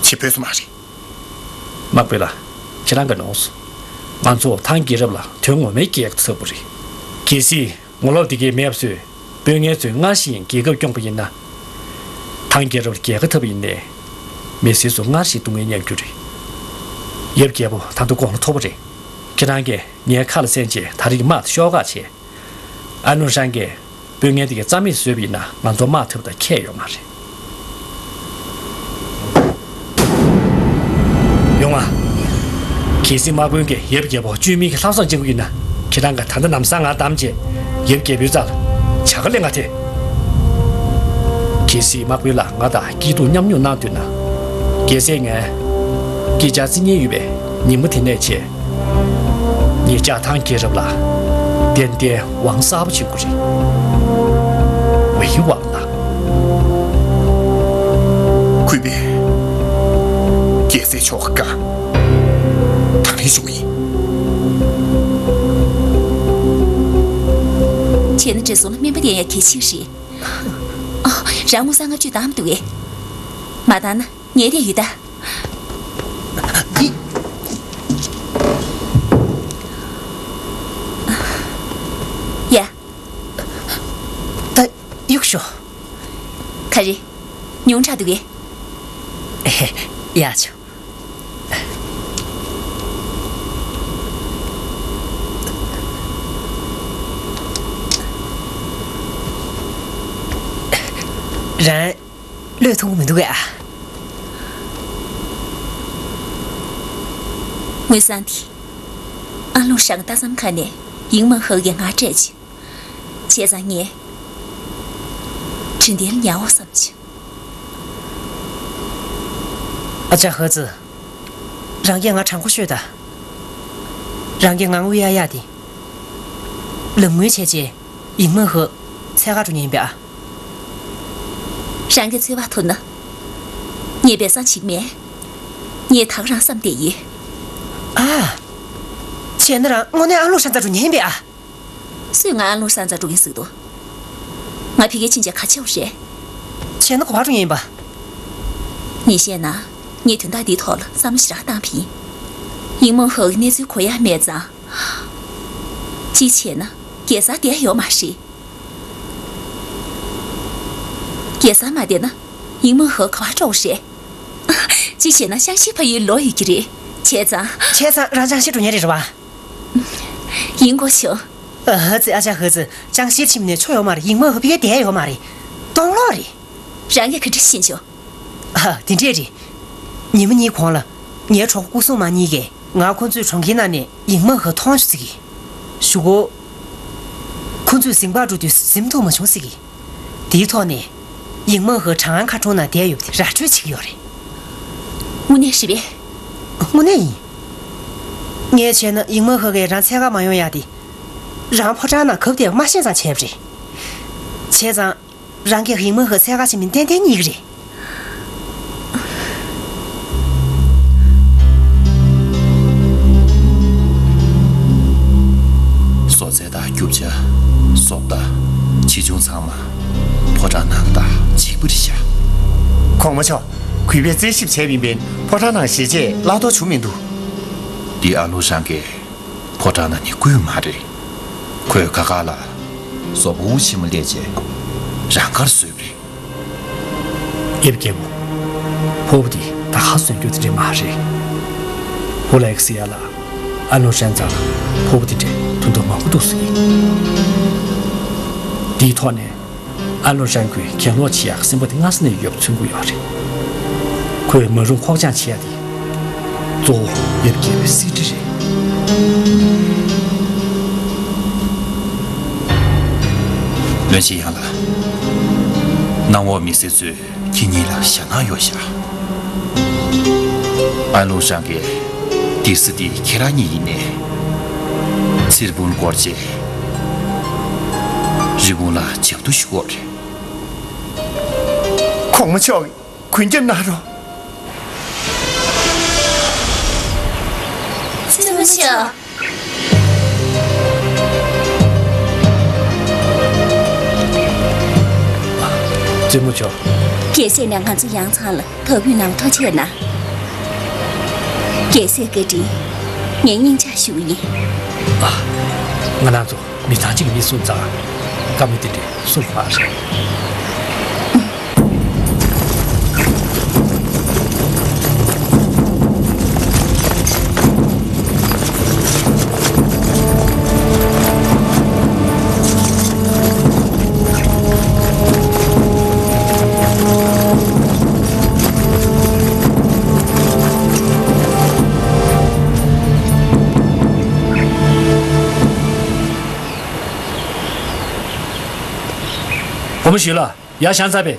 གུས་པས་བྱེད་ཕོད་ས་མ་རེད། དམག་དཔོན་ལགས། ཁྱེད་རང་གིས་ནོངས་སོང་། ང་ཚོ་ཐང་རྒྱལ་རབས་ལ་དོན་ངོ་མའི་སྐྱེལ་ཐུབ་པ་རེད། གལ་སྲིད་ངོ་ལོག་འདི་གའི་མེད་པ་བཟོས་དཔོན་ངན་ཚོས་སྔར་བཞིན་རྒྱལ་ཁབ་སྐྱོང་པ་ཡིན་ན། ཐང་རྒྱལ་རབས་ལ་རྒྱལ་ཁ་ཐོབ་པ་ཡིན་ནའི། མི་སེར་ཚོ་སྔར་བཞིན་སྡུག་བསྔལ་མྱོང་རྒྱུ་རེད། ཡབ་རྒྱལ་པོ། ད་དུང་དགོངས་པ་མཐོ་པོ་རེད། ཁྱེད་རང་གིས་ངའི་ཁ་ལ་གསན་བྱས་ད་རེས་ཀྱི་དམག་དེ་ཤོག་ཁག་བྱས། ཨན་ལུང་ཧྲན་གྱིས་དཔོན་ངན་དེ་གའི་རྩ་མེད་བཟོས་པ་ཡིན་ན་ང་ཚོ་དམག་ཐུབ་དང་ཁྱད་ཡོད་མ་རེད། ཡོང་ང་། གལ་སྲིད་དམག་དཔོན་གྱིས་ཡབ་རྒྱལ་པོ་བཅོས་མིན་གྱི་ལྷག་བསམ་ཅན་པོ་ཡིན་ན། ཁྱེད་རང་གིས་ད་ལྟ་ལམ་སང་ང་བདམས་བྱས་ཡབ་རྒྱལ་པོའི་རྩ་ལ་བྱ་དགའ་ལེན་ག་ཐེ། གལ་སྲིད་དམག་དཔོན་ལགས་ང་དང་སྐྱིད་སྡུག་མཉམ་མྱོང་གནང་འདོད་ན། རྒྱལ་སྲས་ངས་སྐྱིད་ཆགས་རྩི་ཉེན་ཡོད་པའི་ཉིན་མོ་དེ་ནས་བྱས། ངས་ལྕགས་ཐང་རྒྱལ་རབས་ལ་ཏན་ཏན་དབང་གསར་པ་བྱེད་དགོས་རེད། ཝེ་ཝང་ལགས། གུས་པས། རྒྱལ་སྲས་མཆོག་ག་དང་ལེན་ཞུ་གི་ཡིན། བྱས་ན་བགྲེས་སོང་ལ་སྨན་པ་བསྟེན་ཡ་གལ་ཆེ་རེད། ཨ། རང་དངུལ་སྲང་ལྔ་བཅུ་བཏང་མི་འདུག་གས། མ་བཏང་ན་ངས་བསྟན་ཡོད་ད། ཡ། ད་གཡུག་ཞོག་ག་རེ། ཉུང་དྲགས་འདུག་གས། ཡ་ཆུ། རང་བློས་ཐུབ་ཀྱི་མི་འདུག་གས། ཨ། དངུལ་སྲང་དེ་ཨན་ལུང་ཧྲན་གྱི་རྟ་ཟམ་ཁ་ནས་ཡིང་མང་ཧོ་གིས་ང་སྤྲད་བྱས། བྱས་ཙང་ངས་དྲིན་དེ་ལ་ཉར་འོ་བསམ་བྱས། ཨ་ཅག་ཧོ་ཙི། རང་གིས་ང་དྲང་པོ་ཤོད་དང་། རང་གིས་ང་དངུལ་གཡར་ཡག་དེ་ལམ་སྔོན་བྱས་བྱས་ཡིང་མང་ཧོ་འཚོལ་ག་འགྲོ་མཁན་ཡིན་པས། ཨ། རང་གིས་འཚོལ་བ་ཐུབ་ན། ངས་སྦས་གསང་བྱེད་ཀྱི་མེད། ངས་ད་ག་རང་བསམ་བསྡད་ཡིན། ཨ། བྱས་ན་རང་དངོས་གནས་ཨན་ལུང་ཧྲན་རྩར་འགྲོ་མཁན་ཡིན་པས། ཨ། སུས་ང་ཨན་ལུང་ཧྲན་རྩར་འགྲོ་མཁན་ཟེར་གྱི་འདུག་ང་ཕ་གིར་ཕྱིན་བྱས་ག་བྱེད་དགོས་རེད། བྱས་ན་ག་པར་འགྲོ་མཁན་ཡིན་པ། ངས་བཤད་ན། ངས་དོན་དག་འདིའི་ཐོག་ལ་བསམ་བློ་ཞེ་དྲག་བཏང་བ་ཡིན། ཡིང་མང་ཧོ་གི་གནས་ཚུལ་གོ་ཡ་མེད་ཙང་། གཅིག་བྱས་ན་རྒྱལ་སར་བསྡད་ཡོད་མ་རེད། རྒྱལ་སར་མ་བསྡད་ན་ཡིང་མང་ཧོ་ག་པར་འགྲོ་དགོས་རེད། གཅིག་བྱས་ན་ཤང་ཤིའི་ཕ་ཡུལ་ལོག་ཡོད་ཀྱི་རེད། བྱས་ཙང་། བྱས་ཙང་རང་ཤང་ཤི་འགྲོ་མཁན་རེད་རེད་པ། ཡིན་གོ་ཆོག་ཨ་ཧ་ཙི། ཨ་ཅག་ཧོ་ཙི། ཤང་ཤིར་ཕྱིན་ནས་ཆོ་ཡོད་མ་རེད། ཡིང་མང་ཧོ་ཕ་གིར་བསྡད་ཡོད་མ་རེད། སྟོང་ལོག་རེད། རང་གིས་ག་འདྲ་ཤེས་བྱུང་། ཨ། དེ་འདྲས་རེད། ཉི་མ་གཉིས་གོང་ལ་ངའི་གྲོགས་པོ་སྐུ་སྲུང་མ་གཉིས་ཀས་ང་ཁོ་ཚོའི་གྲོང་ཁྱེར་ནང་ནས་ཡིང་མང་ཧོ་མཐོང་བྱུང་ཟེར་གི། གཞུག་གུ་ཁོ་ཚོས་གཟིམ་པར་འགྲོ་དུས་གཟིམ་ཐུབ་མ་བྱུང་ཟེར་གི། དེའི་ཐོག་ནས་ཡིང་མང་ཧོ་ཁྲང་ཨན་མཁར་གྲོང་ནང་བསྡད་ཡོད་པ་དེ་ར་སྤྲོད་བྱེད་ཀྱི་ཡོད་རེད། དངོས་གནས་རེད་པས། དངོས་གནས་ཡིན། ངས་བྱས་ན་ཡིང་མང་ཧོ་གིས་རང་འཚོལ་ག་མ་ཡོང་ཡ་དེ། རང་ཕོ་བྲང་ནང་གབ་བསྡད་པ་མ་ཤེས་ཙང་བྱས་པ་རེད། བྱས་ཙང་། རང་གིས་ཡིང་མང་ཧོ་འཚོལ་ག་ཕྱིན་མིན་ཏན་ཏན་རྙེད་ཀྱི་རེད། བཟོ་རྩལ་དང་རྒྱུ་ཆ། བཟོ་ལྟ། ཆེ་ཆུང་ཚང་མ་ཕོ་བྲང་ནང་དང་གཅིག་པ་རེད་ཤག་གོང་མ་མཆོག་གུས་པས་རྩད་ཞིབ་བྱས་པ་ཡིན་པས་ཕོ་བྲང་ནང་ཞལ་ཆད་བརླག་དོགས་བྱུང་མི་འདུག་འདི་ཨན་ལུང་ཧྲན་གྱིས་ཕོ་བྲང་ནང་ནས་བརྐུས་མ་རེད། ཁོས་ཁ་ཁ་ལ་བཟོ་པ་ཧུའུ་ཆེན་མོ་སླེབས་རྗེས་རང་དགར་བཟོས་པ་རེད། ཡབ་རྒྱལ་པོ། ཕོར་པ་འདི་ད་ག་བཟོ་རྒྱུ་དེ་འདྲས་མ་རེད། ཧུ་ལའེ་ཀི་སི་ཡ་ལ་ཨན་ལུང་ཧྲན་རྩར་ཕོར་པ་འདི་འདྲས་ཐོན་མདོག་མང་པོ་འདུག་ཟེར་གི། འདིའི་ཐོག་ནས་ཨན་ལུང་ཧྲན་ཁོས་གྱེན་ལོག་བྱེད་ཡག་སེམས་པ་དེ་སྔ་ས་ནས་ཡོད་པ་མཚོན་གྱི་ཡོད་རེད། ཁོས་མ་རུངས་ཁོག་བཅངས་བྱེད་ཡ་དེ། གཙོ་བོ་ཡབ་རྒྱལ་པོའི་གསེར་ཁྲི་རེད། བློན་ཆེན་ཡང་ལགས། གནམ་འོག་མི་སེར་ཚོས་ཁྱེད་གཉིས་ལ་ཞེད་སྣང་ཡོད་ཤག་ཨན་ལུང་ཧྲན་གྱིས་དེ་ས་དེ་ཁྱེད་རང་གཉིས་ཡིན་ནས། ཚེ་རིང་སྤུན་བསྐོར་རྗེས་རི་བོང་ལ་བྱབ་ཐུག་ཞུ་དགོས་རེད། གོང་མ་མཆོག་གིས་མགོན་སྐྱབས་གནང་རོགས། བཙུན་མོ་མཆོག་བཙུན་མོ་མཆོག་རྒྱལ་སྲས་ནས་ང་ཚོ་ཡང་ཚང་ལ་དོ་ཕོག་གནང་ཐུགས་རྗེ་གནང་། རྒྱལ་སྲས་བཀའ་དྲིན། ངས་སྙིང་ཆ་ཞུ་གི་ཡིན། ཨ། ང་རང་ཚོ་མི་ཐང་གཅིག་གི་མི་སོང་ཙང་བཀའ་མོལ་དེ་འདྲས་གསུང་གི་མ་རེད། སྒོར་མོ་ཞུས་ལ། ཡར་བཞེངས་ཚར་པས།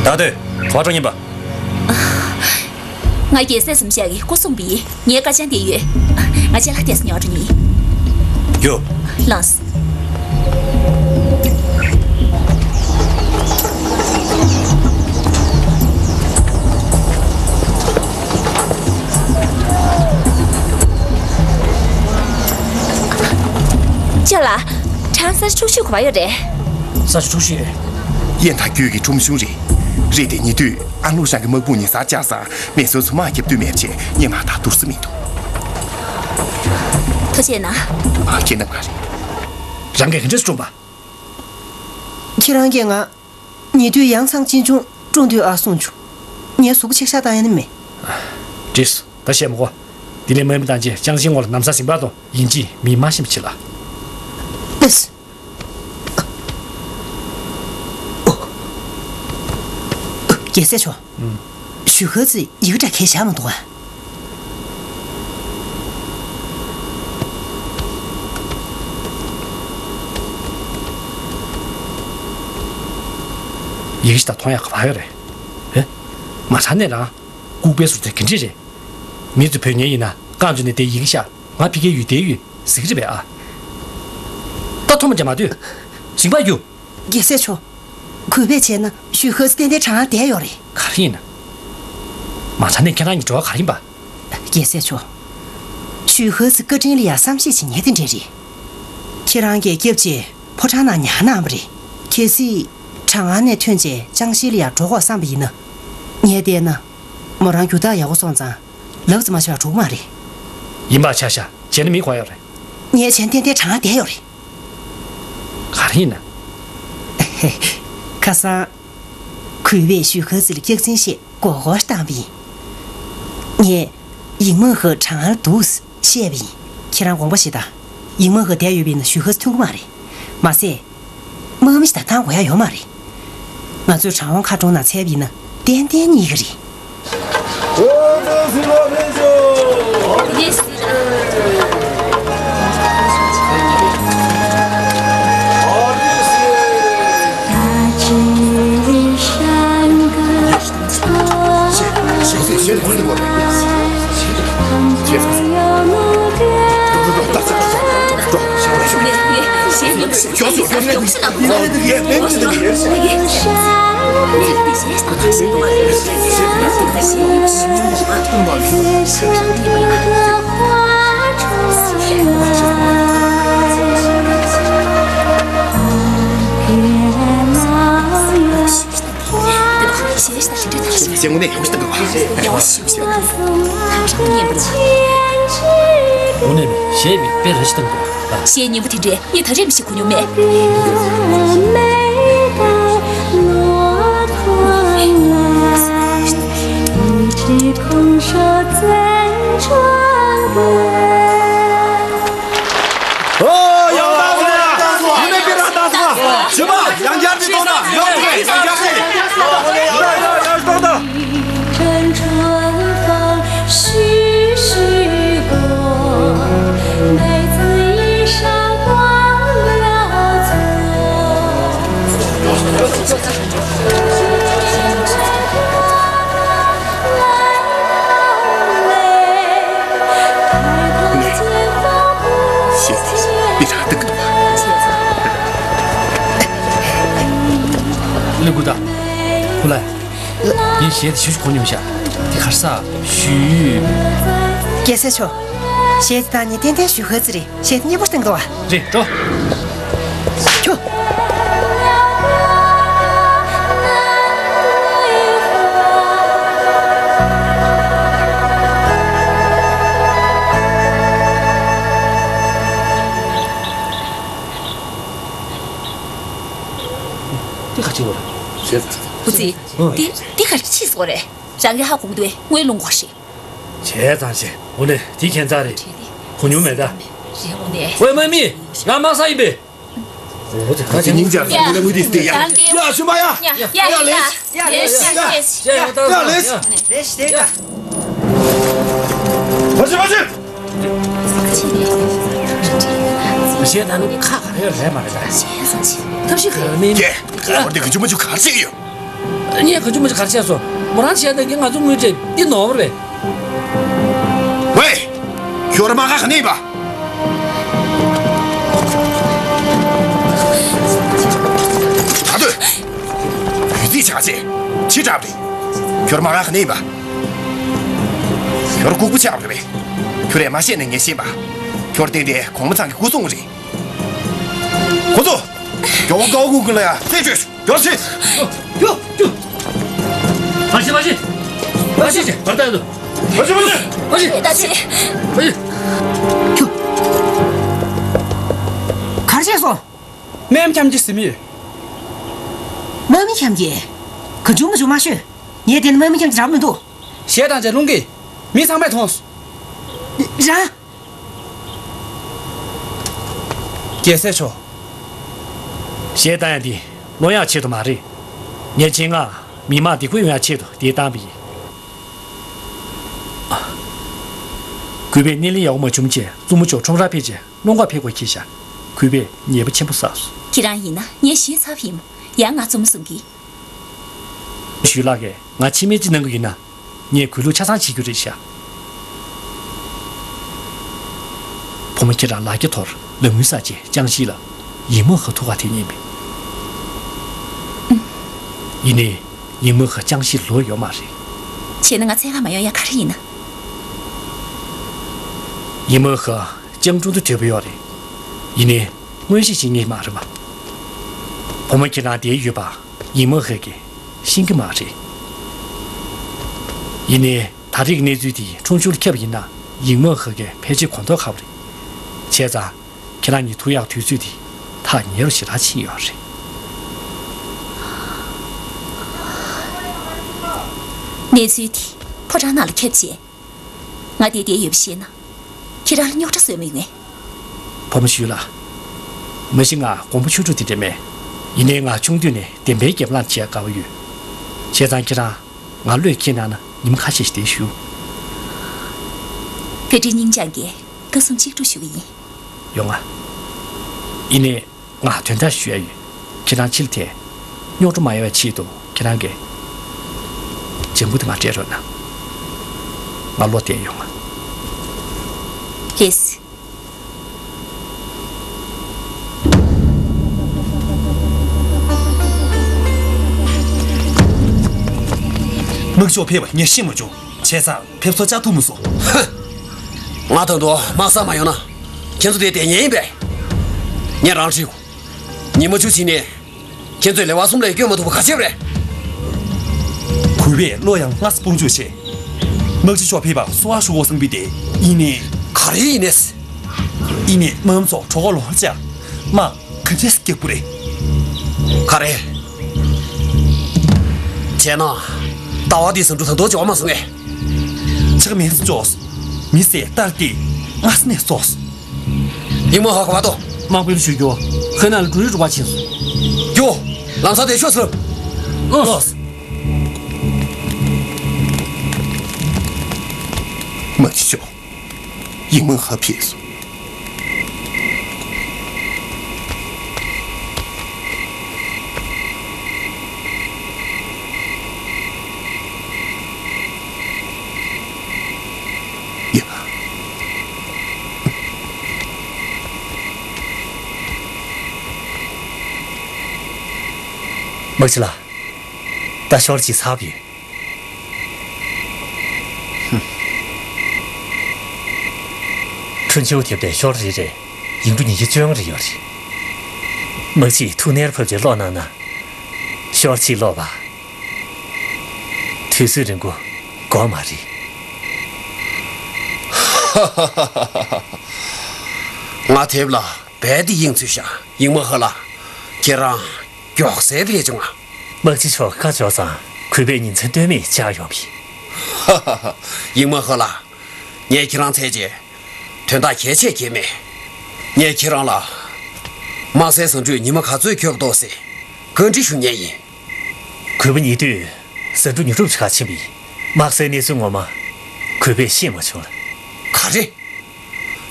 ད་ལྟོས། ག་པར་འགྲོ་མཁན་པ། ང་རྒྱལ་སྲས་ཟེར་མི་ཞིག་གི་སྐུ་སྲུང་བྱེད་ཡིན། ངའི་ཀ་ཆེན་དེ་ཡོད། ང་ཅིག་ལ་ཏོག་ཙམ་ཉོ་འགྲོ་ནི། རྒྱུགས། ལངས། ཅོག་ལགས། གྲང་ས་ཕྱུག་ཤོས་ག་པར་ཡོད་རེད། ས་ཆ་འཁྲུག་ཤོས། ཡན་ཐང་རྒྱུད་ཀྱི་ཁྲོམ་གཞུང་རེད། རེད་དེ་ཉེ་དུས་ཨ་ལོ་ཧྲང་གི་དམག་དཔུང་ནས་ས་བཅག་ས་མེ་སོལ་ཚོ་མ་རྒྱབ་དུས་མེད་བྱས་སྙེ་མ་དང་བསྡུར་ས་མི་འདུག་ཐུགས་རྗེ་གནང་། ཨ་ཁྱེད་རྣམས་ང་རེད། རང་གིས་ག་འདྲས་སྒྲུབ་པ། ཁྱེད་རང་གིས་ང་ཉེ་དུས་ཡང་ཚང་ཅིན་ཆུང་བཀྲོངས་དུས་ཨ་གསུངས་བྱུང་། ངའི་གཟུགས་པོ་ཆེ་ཤ་བཏང་ཡ་ནི་མེད། འགྲིགས། ད་བཤད་མི་དགོས། དེ་ལས་མ་ཡིན་པ་དང་ཅི་ཅང་ཤིང་ངོ་ལ་ན་བཟའ་ཟིན་པ་དང་ཡིན་གཅིག་མིན་མ་ཤེས་པ་བྱེད་ལ། ཨེས། རྒྱལ་སྲས་མཆོག་ཞུ་ཧེ་ཙི་ཡི་གེ་འདྲ་གས་བཞག་མི་འདུག་ཨ། ཡི་གེ་ཞིག་ད་མཐོང་ཡག་ག་པར་ཡོད་རེད། ཨེ། མ་ཚ་ནས་རང་ལྐུགས་པའི་ཟུར་དེ་ག་འདྲས་རེད། མི་ཚོ་བོས་ཉེན་ཡིན་ན་རྐང་བཙུགས་ནས་དེ་ཡི་གེ་ཤ་ང་ཕི་ཀའི་ཡུལ་དེའི་ཡུལ་ཟིག་རེད་པས་ཨ། ད་ཐོག་མ་རྒྱ་མ་དུས་ཞིང་པ་རྒྱུ། རྒྱལ་སྲས་མཆོག་གུས་པས་བྱས་ན་ཞུ་ཧེ་ཙི་ཏན་ཏན་གྲང་ངར་བསྡད་ཡོད་རེད། ག་རེ་ཡིན་ན། མ་ཚ་ནས་ཁྱེད་རང་གཉིས་འབྲེལ་བ་ག་རེ་ཡིན་པ། རྒྱལ་སྲས་མཆོག་ཞུ་ཧེ་ཙི་བཀའ་དྲིན་ལ་ཡ་བསམ་ཤེས་བྱེད་ཉེན་དེ་འདྲས་རེད། ཁྱེད་རང་གིས་སྐྱབས་རྗེ་ཕོ་བྲང་ནང་ཉར་གནང་བ་རེད། གལ་སྲིད་གྲང་ངར་ནས་ཐོན་རྗེས་ཅང་ཤིང་ལ་ཡ་འགྲོ་དགོས་བསམ་པ་ཡིན་ན། ངས་བལྟས་ན། མོ་རང་རྒྱུ་དག་ཡག་པོ་སོང་ཙང་ལབ་ཙམ་མ་བྱས་པར་འགྲོ་གི་མ་རེད། ཡིན་པ་ཆ་བཞག་བྱས་ན་མི་གོ་ཡོད་རེད། ངའི་བྱས་ན་ཏན་ཏན་གྲང་ངར་བསྡད་ཡོད་རེད། ག་རེ་ཡིན་ན། ཁ་སང་། གུས་པས་ཞུ་ཧེ་ཙི་ལ་སྐྱག་རྫུན་བཤད་མགོ་སྐོར་བཏང་བ་ཡིན། ངས་ཡིང་མོ་ཧེ་གྲང་ངར་འདུག་བཤད་པ་ཡིན། ཁྱེད་རང་དགོངས་པ་བཞེས་དང་། ཡིང་མོ་ཧེ་བསྡད་ཡོད་པ་ཡིན་ན་ཞུ་ཧེ་ཙི་ཐོན་གི་མ་རེད། མ་ཟད། དམག་མི་ཞིག་ད་བཏང་དགོས་ཡ་ཡོད་མ་རེད། ང་ཚོས་དྲང་དབང་མཁར་གྲོང་ནང་འཚོལ་བ་ཡིན་ན་ཏན་ཏན་རྙེད་ཀྱི་རེད། གཞས་དངོས་གནས་ཡག་པོ་ཞིག་བཏང་འདུག་ག་གཞས་དངོས་གནས་གཞས་དཔེ་ར་ཞིག་བཏང་འདུག་ག་གཞས་སྙན་པོ་དེ་འདྲས་ངས་ད་རེས་མི་ཞིག་གོ་མྱོང་མེད། ཨོ། ཡང་བཏང་སོང་། ཡང་བཏང་སོང་། ཡིན་ནའི་དཔེ་རང་བཏང་སོང་། ཞུ་བ་ཡང་བསྐྱར་ཅིག་གཏོང་དང་། ཡང་བསྐྱར་ཅིག་ཡང་བསྐྱར་ཅིག་ཡང་བསྐྱར་ཅིག་གཏོང་དང་། ལེ་གུ་ད། ཁུ་ལ། ངས་གཞས་དེ་ཞུ་ཞུ་གོ་མྱོང་ཤག་དེ་གར་ས་ཞུ། རྒྱལ་སྲས་མཆོག་གཞས་དེ་ད་ངས་ཏན་ཏན་ཞུ་ཧེ་ཙི་རེད། གཞས་དེ་སྙན་པོ་བཏང་འདུག་བ། རེད་འགྲོ། ཁྱོ། འདི་ག་ཅིག་ཡོད་རེད། བུ་ཙི། འདི་འདི་ག་རེ་ཕྱིས་སོང་རེད། རང་གིས་ཧ་གོ་གི་འདུག་པས་དངུལ་སློང་དགོས་ཤིག་བྱས་ཙང་བྱས། འོ་ནས་དེ་ཁྱད་མཚར་རེད། གོ་མྱོང་མེད་ད། རེད་འོ་ནས། ཝེ་དམག་མི། ང་དམག་སར་ཡིན་པས། ང་ཚོ་སྙིང་རྗེ་རེད། ལས་མུ་དེ་སྟེ་ཡ། ཡ་ཤུ་མ་ཡ། ཡ་ཡ་ལེས། ཡ་ལེས། ཡ་ལེས། ལེས་ལེས། མ་ཤི་མ་ཤི། ཞེས་ད་ནི་ཁ་ག་རེ་རེད་མ་རེད་ད། ཐབས་ཤེས་ག་རེ་མིན། ཀྱེ། འོ་དེ་ག་ཅུ་མ་ཅུ་ག་རེ་བྱེད་ཀྱི་ཡོད། ངས་ག་ཅུ་མ་ཅུ་ག་རེ་བྱས་སོང་། མོ་རང་བྱས་ད་གི་ང་ཚོ་དངུལ་འབྲེལ་འདི་ནོར་བ་རེད། ཝེ། ཁྱོད་ར་མ་ཁ་ག་ནས་ཡིན་པ། ད་དུས། བུ་རྫིས་ཆགས་ཆེ། ཕྱི་དྲགས་རེད། ཁྱོད་ར་མ་ཁ་ག་ནས་ཡིན་པ། ཁྱོད་ར་ལྐུགས་པ་ཆགས་པ་རེད་པས། ཁྱོད་རས་མ་བཤད་ན་ངས་ཤེས་པ། ཁྱོད་ར་བསྟན་ཏེ་གོང་མ་ཚང་གི་སྐུ་སྲུང་རེད། ཁོ་ཚོ། མགྱོགས་པོ་དཀའ་བ་ཁུར་གི་ལ་ཡ་རྩད་གཅོད་ཤོག་མགྱོགས་ཤིག་ཡོ། ཡོ། མ་ཤི་མ་ཤི། མ་ཤི་ཤི་བར་ལྟ་ཡོད། མ་ཤི་མ་ཤི། མ་ཤི། ད་ཤི། མ་ཤི། ཁྱོད། ག་རེ་བྱས་སོང་། དམག་མི་ཁྱིམ་གྱི་ཟིན་མི་ཡོད། དམག་མི་ཁྱིམ་གྱི། ག་བྱུང་མ་བྱུང་མ་ཤོད། ངས་དེ་ནི་དམག་མི་ཁྱིམ་གྱི་རག་མི་འདུག་ཞེས་དྲང་བྱས་རླུང་གིས་མི་ཚང་མས་མཐོང་སོང་། རང་། རྒྱལ་སྲས་མཆོག་ཞེས་བཏང་ཡ་འདི་བློ་ཡག་ཆེད་དུ་མ་རེད། ངས་ཆེད་མངགས་མི་མང་བདེ་འཁོད་ཡོང་ཡ་ཆེད་དུ་འདི་བཏང་བ་ཡིན། གུས་པས་སྣེ་ལེན་ཡག་པོ་མ་བྱུང་བྱས་བཙུན་མོ་མཆོག་ཁྲོམ་རར་ཕེབས་བྱས་སྣུམ་འཁོར་ཕེབས་དགོས་ཁེལ་བཞག་གུས་པས་ཉེས་པ་ཆེན་པོ་བསགས་སོང་། ཁྱེད་རང་ཡིན་ན་ངས་ཞེ་ཚབ་ཡིན་མོ། ཡང་ང་བཙུན་མོ་བཟུང་གི། ཞུས་ལགས་ཀྱིས་ང་ཕྱི་མིག་ཅིག་གནང་གི་ཡིན་ན། ངས་གུས་ལུགས་ཆ་ཚང་བྱེད་རྒྱུ་རེད་ཤག་བུ་མོ་ཁྱེད་རང་ལག་ཁྱེར་ཐོར་ལག་དངུལ་བསགས་རྗེས་ཅང་ཤིས་ལ་ཡིན་མོ་ཧ་ཐུག་ག་དེ་ཉན་པས། ཡིན་ནའི་ཡིན་མོ་ཧ་ཅང་ཤིས་ལོ་ཡོད་མ་རེད། བྱས་ན་ང་འཚོལ་ག་མ་ཡོང་ཡ་ག་རེ་ཡིན་ན། ཡིན་མོ་ཧ་ཅང་ཀྲུང་དུ་དོད་པོ་ཡོད་རེད། ཡིན་ནའི་མངོན་ཤེས་བྱེད་ངེས་མ་རེད་པ། བུ་མོ་ཁྱེད་རང་དེར་ཡོད་པ། ཡིན་མོ་ཧ་གིས་ཤེས་ཀྱི་མ་རེད། ཡིན་ནའི་ད་རེས་ཀྱི་གནས་ཚུལ་དེ་ཁྲུང་ཆུང་ལ་ཁྱབ་པ་ཡིན་ན་ཡིན་མོ་ཧ་གིས་ཕལ་ཆེར་གོ་མཐོང་ཁ་པོ་རེད། བྱས་ཙང་ཁྱེད་རང་གཉིས་ཐུག་ཡག་དུས་ཚོད་དེ་ཐག་ཉེ་རུ་ཞེ་དྲག་ཕྱིན་ཡོད་རེད། གནས་ཚུལ་དེ་ཕོ་བྲང་ནང་ལ་ཁྱབ་རྗེས། ང་དེ་བསྡད་ཡོད་པ་ཤེས་ན། ཁྱེད་རང་ལ་རྙོག་དྲ་བཟོས་མི་ཡོང་ངས། བུ་མོ་ཞུས་ལགས། མ་གཞི་ང་མགོན་པོ་ཆོས་དྲུག་དེ་འདྲ་མེད། ཡིན་ནའི་ང་ཆུང་དུས་ནས་བདེན་པའི་རྒྱབ་ལངས་བྱེད་ཡ་དགའ་བོ་ཡོད། བྱས་ཙང་ཁྱེད་རང་ང་བློས་འཁྱེར་གནང་ན་ཉིན་མོ་ཁ་ཤས་ཤིག་བསྡད་ཞུ། བཀའ་དྲིན་སྙིང་བཅངས་ཀྱིས་སྐུ་གཟུགས་གཅིག་སྒྲིལ་ཞུ་གི་ཡིན། ཡོང་ང་། ཡིན་ནའི། ང་དོན་དག་ཞུ་ཡ་ཡོད། ཁྱེད་རང་ཕྱི་ལ་ཐད། རྙོག་དྲ་མ་ཡོང་བའི་ཆེད་དུ་ཁྱེད་རང་གིས་ལྗང་གུ་དེ་མར་སྤྲད་རོགས་གནང་། ང་བློ་གཏད་ཡོང་ང་། ལགས་སོ། དམག་ཤོག་ཕེབས་པ་ངས་ཤེས་མ་བྱུང་། བྱས་ཙང་། ཕེབས་བསུ་བཅར་ཐུབ་མི་སོང་། ཧ། ང་ད་དུང་དམག་སར་མ་ཡོང་ན། ཁྱེད་ཚོ་དེ་བསྡད་ཉན་ཡིན་པས། ངས་རང་ཧྲིལ། ཉི་མ་བཅུ་ཕྱིན་ནས། ཁྱེད་ཚོས་ལེ་དབར་གསུམ་ལས་བསྐྱོད་མ་ཐུབ་པ་ག་བྱེད་པ་རེད། གུས་པས་བློ་ཡང་སྔར་དཔུང་འཇུག་བྱས། དམག་སྤྱི་མཆོག་ཕེབས་པ་གསོལ་བ་ཞུ་དགོས་བསམ་པའི་དེ་ཡིན་ནས། ག་རེ་ཡིན་ནས། ཡིན་ནས་དམག་མི་ཚོ་གྲོད་ཁོག་ལོག་བྱས། དམག་ག་འདྲས་སྐྱག་པོ་རེད། ག་རེ། བྱས་ན། ཟླ་བ་འདིའི་ཟ་འབྲུ་ད་དུང་འབྱོར་མ་སོང་ངས། ཆག་མེད་སུ་འཇོག་མི་ཟས་སྟར་ཏེ་སྔ་ས་ནས་སོགས། ཡིན་མོ་ཧ་ག་བ་དོ། དམག་དཔོན་ཞུ་རྒྱུ། ཧེ་ན་ལ་འགྲུལ་རིགས་འགྲོ་བ་ཕྱིན་སོང་། རྒྱུ། ལམ་སང་དེ་ཤོད་ཟེར། ལོས། མ་ཤི་ཤོག་ཡིན་མོ་ཧ་ཕེབས་སོང་། ཡ། དམག་སྤྱི་ལགས། ད་ཤོག་ཅིག་ཚར་བ་ཡོད། ཁྲུན་ཆིའུ་ཐེབས་ཏེ་ཤོག་རེ་རེར་ཡིག་འབྲུ་ཉིས་བརྒྱ་བཅོ་ལྔ་རེ་ཡོད་རེད། དམག་སྤྱིས་ཐུགས་གནད་ཕབ་ཅིག་ཀློག་གནང་ན། ཤོག་ཅིག་ཀློག་པ། དུས་ཚོད་རིང་པོ་འགོར་མ་རེད། ང་དེབ་ལ་རྦད་དེ་དབྱིངས་ཚུད་ཤག་ཡིན་མོ་ཧ་ལགས། ཁྱེད་རང་མགྱོགས་སེ་ཕེབས་བྱུང་ང་། དམག་སྤྱི་མཆོག་བཀའ་འབྱོར་ཙང་གུས་པས་ཉིན་མཚན་ལྟོས་མེད་བཅར་ཡོང་བས། ཧ་ཧ་ཧ། ཡིན་མོ་ཧ་ལགས། ངས་ཁྱེད་རང་འཚོལ་རྗེས་དོན་དག་གལ་ཆེ་གལ་མེད། ངས་ཁྱེད་རང་ལ་ དམག་སའི་ཟ་འབྲུ་ཉི་མ་ག་ཚོད་ཁྱོད་འདུག་ཟེར་བཀའ་འདྲི་ཞུ་མཁན་ཡིན། གུས་པ་ཉེ་དུས་ཟ་འབྲུ་ཉོ་སྒྲུབ་བྱེད་གར་ཕྱིན་པ་ཡིན། དམག་སའི་གནས་ཚུལ་ངོ་མ་གུས་པས་ཤེས་མ་བྱུང་ལ། ག་རེ།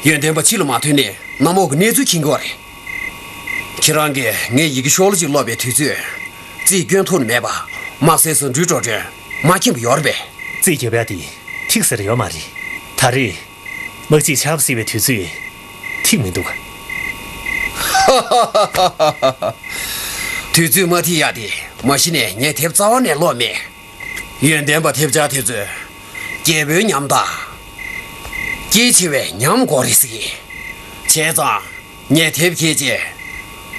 ཡོན་ཏན་པ་ཕྱི་ལ་མ་ཐོན་ནས་གནམ་འོག་གི་གནས་ཚུལ་མཁྱེན་གྱི་ཡོད་རེད། ཁྱེད་རང་གིས་ངས་ཡི་གེ་ཤོག་ལྷེ་གཅིག་ཀློག་པའི་དུས་ཚོད། རྩིས་སྐྱོན་ཐུག་ནས་མེད་པ། དམག་སའི་ཟ་འབྲུའི་འགྲོ་གྲོན་མ་མཁྱེན་པ་ཡོད་རེད་པས། རྩིས་རྒྱབ་ཡ་དེ་ཐིག་ཟེར་ཡོད་མ་རེད། ད་རེས་དམག་སྤྱིས་ཆར་པ་བསིལ་བའི་དུས་ཚོད་ཐིག་མི་འདུག་དུས་ཚོད་མ་ཐིག་ཡ་དེ་མ་གཞི་ནས་ངས་དེབ་རྩ་བ་ནས་ཀློག་མེད། ཡོན་ཏན་པ་ཐེབས་ཆག་དེ་ཚོས་རྒྱལ་པོའི་ཉམ་ཐག་སྐྱེས་ཆེ་བའི་ཉམས་དགོས་རེད་ཟེར་གི། བྱས་ཙང་ངས་དེབ་ཁྱེར་རྗེས་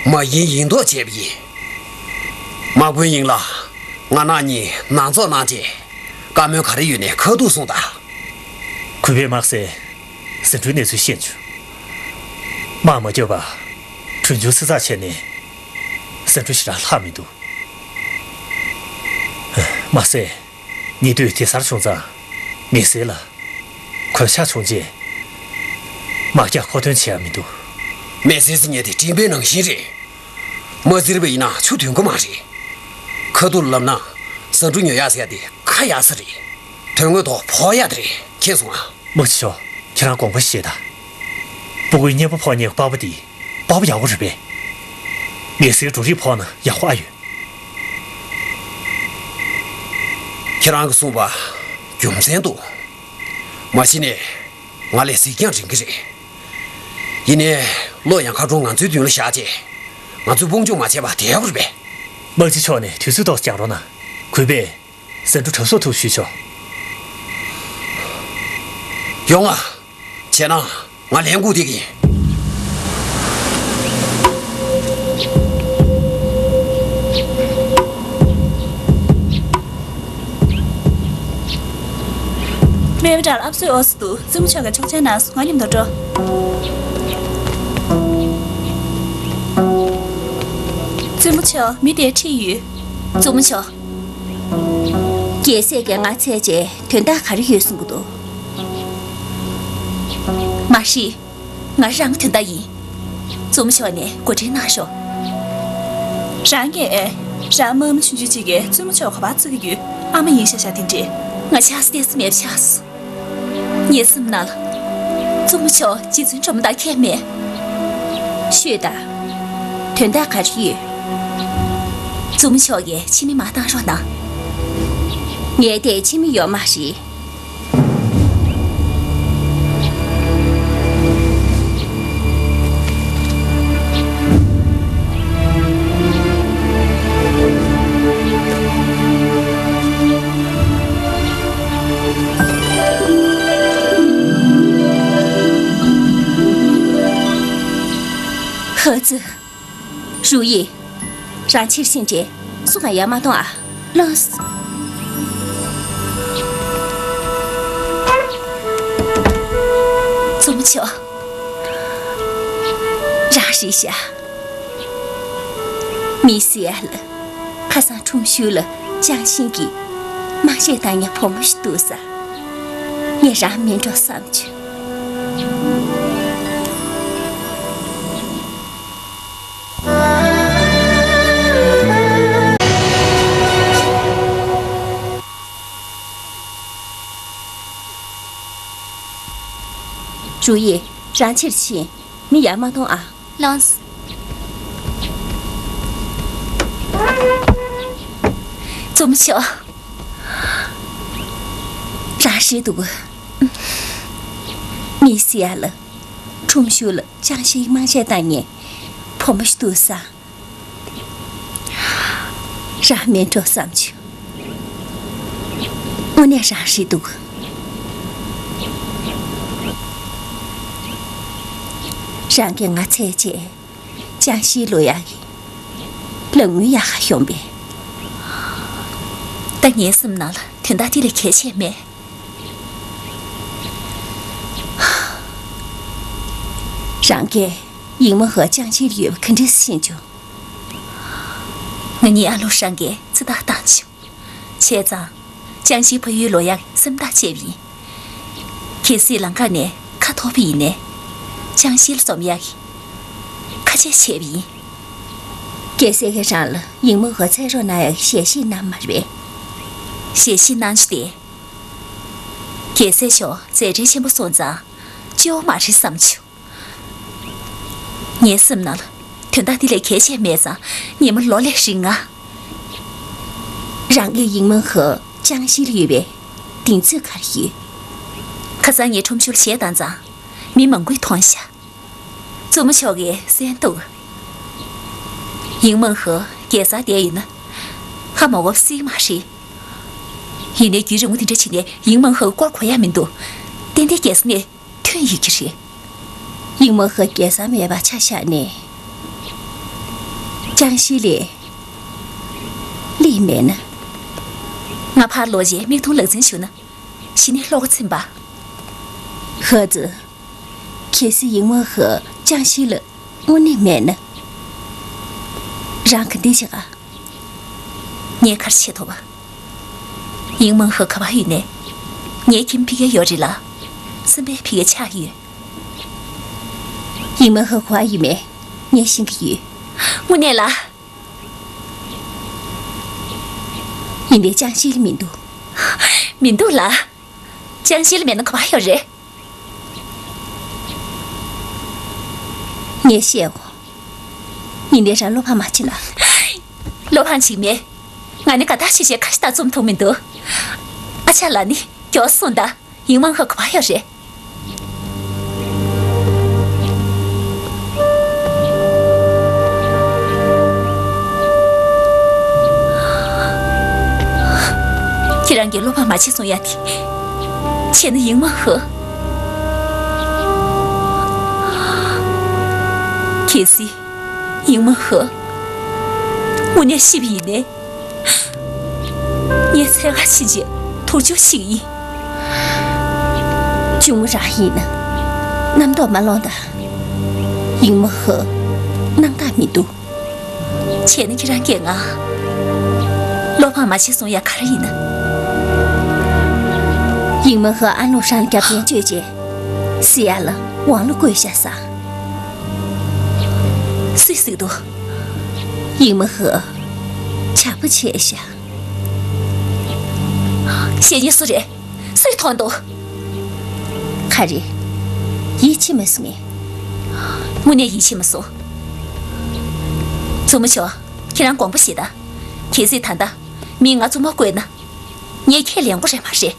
མ་ཡིན་ཡིན་མདོག་བྱས་པ་ཡིན། དམག་དཔོན་ཡིན་ལ་ང་ནག་གཉིས་ནང་ཚོགས་གནང་རྗེས་བཀའ་མོལ་ག་རེ་ཡོད་ནས་ཁ་ཐུག་གསུངས་དང་། གུས་པས་དམག་སའི་ཟ་འབྲུའི་གནས་ཚུལ་ཤེས་བྱུང་། དམག་མ་བརྒྱབ་པར་གྲོན་ཆུང་བསྲི་ཚགས་བྱས་ནས་ཟ་འབྲུ་ཞེ་དྲག་ལྷག་མི་འདུག་དམག་སའི་ཉེ་དུས་གེ་སར་བྱུང་ཙང་མི་སེར་ལ་གོད་ཆག་བྱུང་རྗེས་དམག་རྒྱགས་མཁོ་འདོན་བྱེད་ཡ་མི་འདུག་མི་སེར་ཟེར་མཁན་དེ་སྤྲིན་པའི་ནང་བཞིན་རེད། མ་བཙིར་བ་ཡིན་ན་ཆུ་འདོན་གི་མ་རེད། ཁ་ཐུག་ལབ་ན་ཟ་འབྲུ་ཉོ་ཡག་ཟེར་ཡ་དེ་ཁ་ཡག་ས་རེད། དོན་དངོས་ཐོག་ཕོག་ཡག་དེ་རེད། མཁྱེན་སོང་ང་། དམག་སྤྱི་མཆོག་ཁྱེད་རང་དགོངས་པ་བཞེས་དང་། སྤུ་གུའི་མཉེས་པོ་ཕོག་མཁན་གྱི་པགས་པ་དེ་པགས་པ་ཡག་པོ་རེད་པས། མི་སེར་འབྲུ་རིགས་ཕོག་ན་ཡག་པོ་ཨ་ཡོད། ཁྱེད་རང་གིས་གསུངས་པ་རྒྱུ་མཚན་འདུག་མ་གཞི་ནས་ང་ལས་གཟིགས་རྒྱང་རིང་གི་རེད། ཡིན་ནའི་བློ་ཡང་ཁ་གྲོང་ང་ཚོའི་མདུན་ལ་བཞག་རྗེས་ང་ཚོས་དཔུང་འཇོག་མ་བྱས་པ་བསྡད་ཡག་རེད་པས། དམག་སྤྱི་མཆོག་ནས་དུས་ཚོད་ཏོག་ཙམ་རྒྱག་རོགས་གནང་། གུས་པས་ཟ་འབྲུ་གྲབས་གསོག་ཐུབ་ཞུས་ཆོག་ཡོང་ང་། བྱས་ན་ང་ལས་འགུལ་འདེད་ཀྱི་ཡིན། སྨན་པ་དྲག་ལ་ཨབ་སོའི་འོ་ཙི་འདུག་བཙུན་མོ་མཆོག་གིས་ཆོག་མཆན་གནང་སོང་། ང་མཉམ་དུ་འགྲོ། བཙུན་མོ་མཆོག་མི་དེར་ཁྲིད་ཡོད། བཙུན་མོ་མཆོག་རྒྱལ་སྲས་ཀྱིས་ང་འཚོལ་རྗེས་དོན་དག་ག་རེ་ཡོད་གསུང་གི་འདུག་མ་རེད། ང་རང་གི་དོན་དག་ཡིན། བཙུན་མོ་མཆོག་ནས་གོ་སྒྲིག་གནང་ཤོག་རང་གིས་ཨེ། རང་དམག་མི་ཆུང་ཆུང་གཅིག་གིས་བཙུན་མོ་མཆོག་ག་པར་བཙལ་གྱི་ཡོད། ཨ་མ་ཡིན་ཤག་ཤག་དེ་འདྲས། ང་ཆགས་སྡང་ས་མེད་པ་ཆགས་སོང་། ངའི་སེམས་ནང་ལ། བཙུན་མོ་མཆོག་རྗེ་བཙུན་སྒྲོལ་མ་དང་ཁྱད་མེད། ཤོད་དང་། དོན་དག་ག་རེ་ཡོད། བཙུན་མོ་མཆོག་གིས་ཕྱི་མིག་མ་བཏང་རོགས་གནང་། ངའི་དེ་ཕྱི་མིག་ཡོད་མ་རེད། ཧ་ཙི། རུ་ཡི། རང་ཕྱིར་ཕྱིན་རྗེས་སུ་གང་ཡང་མ་གཏོང་ཨ། ལགས་སོ། བཙུན་མོ་མཆོག་རང་རེད་ཤག་མི་སི་ཨ་ལ། ཁ་སང་ཁྲོམ་གཞུང་ལ་ཅང་ཤིན་གྱིས་དམག་ཆས་བཏང་མཁན་བུ་མོ་ཞིག་འདུག་ས། ངས་རང་མིན་འགྲོ་བསམ་བྱུང་། རུ་ཡི། རང་ཕྱིར་ཕྱིན། མི་ཡར་མ་གཏོང་ཨ། ལགས་སོ། བཙུན་མོ་མཆོག་རང་རེད་འདུག་མི་སི་ཨ་ལ། ཁྲོམ་གཞུང་ལ་ཅང་ཤིན་དམག་ཆས་བཏང་མཁན་བུ་མོ་ཞིག་འདུག་ས། རང་མིན་འགྲོ་བསམ་བྱུང་། དངོས་གནས་རང་རེད་འདུག་རང་གིས་ང་འཚོལ་རྗེས་ཅང་ཤིན་ལོག་ཡག་གི་ལམ་སྟོན་ཡག་ག་ཤོང་པས། ད་ངའི་སེམས་ནང་ལ་དོན་དག་དེ་ལས་གལ་ཆེ་མེད། རང་གིས་ཡིག་མ་ཧོ་ཅང་ཤིན་ལ་ཡོད་པ་ག་འདྲས་ཤེས་བྱུང་། ང་གཉིས་ཨ་ལུ་རང་གིས་ཚེ་ཐག་བཏང་བྱུང་། བྱས་ཙང་། ཅང་ཤིན་ཕ་ཡུལ་ལོག་ཡག་སེམས་ཐག་བཅད་པ་ཡིན། གལ་སྲིད་ལམ་ཁ་ནས་ཁ་ཐོར་བ་ཡིན་ནའི། ཅང་ཤིན་ལ་འཛོམས་ཡག་གི་ ཁ་ཆད་བྱས་པ་ཡིན། རྒྱལ་སྲས་ཀྱིས་རང་ལ་ཡིང་མོ་ཧོ་འཚོལ་རོགས་གནང་ཡག་གི་ཞལ་བཞེས་གནང་མ་རེད་པས། ཞལ་བཞེས་གནང་རྒྱུ་དེ། རྒྱལ་སྲས་མཆོག་མཛད་འཕྲིན་ཆེན་པོ་སོང་ཙང་། སྐྱོ་བོ་མ་རེད་བསམ་བྱུང་། ངའི་སེམས་ནང་ལ་དོན་དག་འདི་ལས་གལ་ཆེ་མེད་ཙང་ཉི་མ་ལོ་ལས་རིང་ང་། རང་གི་ཡིང་མོ་ཧོ་ཅང་ཤིས་ལ་ཡོད་པའི་གདེང་ཚོད་ག་རེ་ཡོད། ཁ་སང་ངས་ཁྲོམ་གཞུང་ལ་གཞས་བཏང་ཙང་མི་མང་པོས་མཐོང་ཤག་གཙོ་མོ་མཆོག་གིས་གསན་འདུག་ཡིང་མོ་ཧོ་རྒྱལ་སར་བསྡད་ཡོད་ན་ཧ་མ་གོ་སྲིད་མ་རེད། ཡིན་ནའི་རྒྱུན་རིང་པོ་དེ་འདྲ་བྱས་ནས་ཡིང་མོ་ཧོ་སྐོར་གོ་ཡ་མི་འདུག་ཏན་ཏན་རྒྱལ་ས་ནས་ཐོན་ཡོད་ཀྱི་རེད། ཡིང་མོ་ཧོ་རྒྱལ་སར་མེད་པ་ཆ་བཞག་ནས། ཅང་ཤིས་ལས་སླེབས་མེད་ན། ང་ཕར་ལོག་རྗེས་མིག་མཐོང་ལག་འཛིན་ཞུ་ན། གཞི་ནས་བློ་ཁ་ཚིམ་པ། ཧོ་ཙི། གལ་སྲིད་ཡིང་མོ་ཧོ་ཅང་ཤིས་ལ་དངོས་གནས་མེད་ན། རང་ག་འདྲ་བྱེད་ག་ངས་ག་རེ་བྱེད་ཐུབ་པ། ཡིང་མོ་ཧོ་ག་པར་ཡོད་ནའི། ངའི་ཁྱིམ་ཕ་གིར་ཡོད་རེད་ལ། སེམས་པའི་ཕ་གིར་ཆགས་ཡོད། ཡིང་མོ་ཧོ་ག་པར་ཡོད་མེད་ངས་ཤེས་ཀྱི་ཡོད། དངོས་གནས་ལ། ཡིན་ནའི་ཅང་ཤིས་ལ་མི་འདུག་མི་འདུག་ལ། ཅང་ཤིས་ལ་མེད་ན་ག་པར་ཡོད་རེད། ངས་བཤད་འོ། ཡིན་ནའི་རང་བློ་ཕམ་མ་བྱེད་ལ། བློ་ཕམ་བྱེད་མེད། ང་ནི་དགའ་ཐག་ཆོད་བྱས་ཁ་ཞེ་དྲག་རྩོམ་ཐུབ་མི་འདུག་ཨ་ཅག་ལགས་ནི་མགྱོགས་སོང་ད། ཡིང་མོ་ཧོ་ག་པར་ཡོད་རེད། ཁྱེད་རང་གིས་བློ་ཕམ་མ་བྱེད་གསུང་ཡ་དེ། བྱས་ན་ཡིང་མོ་ཧོ། གལ་སྲིད་ཡིང་མོ་ཧོ་དངོས་གནས་ཤི་བ་ཡིན་ནའི། ངས་འཚོལ་ག་ཕྱིན་རྗེས་ཐུགས་རྗེ་ཆེ་ཞུ་གི་ཡིན། གཅུང་མོ་རང་ཡིན་ན་རྣམ་རྟོག་མ་སློང་དང་། ཡིང་མོ་ཧོ་སྣང་དག་མི་འདུག་བྱས་ན་ཁྱེད་རང་གིས་ང་བློ་ཕམ་མ་བྱེད་གསུང་ཡ་ག་རེ་ཡིན་ན། ཡིང་མོ་ཧོ་ཨ་ལུ་ཧྲང་རྒྱབ་རྟེན་བཅོལ་རྗེས་སི་ཡ་ལ་ཝང་ལུ་བསྐོས་བཞག་ས། སུས་གཟིགས་འདུག་ཡིང་མོ་ཧོ་བྱག་པོ་བྱས་ཤག་གཞན་གཉིས་སུ་རེད། སུས་མཐོང་འདུག་ག་རེ། ཡིད་ཆེས་མ་སོང་ངས། དངོས་གནས་ཡིད་ཆེས་མ་སོང་། གཙོ་མོ་མཆོག་ཁྱེད་རང་དགོངས་པ་བཞེས་དང་། གལ་སྲིད་ད་ལྟ་མིས་ང་གཙོ་མོར་བསྐོས་ན། ངས་ཁས་ལེན་དགོས་རེད་མ་རེད།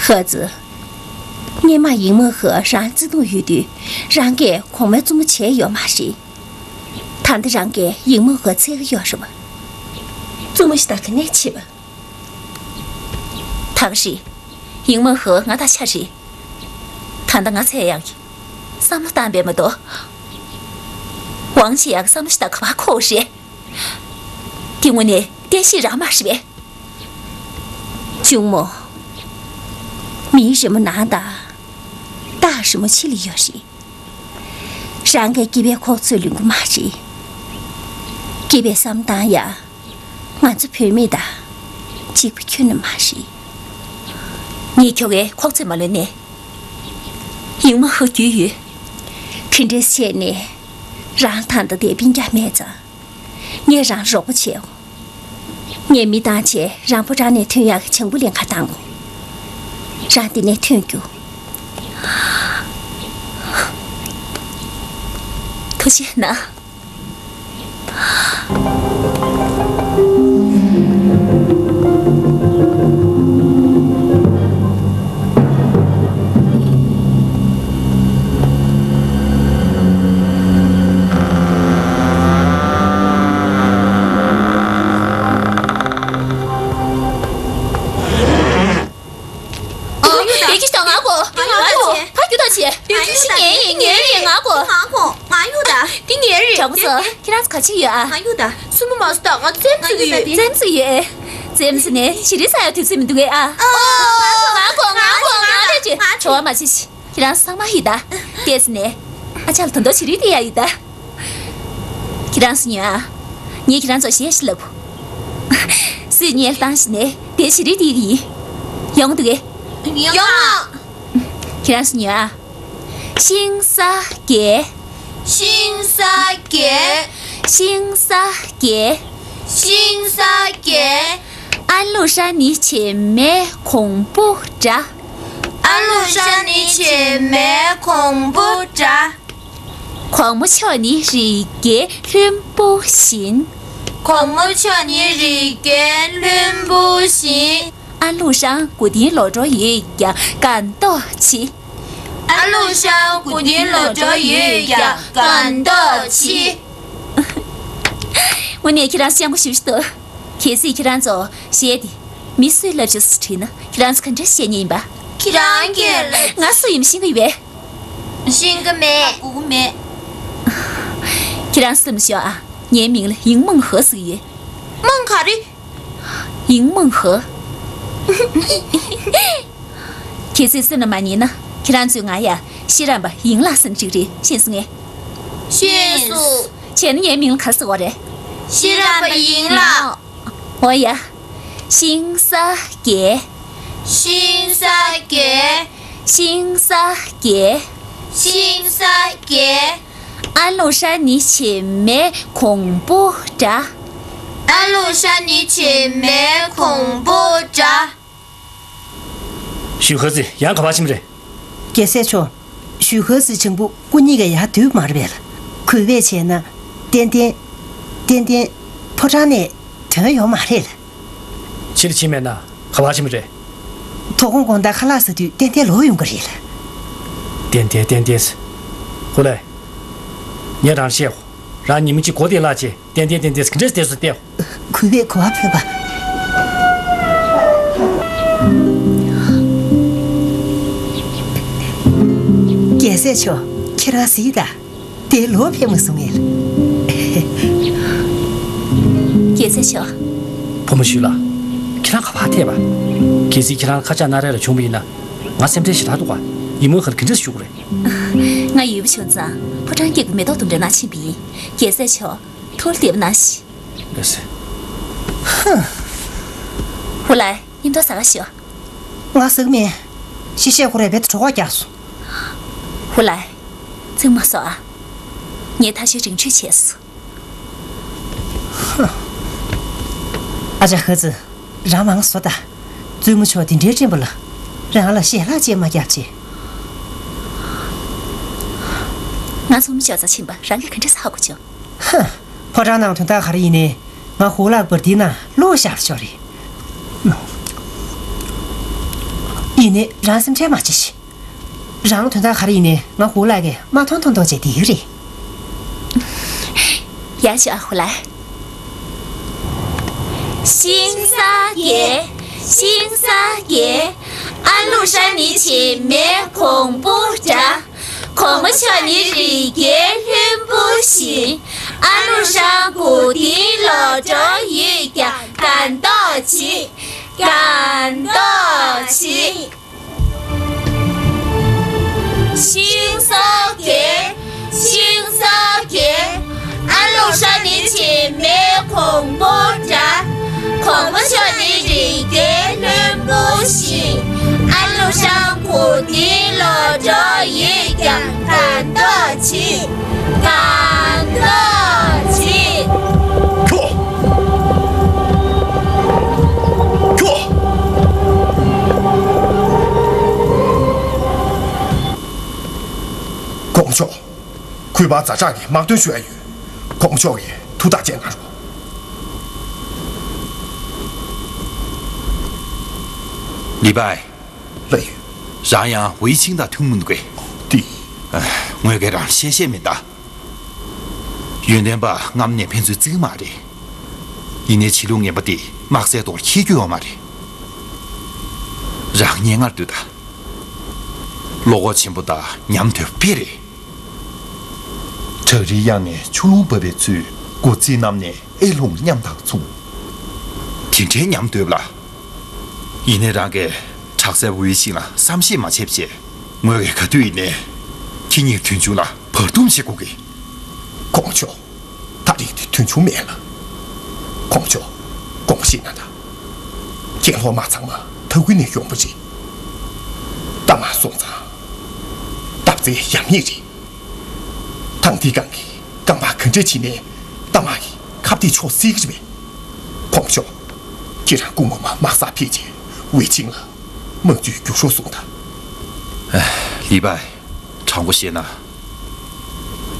ཧོ་ཙི། སྔོན་མ་ཡིང་མོ་ཧོ་རང་བརྩེ་དུང་ཡོད་དུས་རང་གིས་གོང་མའི་བཙུན་མོ་བྱས་ཡོད་མ་རེད། ད་ལྟ་རང་གིས་ཡིང་མོ་ཧོ་འཚོལ་གྱི་ཡོད་རེད་པ། བཙུན་མོ་ཞིག་དང་ག་ནས་བྱེད་པ། ད་ག་རེད། ཡིང་མོ་ཧོ་ང་དང་ཆ་རེད། ད་ལྟ་ང་འཚོལ་ཡག་གི་བསམ་བློ་བཏང་བས་མ་གཏོགས། ཝང་བྱེད་ཡག་གི་བསམ་བློ་ཞིག་དང་ག་པར་འཁོར་རེད། དེ་དངོས་གནས་བསྟན་བཤིག་རང་མ་རེད་པས། གཅུང་མོ། མིའི་རི་མོ་ནང་དང་། སྟག་རི་མོ་ཕྱི་ལ་ཡོད་རེད། རང་གི་སྐྱེས་པའི་ཁོག་ཚོད་ལོན་གྱི་མ་རེད། སྐྱེས་པའི་བསམ་སྟངས་ཡང་ང་ཚོ་བུད་མེད་དང་གཅིག་པ་ཁྱོན་ནས་མ་རེད། ངས་ཁྱོ་གའི་ཁོག་ཚོད་མ་ལོན་ནས། ཡིང་མོ་ཧོ་རྒྱུས་ཡོད། དེ་འདྲས་བྱས་ནས་རང་ད་ལྟ་དེ་སྤུན་ཀྱག་མེད་ཙང་། ངས་རང་རོགས་པ་བྱེད་འོ། ངས་མི་བཏང་བྱས་རང་ཕོ་བྲང་ནས་ཐོན་ཡག་གི་བྱང་བུ་ལེན་ཁ་བཏང་གོ། རང་འདི་ནས་ཐོན་རྒྱུ། ཐུགས་རྗེ་གནང་། ཨོ། ཡ་གི་ཞང་ང་གོ། ང་གོ། ཕ་རྒྱུད་ད་ཆེ། ཡ་གི་ཞི་ངེ་ཡིན་ངེ་ཡིན་ང་གོ། ང་གོ། ང་ཡུ་ད། འདི་ངེ་རེད། དྲང་པོ་ཟེར། ཁྱེད་རང་ཚོ་ག་ཅི་ཡོད་ཨ། ང་ཡུ་ད། སུ་མོ་མ་སུ་ད་ང་རྩེད་མོ་རྩེ་གི་ཡོད། རྩེད་མོ་རྩེ་ཡོད། རྩེད་མོ་རྩེ་ནས་ཞི་ལི་ས་ཡ་དུས་ཚོད་མི་འདུག་གས་ཨ། ཨོ། ང་གོ་ང་གོ་ང་རེད་ཅེ། བྲོ་བ་མ་བྱེད་ཤི། ཁྱེད་རང་ཚོ་ཚང་མ་ཡོད་ད། ལྟས་ནས། ཨ་ཅག་ལ་ད་དུང་ཞི་ལི་དེ་ཡ་ཡོད་ད། ཁྱེད་རང་ཚོ་ཉོན་ཨ། ངས་ཁྱེད་རང་ཚོ་གཞས་ཤིག་ལབ། སུས་སྙན་བཏང་ཞིག་ནས་དེ་ཞི་རི་དེ་གི་ཡིན། ཡོང་འདུག་གས། ཡོང་། ཁྱེད་རང་ཚོ་ཉོན་ཨ། ཤིང་ས་རྒྱས། ཤིང་ས་རྒྱས། ཤིང་ས་རྒྱས། ཤིང་ས་རྒྱས། 安禄山你且慢，恐怖症。 安禄山你且慢，恐怖症。 གོང་མ་མཆོག་ནི་རི་རྒྱལ་ལྷུན་པོ་བཞིན། གོང་མ་མཆོག་ནི་རི་རྒྱལ་ལྷུན་པོ་བཞིན། 安禄山་མགོ་རྟིང་ལོག་འགྲོ་ཡོད་ཀྱང་དགའ་མདོག་བྱེད། 安禄山་མགོ་རྟིང་ལོག་འགྲོ་ཡོད་ཀྱང་དགའ་མདོག་བྱེད། དངོས་གནས་ཁྱེད་རང་སྤྱང་པོ་ཞེ་པོ་ཞིག་འདུག་གལ་སྲིད་ཁྱེད་རང་ཚོ་གཞས་དེ་མི་སུས་བསླབ་བྱས་སུ་དྲིས་ན་ཁྱེད་རང་ཚོ་ག་འདྲ་བཤད་མཁན་ཡིན་པ། ཁྱེད་རང་གིས་ལབ། ང་སུ་ཡིན་ཤེས་ཀྱི་ཡོད་པས། ཤེས་ཀྱི་མེད། གོ་གི་མེད། ཁྱེད་རང་སེམས་ཤོག་ཨ། ངའི་མིང་ལ་ཡིང་མང་ཧེ་ཟེར་གྱི་ཡོད། མང་ག་རེ། ཡིང་མང་ཧེ། གལ་སྲིད་སེམས་ལ་མ་ཉེས་ན་ཁྱེད་རང་ཚོས་ང་ཡ་ཤེས་རམས་པ་ཡིང་ལགས་ཟེར་ཅིག་རེད། ཤེས་སོང་ངས། ཤེས་སོང་། བྱས་ན་ངའི་མིང་ལ་ག་ཟེར་བ་རེད། ཤེས་རམས་པ་ཡིང་ལགས། འོ་ཡ། ཤིང་ས་རྒྱས། ཤིང་ས་རྒྱས། ཤིང་ས་རྒྱས། ཤིང་ས་རྒྱས། 安禄山你且慢，恐怖症。 安禄山你且慢，恐怖症。 ཞུས་ཧེ་ཟེར་ཡང་ག་པར་ཕྱིན་པ་རེད། རྒྱལ་སྲས་མཆོག་ཞུས་ཧེ་ཟེར་བྱང་བུ་སྐུ་ཉིད་ཀྱི་ཡར་འདུས་མ་རེད་པས་ལ། གུས་པས་བྱས་ན་ཏན་ཏན། ཏན་ཏན་ཕོ་བྲང་ནས་ཐོན་ཡོང་མ་རེད་ལ། ཕྱིར་ཕྱིན་མེད་ན་ག་པར་ཕྱིན་པ་རེད། དོ་དགོང་དགོང་དག་ཁ་ལག་ཟ་དུས་ཏན་ཏན་ལོག་ཡོང་གི་རེད་ལ། ཏན་ཏན་ཏན་ཏན། ཧུ་ལེ། ངས་རང་བཤད་གོ། རང་ཉི་མ་གཅིག་མགོ་དེ་བརླག་བྱས་ཏན་ཏན་ཏན་ཏན་ག་འདྲས་བསྡད་སོང་བལྟས། གུས་པས་གོ་བ་ཕོད་པ། རྒྱལ་སྲས་མཆོག་ཁྱེད་རང་གཟིགས་དང་། དེ་ལོག་ཕེབས་མ་སོང་ངས། རྒྱལ་སྲས་མཆོག་ཕོ་མོ་ཞུས་ལ། ཁྱེད་རང་ག་པར་ཐད་པ། གལ་སྲིད་ཁྱེད་རང་ཁ་ཆག་སྣ་རལ་ལ་བྱུང་བ་ཡིན་ན། ང་སེམས་ཁྲལ་ཞེ་དྲག་འདུག་ག་ཡིན་མོ་ག་ལ་ག་འདྲས་ཞུ་དགོས་རེད། ང་ཡོད་པ་བྱུང་ཙང་ཕོ་བྲང་སྐྱིད་པའི་མེ་ཏོག་དུམ་གྲ་ནང་ཕྱིན་པ་ཡིན། རྒྱལ་སྲས་མཆོག་ཐུགས་ལ་བདེ་པོ་གནང་ཞིག་ལགས་སེ། ཧུ་ལའི་མཉམ་དུ་ཟ་ག་ཤོག་ང་ཟ་གི་མེད། ཤི་ཤེས་ཁོ་རས་རྦད་དེ་གྲོད་ཁོག་རྒྱགས་སོང་། ཧུ་ལའི། ཚིག་མ་ཟོ་ཨ། ངས་ཐ་ཤལ་རིང་ཆུད་བྱས་སོང་། ཨ་ཅག་ཧི་ཙི། རང་མང་བཟོ་ད། བཙུན་མོ་མཆོག་དེ་འདྲའི་སྤྲིན་པ་ལ། རང་ལ་ཞལ་ལག་ཅིག་མ་བརྒྱབ་ཅེས། ང་བཙུན་མོ་མཆོག་རྩར་ཕྱིན་པ་རང་གིས་ག་འདྲས་ཧ་གོ་བྱུང་། ཧ། ཕོ་བྲང་ནང་དོན་དག་ག་རེ་ཡིན་ནའི། ང་ཧུ་ལག་པར་འདི་ན་བླུགས་བཞག་ཆོག་རེད། ཡིན་ནའི་རང་སེམས་ཁྲལ་མ་བྱེད་ཤིག་རང་དོན་དག་ག་རེ་ཡིན་ནའི་ང་ཧུ་ལག་གིས་མ་མཐོང་མཐོང་མཐོང་བྱས་བསྡད་ཀྱི་རེད། ཡ་ཞུ་ཨ་ཧུ་ལའི། 心撒给，心撒给，安禄山你且慢，恐怖症。 གོང་མ་མཆོག་ནི་རི་རྒྱལ་ལྷུན་པོ་བཞིན། 安禄山མགོ་རྟིང་ལོག་འགྲོ་ཡོད་ཀྱང་དགའ་མདོག་བྱེད། དགའ་མདོག་བྱེད། 心撒给，心撒给，安禄山你且慢，恐怖症。 གོང་མ་མཆོག་ནི་རི་རྒྱལ་ལྷུན་པོ་བཞིན། 安禄山མགོ་རྟིང་ལོག་འགྲོ་ཡོད་ཀྱང་དགའ་མདོག་བྱེད། དགའ་མདོག་བྱེད། ཁྱོ། ཁྱོ། གོང་མ་མཆོག་གུས་པ་ཛ་དྲག་གི་དམག་དོན་ཞུ་ཡ་ཡོད། གོང་མ་མཆོག་གིས་ཐུགས་ཐག་བཅད་གནང་རོགས། ལི་པའི། ལགས་ཡོད། རང་ཡང་ཝེ་ཆིང་དང་ཐུག་མི་འདུག་གས། འདི། ཨ། ངོས་ཀྱིས་རང་བཤད་ཤེས་མིན་ད། ཡོན་ཏན་པ་རྔམ་ནས་ཕན་ཚུན་བརྩི་གི་མ་རེད། ཡིན་ནའི་ཕྱི་ལུགས་ངན་པ་དེ་དམག་སའི་ཐོག་འཁྱེར་རྒྱུ་ཡོད་མ་རེད། རང་སྙན་ངར་སྡུད་ད། བློ་ཁོག་ཆེན་པོ་དང་ཉམས་དོད་པ་དཔེ་རེད། བྲག་རིའི་གཡང་ནས་ཆུ་ཀླུང་འབབ་པའི་ཚུལ། སྒོ་རྩིས་གནམ་ནས་ཨེ་ལྷུང་ཉམས་དང་མཚུངས། དེ་འདྲའི་ཉམས་དོད་ལ། ཡིན་ནའི་རང་གིས་དྲག་ཟེར་ཝེ་ཆིང་ལ་བསམ་ཤེས་མ་བྱས་པ་བྱས། ངོས་ཀྱིས་ག་དུས་ཡིན་ནའི་ཁྱེད་གཉིས་མཐུན་ཕྱོགས་ལ་བར་འདུམ་བྱེད་དགོས་ཀི། གོང་མ་མཆོག་ད་རེས་དེ་མཐུན་ཕྱོགས་མེད་ལ། གོང་མ་མཆོག་དགོངས་པ་བཞེས་གནང་དང་། གྱེན་ལོག་དམག་ཚང་མ་ཐ་གུ་ནས་ཡོང་པ་རེད། ད་མ་སོང་ཙང་། སྟབས་ རྩལ་ཡག་ཉེས་རེད། ཐང་འདིའི་སྒང་གི་རྐང་པ་ག་འདྲ་བྱས་ནས་རྟ་དམག་གི་ཁ་གཏད་གཅོག་སྲིད་ཀྱི་རེད་པས། གོང་མ་མཆོག་ཁྱེད་རང་སྐུ་ངོ་མ་དམག་སར་ཕེབས་རྗེས་ཝེ་ཆིང་ལ་དམག་ཇུས་བསྒྱུར་རོགས་གསུངས་དང་། ལི་པའི། དྲང་པོ་བཤད་ན།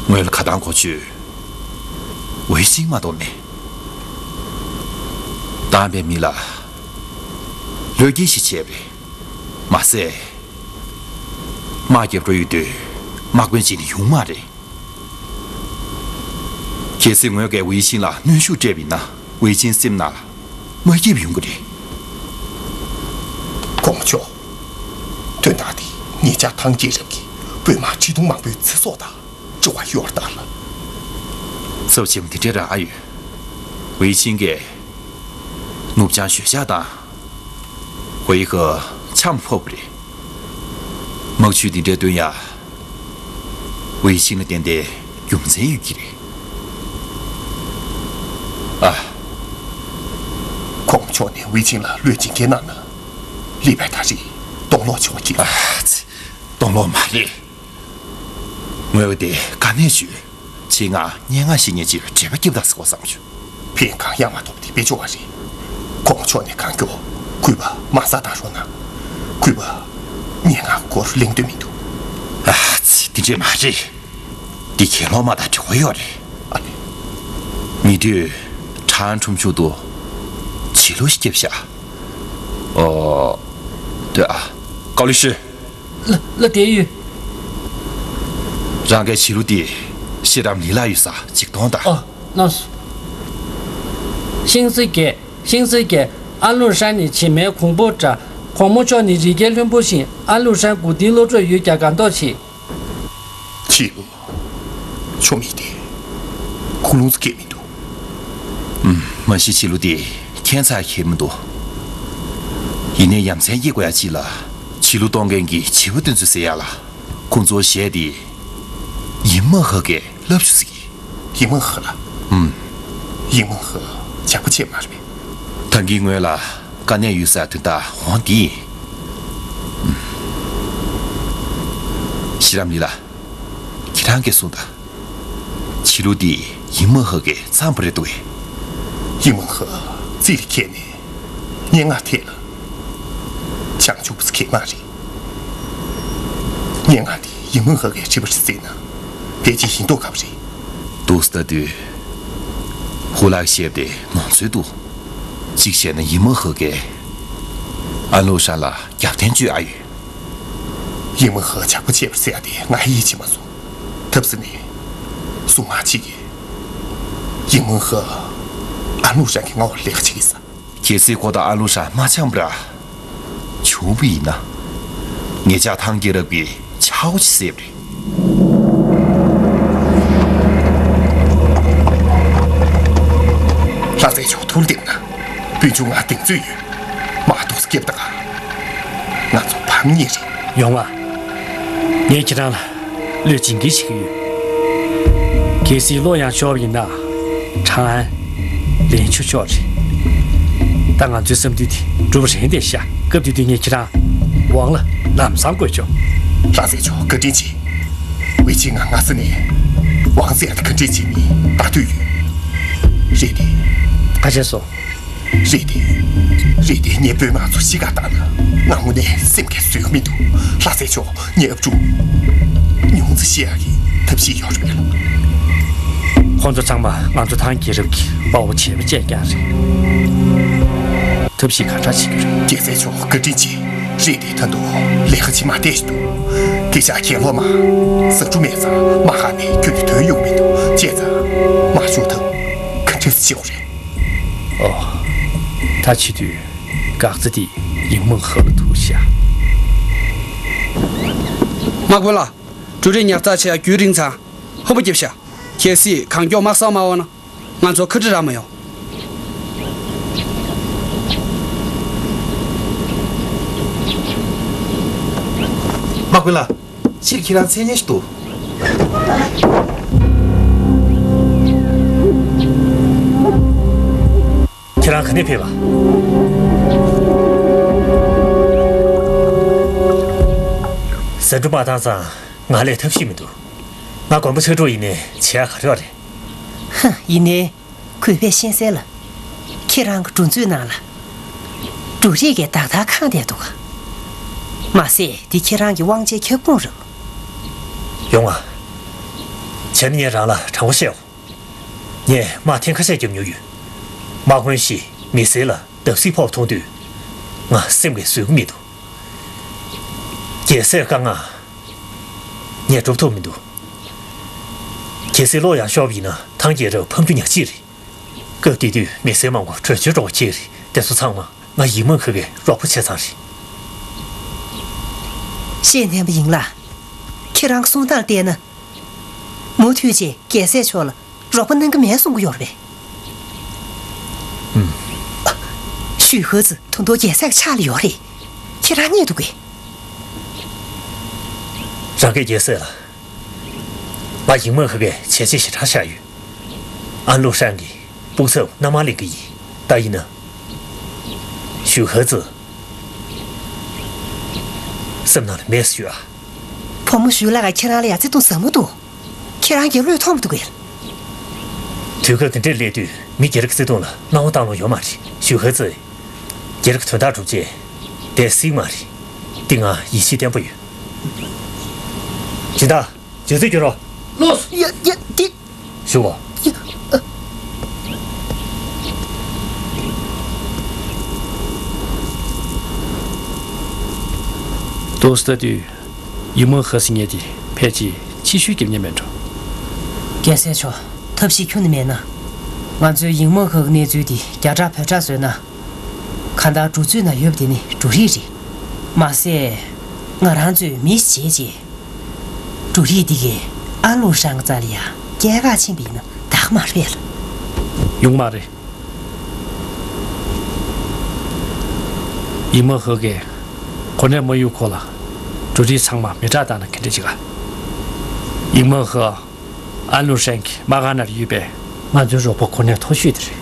ངོས་ལ་ཁ་ཐང་གོ་ཆོད། ཝེ་ཆིང་མ་གཏོགས་མེད། བཏང་པའི་མི་ལ་བློས་འགེལ་ཞིག་བྱས་པ་རེད། མ་ཟད། དམག་རྒྱབ་འགྲོ་ཡོད་དུས་དམག་དཔོན་ཅིག་ནི་ཡོང་མ་རེད། གལ་སྲིད་ངོས་ཀྱིས་ཝེ་ཆིང་ལ་གནོན་ཤུགས་སྤྲད་པ་ཡིན་ན་ཝེ་ཆིང་སེམས་ནང་ལ་དམག་རྒྱབ་ཡོང་གི་རེད། གོང་མ་མཆོག་དོན་དག་འདི་ངེད་ཅག་ཐང་རྒྱལ་རབས་ཀྱི་དཔོན་དམག་ཁྲི་སྟོང་མང་པོའི་ཚེ་སྲོག་དང་འབྲེལ་བ་ཡོད་རེད་ད། ཚབས་ཆེན་པོ་འདི་འདྲ་རང་ཨ་ཡོད། ཝེ་ཆིང་གིས་ནུབ་བྱང་ཞོད་ཤག་དང་། ཝེ་ཧེ་ཆམ་ཕོབ་རེད། དམག་ཇུས་འདི་འདྲའི་སྟོན་ཡ། ཝེ་ཆིང་ལ་ཏན་ཏན་རྒྱུ་མཚན་ཡོད་ཀྱི་རེད། ཨ། གོང་མ་མཆོག་ནས་ཝེ་ཆིང་ལ་བློས་བྱིན་གྱིས་གནང་ན། ལི་པའི་ད་རེས་སྟོང་ལོག་ཆེ་བ་སྐྱེས། ཨ་ཙི། སྟོང་ལོག་མ་རེད། ངོས་དེ་དཀའ་གནད་བྱུས། ཆེད་མངགས་སྙན་ངག་ཤེས་མཁན་ཅིག་ལ་འབྲེལ་བ་སྐྱབས་དང་ཟེར་གོ་བསམ་བྱུང་། ཕན་གང་ཡང་མ་ཐོགས་པ་དེ་དཔེ་ཆོག་པ་རེད། གོང་མ་མཆོག་ནས་གང་མགྱོགས་གུས་པ་དམག་སར་བཏང་རོགས་གནང་། གུས་པ་སྙན་ངག་སྐོར་གླེང་འདོད་མི་འདུག་ཨ་ཙི། དེ་འདྲས་མ་རེད། འདི་གྱེན་ལོག་དམག་དང་འབྲེལ་བ་ཡོད་རེད། ཨ་ལེ། ཉེ་དུས་ཁྲང་ཁྲོམ་ཆུ་དུ་བྱི་ལུ་ཞིག་བརྒྱབ་ཤག་ཨོ། དེ་ཨ། ཀའོ་ལི་ཤི། ལ་ལ་དེ་ཡོད། རང་གའི་བྱི་ལུ་དེ་ཤེས་རམ་ལི་ལ་ཡོད་ས་ཅིག་གཏོང་དང་། ཨ། གནང་སོང་། ཤིང་སི་གེ། ཤིང་སི་གེ། ཨ་ལུ་ཧྲན་ནི་བྱེ་མའི་གོང་བུ་འདྲ། གོང་མ་མཆོག་ནི་རི་རྒྱལ་ལྷུན་པོ་བཞིན། ཨ་ལུ་ཧྲན་མགོ་རྟིང་བློ་གྲོས་ཡོད་ཀྱང་དགའ་མདོག་བྱེད། བྱི་ལུ། ཆོ་མི་དེ། ཁུ་ལུང་ཚོ་སྐད་མི་འདུག་ཨུམ། མ་གཞི་བྱི་ལུ་དེ་ཁྱད་མཚར་ཁྱེར་མི་འདུག་ཡིན་ནའི་ཡ་མཚན་སྐྱེ་དགོས་ཡ་གཅིག་ལ། བྱི་ལུ་གཏོང་མཁན་གྱི་བྱིས་པ་དེ་ཚོ་ཟེར་ཡ་ལ། ཁོང་ཚོ་གཞས་དེ། ཡིན་མ་ཧ་གའི་ལབ་ཞུ་ཟིག་ཡིན་མ་ཧ་ལ། ཨུམ། ཡིན་མ་ཧ་ཇག་པ་ཆེ་མ་རེད་པས། ད་གིན་ངོས་ལ་དཀའ་གནད་ཡོད་ས་དོན་དག་འོང་དེ་ཡིན། ཨུམ། ཤེས་རམ་ལི་ལ། ཁྱེད་རང་གིས་གསུངས་དང་། བྱི་ལུ་འདི་ཡིན་མ་ཧ་གའི་མཚམས་པ་རེད་འདུག་གས། ཡིན་མ་ཧ་རྩིས་ལ་འཁྱེར་ནས་སྙན་ངག་ཐད་ལ་བྱང་ཆུབ་པ་ཚོ་གས་མ་རེད། སྙན་ངག་འདི་ཡིན་མ་ཧ་གའི་བྲིས་པ་རེད་ཟེར་ན་ཕལ་ཆེར་ཡིན་མདོག་ཁ་པོ་རེད། འདུག་སེ་ལྟ་དུས་ཧུ་ལགས་བཤད་པ་དེ་ནོར་འཛོལ་འདུག་གཅིག་བྱས་ན་ཡིན་མ་ཧ་གས་ཨ་ལོ་ཧྲན་ལ་རྒྱབ་རྟེན་བཅོལ་ཨ་ཡོད། ཡིན་མ་ཧ་ཇག་པ་བྱས་པ་ཟེར་ཡ་དེ་ང་ཡིད་ཆེས་མ་སོང་། ཐབས་ཟད་ནས་སྲུང་མ་གཅིག་གིས་ཡིན་མ་ཧ་ཨ་ལུ་ཧྲན་གྱི་མངའ་འོག་ལས་ཀ་བྱེད་ཀྱི་ས། གལ་སྲིད་ཁོ་དང་ཨ་ལུ་ཧྲན་མ་འཆམ་པ་འདྲ་བྱུང་བ་ཡིན་ན། ངེད་ཅག་ཐང་རྒྱལ་རབས་ཀྱི་ཆའོ་ཅི་ཟེར་བ་རེད། ལྷ་སྲས་མཆོག་ཐུགས་བདེན་ན། སྤུན་ཆུང་ང་གདེང་ཚོད་ཡོད། མ་གཏོགས་སྐྱེབ་དང་། ང་ཚོ་ཕམ་ཉེས་རེད། ཡོང་ང་། ངས་ཁྱེད་རང་ལ་བློས་བྱིན་གྱིས་བྱེད་ཀྱི་ཡོད། གལ་སྲིད་བློ་ཡང་ཤོར་བ་ཡིན་ན། ཁྲང་ཨན་ལན་ཆོད་ཆོག་རེད། ད་ང་ཚོའི་བསམ་འདུན་དེ་འགྲུབ་པ་རན་བསྡད་ཤག་སྐབས་དེ་དུས་ངས་ཁྱེད་རང་ཝང་ལ་ལམ་སང་བསྐོས་ཆོག་ལྷ་སྲས་མཆོག་བཀའ་དྲིན་ཆེ། ཝེ་ཆིང་ང་སྔ་ས་ནས་ཝང་ཟེར་ཡ་དེ་ག་འདྲས་བྱེད་མིན་ལྟ་འདོད་ཡོད། རེད་དེ། ག་བྱས་སོང་། རེད་དེ། རེད་དེ་ངའི་དཔོན་དམག་ཚོ་གཤིས་ཀ་ལྟར་ན་ང་དངོས་གནས་སེམས་ཁྲལ་བཟོད་ཀྱི་མི་འདུག་ལྷ་སྲས་མཆོག་ངའི་ཨབ་ཕྲུག་ཉུང་ཙམ་བཤད་ཡག་གི་ཐབས་ཤེས་ཡོད་རེད་པས། ཁོང་ཚོ་ཚང་མ་ང་ཚོ་ཐང་རྒྱལ་རབས་ཀྱི་དཔའ་བོ་བྱེས་པ་བཅས་ཀྱང་རེད། ཐབས་ཤེས་ག་འདྲ་བྱེད་རྒྱུ་རེད། རྒྱལ་སྲས་མཆོག་བཀའ་དྲིན་ཆེ། རེད་དེ་ད་དུང་ལས་ཀ་བྱེད་མ་བསྡད་ཞིག་འདུག་དེ་ཤག་གྱེན་ལོག་མ་ཟ་འབྲུ་མེད་ཙང་མ་ཧ་ནས་ཁྱོད་ཀྱི་དོན་ཡོང་མི་འདུག་བྱས་ཙང་མ་ཤོར་ཐབས་ག་འདྲས་བྱེད་དགོས་རེད། ཨོ། ད་བྱེད་དུས་འགག་རྩ་དེ་ཡིན་མ་ཧ་ལ་ཐུག་ཤག་དམག་དཔོན་ལགས། འབྲུ་རིགས་ཉར་ཚགས་བྱེད་ཡ་རྒྱུན་རིང་ཙང་ཧམ་པ་བརྒྱབ་ཤག་གལ་སྲིད་གང་མགྱོགས་དམག་སར་མ་འོང་ན་ང་ཚོར་ཁ་འདྲི་རག་མ་ཡོང་། དམག་དཔོན་ལགས། ཕྱིར་ཁྱེད་རང་མཚན་སྙན་ཞིག་འདུག་ཁྱེད་རང་ག་ནས་ཕེབས་པ། ཟ་འབྲུ་པ་དག་ཚང་། ང་ལས་ཐབས་ཤེས་མི་འདུག་ང་དགོན་པ་ཚུར་འགྲོ་ཡིན་ནའི་བྱེད་ཡག་ག་རེ་ཡོད་རེད། ཧ། ཡིན་ནའི། གུས་པས་ཤེས་གསལ་ལ། ཁྱེད་རང་གི་འབྲུ་མཛོད་ནང་ལ། འབྲུ་རིགས་ཀྱི་བདག་རྟགས་ཁེངས་བསྡད་འདུག་མ་ཟད་འདི་ཁྱེད་རང་གི་དབང་ཆའི་ཁྱབ་ཁོངས་རེད། ཡོང་ང་། བྱས་ན་ངས་རང་ལ་དྲང་པོ་བཤད་འོ། ངས་དམག་ཐེངས་ཁ་ཤས་བརྒྱབ་མྱོང་ཡོད། དམག་དཔོན་ཞིག་མི་སེར་ལ་བརྡབ་གསིག་ཕོག་པ་མཐོང་དུས། ང་སེམས་ཀྱིས་བཟོད་ཀྱི་མི་འདུག་རྒྱལ་སྲས་བཀའ་མངགས། ངས་སྒྲུབ་ཐུབ་མི་འདུག་གལ་སྲིད་བློ་ཡང་ཤོར་བ་ཡིན་ན་ཐང་རྒྱལ་རབས་ཕམ་རྒྱུ་ཉག་གཅིག་རེད། སྐབས་དེ་དུས་མི་སེར་མང་པོ་བྲོས་བྱོལ་འགྲོ་བ་བྱས་རེད། དེ་ཚོ་ཚང་མ་ང་ཡིག་མང་ཁ་གིས་རོགས་པ་བྱས་ཙང་རེད། ཤེས་ལྷན་པ་ཡིན་ལགས། ཁྱེད་རང་གི་གསུང་སྟངས་བལྟས་ན། མུ་མཐུད་བྱས་རྒྱལ་སྲས་མཆོག་ལ་རོགས་པ་གནང་གི་མེད་གསུང་གི་ཡོད་རེད་པས། ཨུམ། ཞུས་ཧོ་ཙི་ད་དུང་རྒྱལ་སྲས་ཀྱི་ཕྱག་ལ་ཡོད་རེད། ཁྱེད་རང་རྙེད་འདུག་གས། རང་སྐད་རྒྱལ་སྲས་ལགས། ང་ཡིག་མང་ཁ་གིས་བྱས་རྗེས་ཞེ་དྲག་བཞག་ཡོད། ཨན་ལུ་ཧྲན་གྱི་སྤུག་ཚབ་མནའ་མ་ལེན་གི་ཡིན། ད་ཡིན་ན། ཞུས་ཧོ་ཙི། སེམས་ནང་ལ་མེད་ཟེར་ཞུ་ཨ། བུ་མོ་ཞུས་ལགས་ཀྱིས་ཁྱེད་རང་ལ་ཡ་བརྩེ་གཏོང་ཟབ་མོ་འདུག་ཁྱེད་རང་གིས་བློས་ཐོངས་མི་འདུག་གས། དུས་སྐབས་འདི་འདྲར་སླེབས་དུས་མི་སྒེར་གྱི་བརྩེ་དུང་ལ་སྣང་བ་བཏང་ལོང་ཡོད་མ་རེད། ཞུས་ཧོ་ཙི། སྒེར་གྱི་དོན་དག་སྒྲུབ་ཆེད་བསྡད་སྲིད་མ་རེད། འདི་ང་ཡིད་ཆེས་བརྟན་པོ་ཡོད། སྦྱིན་བདག་རྗེས་སུ་སྐྱོར་རོགས། ལོས། ཡ་ཡ་འདི། ཞུ་བ། ཡ། ཏོག་ཙམ་ལྟ་དུས། ཡིག་མང་ཧོ་ཟེར་མཁན་དེ་ཕལ་ཆེར་ཕྱི་བཤོལ་རྒྱབ་མཁན་མེད་འགྲོ། རྒྱལ་སྲས་མཆོག་ཐབས་ཤེས་ཁྱོན་ནས་མེད་ན། ང་ཚོས་ཡིག་མང་ཧོ་གི་གནས་ཚུལ་དེ་རྒྱ་བསྒྲགས་བོད་བསྒྲགས་བཟོས་ན། གང་ལྟར་འབྲུ་མཛོད་ནང་ཡོད་པ་དེ་ནི་འབྲུ་རིགས་རེད། མ་ཟད། ང་རང་ཚོས་མི་ཞིག་བྱས་རྗེས། འབྲུ་རིགས་འདི་གས་ཨན་ལུ་ཧྲན་རྩ་ལ་ཡ་སྐྱེལ་ག་ཕྱིན་པ་ཡིན་ན་འདག་མ་རེད་ལ། ཡོང་མ་རེད། ཡིག་མང་ཧོ་གིས་གོ་གནས་མ་ཡོད་གོང་ལ་འབྲུ་རིགས་ཚང་མ་མེ་སྲེག་བཏང་ན་ག་འདྲ་བྱེད་ག། ཡིག་མང་ཧོ། ཨན་ལུ་ཧྲན་གྱི་དམག་སྒར་ན་ཡོད་པས་ང་ཚོའི་རོགས་པ་གོ་གནས་མཐོ་ཤོས་དེ་རེད།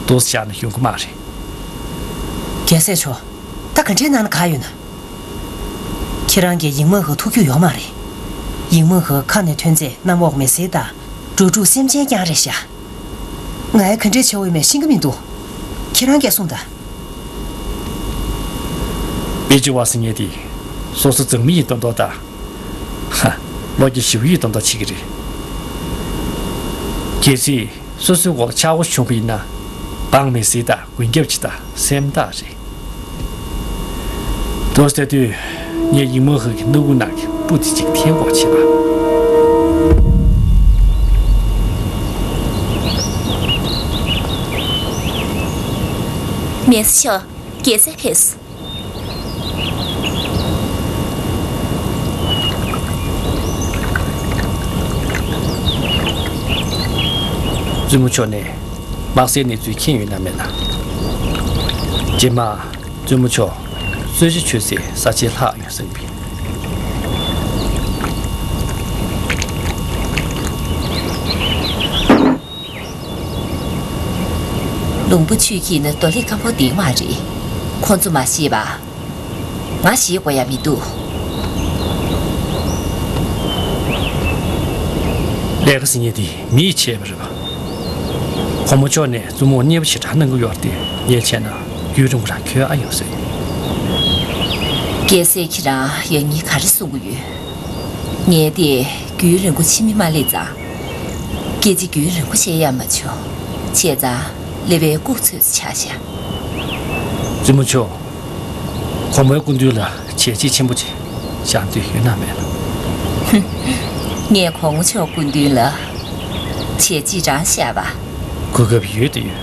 འདུག་སེ་བཞག་ན་ཡོང་གི་མ་རེད། རྒྱལ་སྲས་མཆོག་ད་ག་འདྲའི་ནང་ན་ག་ཡོད་ན། ཁྱེད་རང་གིས་ཡིག་མང་ཧོ་ཐུག་རྒྱུ་ཡོད་མ་རེད། ཡིག་མང་ཧོ་ཁ་ནས་ཐོན་ཚད་གནམ་འོག་མི་སེར་དང་འགྲོ་དྲུག་སེམས་ཅན་རྐྱང་རེད་ཤག་ང་ཡ་ག་འདྲས་བྱེད་འོས་མེད་ཤེས་ཀྱི་མི་འདུག་ཁྱེད་རང་གིས་གསུངས་དང་། པེ་ཅི་བ་ཟེར་མཁན་དེ་སོ་སོ་འཛིང་མི་ཡི་དོན་དག་དང་། ཧ། ལོ་རྒྱུས་ཞིབ་ཡིག་དོན་དག་བྱེད་ཀྱི་རེད། གལ་སྲིད་སོ་སོའི་འོག་ལ་ཆག་སྒོ་བྱུང་བ་ཡིན་ན། འབངས་མི་སེར་དང་མགོན་སྐྱབས་ཅིག་དང་སེམས་ཐག་རེད། དོ་ཟེར་དུས་ངས་ཡིག་མང་ཧོ་གི་སྣ་ཁུག་ནང་གི་སྤུ་དེ་གཅིག་འཐེན་དགོས་བྱས་པ། མེ་སི་ཤོ། རྒྱལ་སྲས་ཕེབས། བཙུན་མོ་མཆོག་ནས་དམག་སའི་གནས་ཚུལ་མཁྱེན་ཡོད་ན་མེད་ན། རྗེས་མ་བཙུན་མོ་མཆོག་གསོལ་ཇ་མཆོད་སའི་ས་ཆའི་ལྷག་ཡོང་ཟིན་པས། ལུང་པ་ཆུས་ཀྱིས་ནི་རྡོ་ལེབ་སྐམ་པོ་འདེགས་མ་རེད། ཁོ་ཚོ་མ་ཤེས་པ། ང་ཤེས་དགོས་ཡ་མི་འདུག་ལས་ཀ་ཟེར་མཁན་དེ་མི་ཡིས་བྱས་པ་རེད་པ། གོང་མ་མཆོག་ནས་བཙུན་མོར་མཉེས་པོ་ཞེ་དྲག་གནང་གི་ཡོད་རེད་དེ། ངས་བྱས་ན་རྒྱུན་རིང་པོ་རང་འཁྱོལ་ཨ་ཡོང་སྲིད། རྒྱལ་སྲས་ཁྱེད་རང་ཡང་སྙིང་ག་རེ་གསུང་གི་ཡོད། ངས་དེ་རྒྱུན་རིང་པོ་ཕྱི་མིག་མ་སླེབས་ཙང་། སྐད་ཆ་རྒྱུན་རིང་པོ་བཤད་ཡ་མ་བྱུང་། བྱས་ཙང་ཀླད་པའི་ལྐུགས་ཚོད་ཙམ་ཆགས་ཤག་བཙུན་མོ་མཆོག་གོང་མའི་སྐུ་མདུན་ལ་བྱས་རྗེས་ཆེན་པོ་ཅིག་བཞག་འདོད་ཡོད་ན་མེད་ན། ངས་གོང་མ་མཆོག་སྐུ་མདུན་ལ་བྱས་རྗེས་རང་བཞག་པ། གོ་སྐབས་ཡོད་དུ་ཡོད།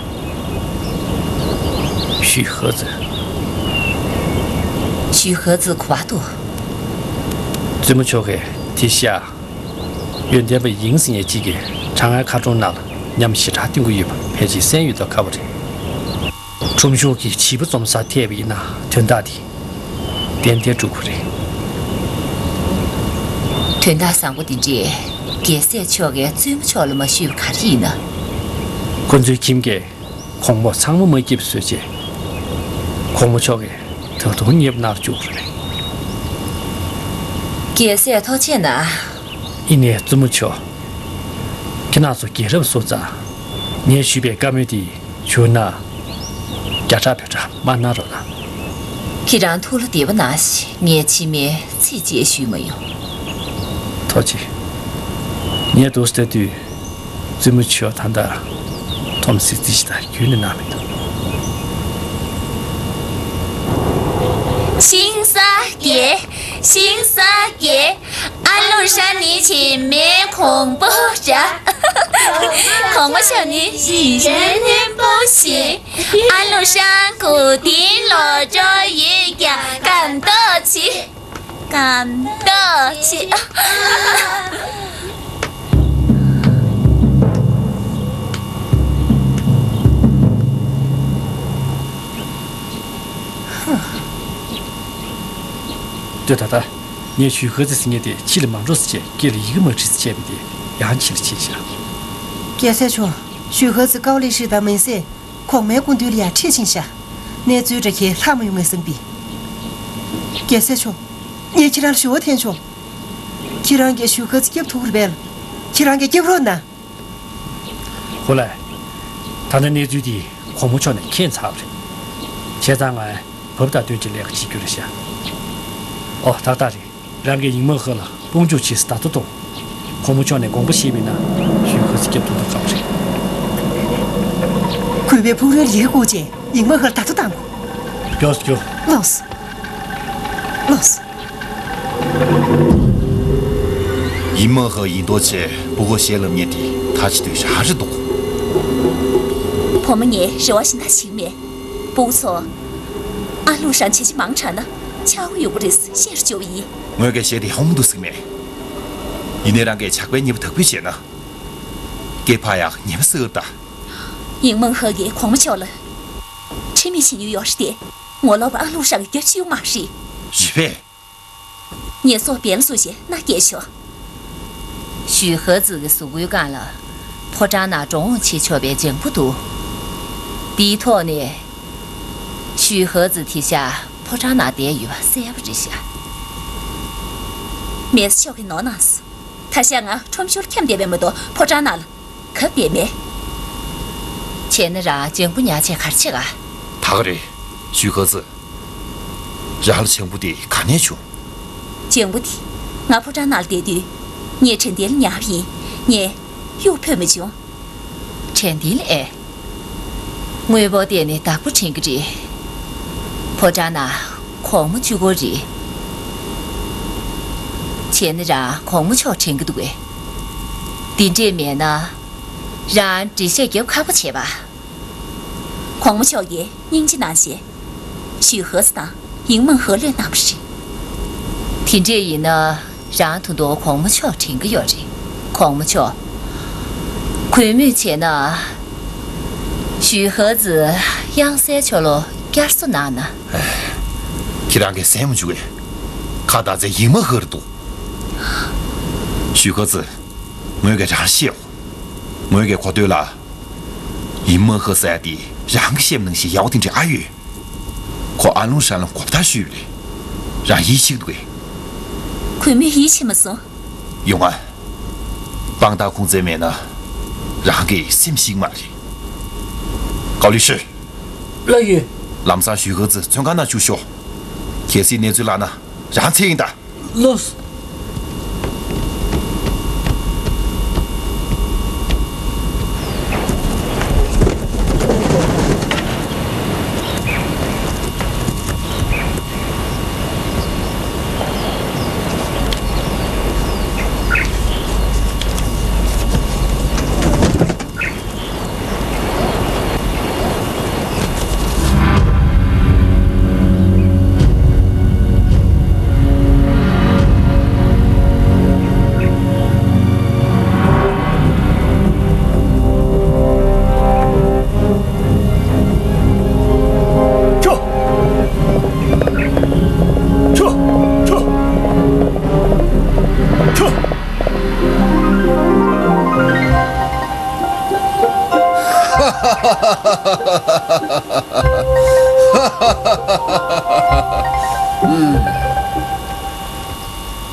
ཞུས་ཧོ་ཙི། ཞུས་ཧོ་ཙི་གོ་བ་འདུག་བཙུན་མོ་མཆོག་གིས་དེ་ཤ། ཡོན་ཏན་པ་ཡིན་ཟེར་མཁན་གཅིག་གིས་གྲང་ངར་མཁར་གྲོང་ནང་ལ་ཉམས་ཞེ་དྲག་སྟོན་གྱི་ཡོད་པ་ཕལ་ཆེར་གསན་ཡོད་དོ་ཁ་བོ་རེད། ཁྲོམ་གཞུང་གི་བྱིས་པ་འཛོམས་སར་ཐད་པ་ཡིན་ན་དོན་དག་དེ་ཏན་ཏན་འགྲུབ་ཀྱི་རེད། དོན་དག་བཟང་པོ་འདི་འདྲས་རྒྱལ་སྲས་མཆོག་གིས་བཙུན་མོ་མཆོག་ལ་མ་ཞུས་པ་ག་རེ་ཡིན་ན། ཁོ་ཚོའི་ཁྱིམ་གྱི་གོང་མོ་ཚང་མ་མ་སྐྱིད་པ་བཟོས་རྗེས། གོང་མོ་མཆོག་གིས་ད་དུང་མཉེས་པོ་གནང་བཅུག་རེད། རྒྱལ་སྲས་ཐུགས་རྗེ་གནང་། ཡིན་ནའི་བཙུན་མོ་མཆོག་ཁྱེད་རང་ཚོ་རྒྱལ་རབས་སོང་ཙང་། ངས་ཞུས་པའི་བཀའ་མོལ་དེ་བྱུང་ན། བརྒྱ་ཕྲག་བོད་ཕྲག་མ་གནང་རོགས་གནང་། ཁྱེད་རང་ཐུགས་ལ་བདེ་བ་གནང་ཞེས་ངས་ཕྱི་མའི་ཚིག་ཅིག་ཞུས་མ་ཡོང་། ཐུགས་རྗེ། ངས་འདུག་སེ་ལྟ་དུས། བཙུན་མོ་མཆོག་ད་ལྟ་འཐོམ་སི་སི་ཞིག་དང་རྒྱུན་ནས་གནང་མི་འདུག་ཤིང་ས་རྒྱལ། ཤིང་ས་རྒྱལ། ཨ་ལུ་ཧྲན་ནི་བྱེ་མའི་གོང་བུ་འདྲ། གོང་མ་མཆོག་ནི་ཡིད་བཞིན་ལྷུན་པོ་བཞིན། ཨ་ལུ་ཧྲན་གོ་དིང་ལོ་ཅོ་ཡིད་ཀྱང་གང་དོ་ཆི། གང་དོ་ཆི། ལྟོས་ད་ལྟ། ངས་ཞུས་ཧེ་ཙི་ཟེར་མཁན་དེ་ཕྱི་ལ་མ་འགྲོ་ཟེར་བྱས་སྐད་ལ་ཡི་གེ་མ་བྲིས་ཟེར་བྱས་པ་དེ་ཡང་ཕྱི་ལ་ཕྱིན་བཞག་རྒྱལ་སྲས་མཆོག་ཞུས་ཧེ་ཙི་ཀའོ་ལི་ཧྲི་དང་མིན་སེ། གོང་མའི་སྐུ་མདུན་ལ་ཡར་ཁྲིད་ཕྱིན་བཞག་གནས་ཚུལ་འདྲ་ཁྱེད་ལྷག་མ་ཡོང་ངས་བསམ་པས། རྒྱལ་སྲས་མཆོག་ངས་ཁྱེད་རང་ལ་ཞུ་བ་འཐེན་ཆོག་ཁྱེད་རང་གིས་ཞུས་ཧེ་ཙི་སྐྱབས་ཐུབ་རེད་པས། ཁྱེད་རང་གིས་སྐྱབས་རོགས་གནང་། ཧོ་ལེ། ད་ལྟ་གནས་ཚུལ་འདི་གོང་མ་མཆོག་ནས་མཁྱེན་ཚར་བ་རེད། བྱས་ཙང་ང་བབ་དང་སྟོན་གྱི་ལས་ཀ་བྱེད་རྒྱུ་རེད་ཤག་ཨོ་ཏག་ཏག་རེད། རང་གིས་ཡིང་མོ་ཧེ་ལ་དཔུང་འཇུག་བྱེད་ས་ད་དུ་གཏོང་། གོང་མ་མཆོག་ནས་དགོངས་པ་བཞེས་པ་ཡིན་ན་ཞུས་ཧེ་ཙི་སྐྱབས་ཐུབ་ཐུབ་ཀྱི་རེད། གུས་པས་ཕུག་རོན་ལ་ཡི་གེ་བསྐུར་རྗེས་ཡིང་མོ་ཧེ་ལ་ད་དུ་བཏང་དགོས། མགྱོགས་སུ་རྒྱུགས། ལགས་སོ། ལགས་སོ། ཡིན་མ་ཧེ་ཡིན་མདོག་བྱས་ཕྲུ་གུ་བཤད་ལབ་མཁན་དེ་ད་ཅི་དུས་རང་རེད་འདུག་བུ་མོ་ངས་རེ་བ་བཞིན་ད་ཞིག་མེད། ཕྲུ་གུ་ཚོ། ཨ་ལུ་ཧྲན་བྱས་རྗེས་མང་དྲགས་ན་ཆག་སྒོ་ཡོང་གི་རེད་ཤེས་རུ་བཅུག་པ་ཡིན། ངོས་ཀྱིས་བཤད་དེ་ཧོང་མི་འདུག་ཟེར་གི་མེད། ཡིན་ནའི་རང་གིས་ཇག་པའི་ཉེས་པ་དག་པོ་བྱས་ན། སྐེ་འཕར་ཡག་ཉེས་པ་སེལ་ད། ཡིང་མོ་ཧེ་གིས་གོང་མ་མཆོག་ལ་ཁྲིམས་ཡིག་བྱེད་མྱོང་ཡོད་རེད་དེ། ངོ་ལོག་པ་ཨ་ལུ་ཧྲན་གྱི་རྒྱབ་ཕྱི་ཡོང་མ་རེད། རེད་པས། ངས་སོ་སྦས་ལ་སུ་ཞེས་མནའ་སྐྱེལ་ཆོག་ཞུས་ཧེ་ཙི་གི་གཟུགས་པོའི་སྒང་ལ་ཕོ་བྲང་ནང་འགྲོ་འོང་བྱེད་ཆོག་པའི་ལྗང་བུ་འདུག་དེའི་ཐོག་ནས་ཞུས་ཧེ་ཙི་དེ་ཤ་ཕོ་བྲང་ནང་བསྡད་ཡོད་པ་གསལ་པོ་རེད་ཤག་མེས་ཤོག་གི་ནོར་ནང་སུ། ད་ཤ་ང་ཁྲོམ་ཤོར་འཁྱམས་བསྡད་པའི་མ་གཏོགས་ཕོ་བྲང་ནང་ལ། གབ་བསྡད་མེད། བྱས་ན་རང་ལྗང་བུ་ཉག་ཆས་ག་རེ་བྱེད་ག་ད་ག་རེད། ཞུས་ཧེ་ཙི། རང་ལ་ལྗང་བུ་དེ་ག་ནས་བྱུང་། ལྗང་བུ་དེ། ང་ཕོ་བྲང་ནང་ལ་བསྡད་དུས། ངས་དྲན་རྟེན་ལ་ཉར་བ་ཡིན། ངས་གཡུག་ཕོད་མ་བྱུང་། དྲན་རྟེན་ལ་ཨེ། དངོས་པོ་བལྟས་ནས་བདག་པོ་དྲན་གི་རེད། ཕོ་བྲང་ན་གོང་མ་གཅིག་པོ་རེད། བྱས་ན་རང་གོང་མ་མཆོག་དྲན་གི་འདུག་གས། འདི་འདྲས་མེད་ན། རང་འགྲེལ་བཤད་རྒྱབ་ཁག་པོ་བྱས་པ། གོང་མ་མཆོག་གིས་སྙིང་རྗེ་གནང་བྱས། ཞུས་ཧེ་ཙི་དང་ཡིང་མང་ཧེ་བློས་གནང་བ་རེད། དེ་འདྲས་ཡིན་ན། རང་ད་དུང་གོང་མ་མཆོག་དྲན་གི་ཡོད་རེད། གོང་མ་མཆོག་གུས་མོས་བྱས་ན། ཞུས་ཧེ་ཙི་དབྱངས་གསལ་མཆོག་ལོ་བསྐྱར་གསོ་གནང་ན། ཁྱེད་རང་གིས་གསན་མ་བྱུང་བས། ཁ་བརྡ་ཚེ་ཡིན་མ་ཧེ་རེད་འདུག་ཞུས་ཧེ་ཙི། ངོས་ཀྱིས་རང་བཤད་འོ། ངོས་ཀྱིས་གོ་ཐོས་ལ། ཡིན་མ་ཧེ་ཟེར་ཡ་དེ་རང་གིས་བཤད་པ་ནང་བཞིན་ཡག་པོ་དེ་འདྲ་ཨ་ཡོད། ཁོ་ཨ་ལུང་ཧྲན་ལ་གོ་བརྡ་ཞུས་པ་རེད། རང་ཡིད་ཆེས་འདུག་གས། གུས་མོས་ཡིད་ཆེས་མ་སོང་། ཡོང་ང་། དཔང་རྟགས་ཁུངས་བཙན་མེད་ན། རང་གིས་སེམས་ཤིག་མ་རེད། ཀའོ་ལི་ཧྲི། ལགས་ཡོད། ལམ་སང་ཞུས་ཧེ་ཙི་བཙོན་ཁང་ནང་བཅུག་ཤོག་གལ་སྲིད་གནས་ཚུལ་ལྷག་ན་རང་འཚེ་ཡིན་ད། ལོས།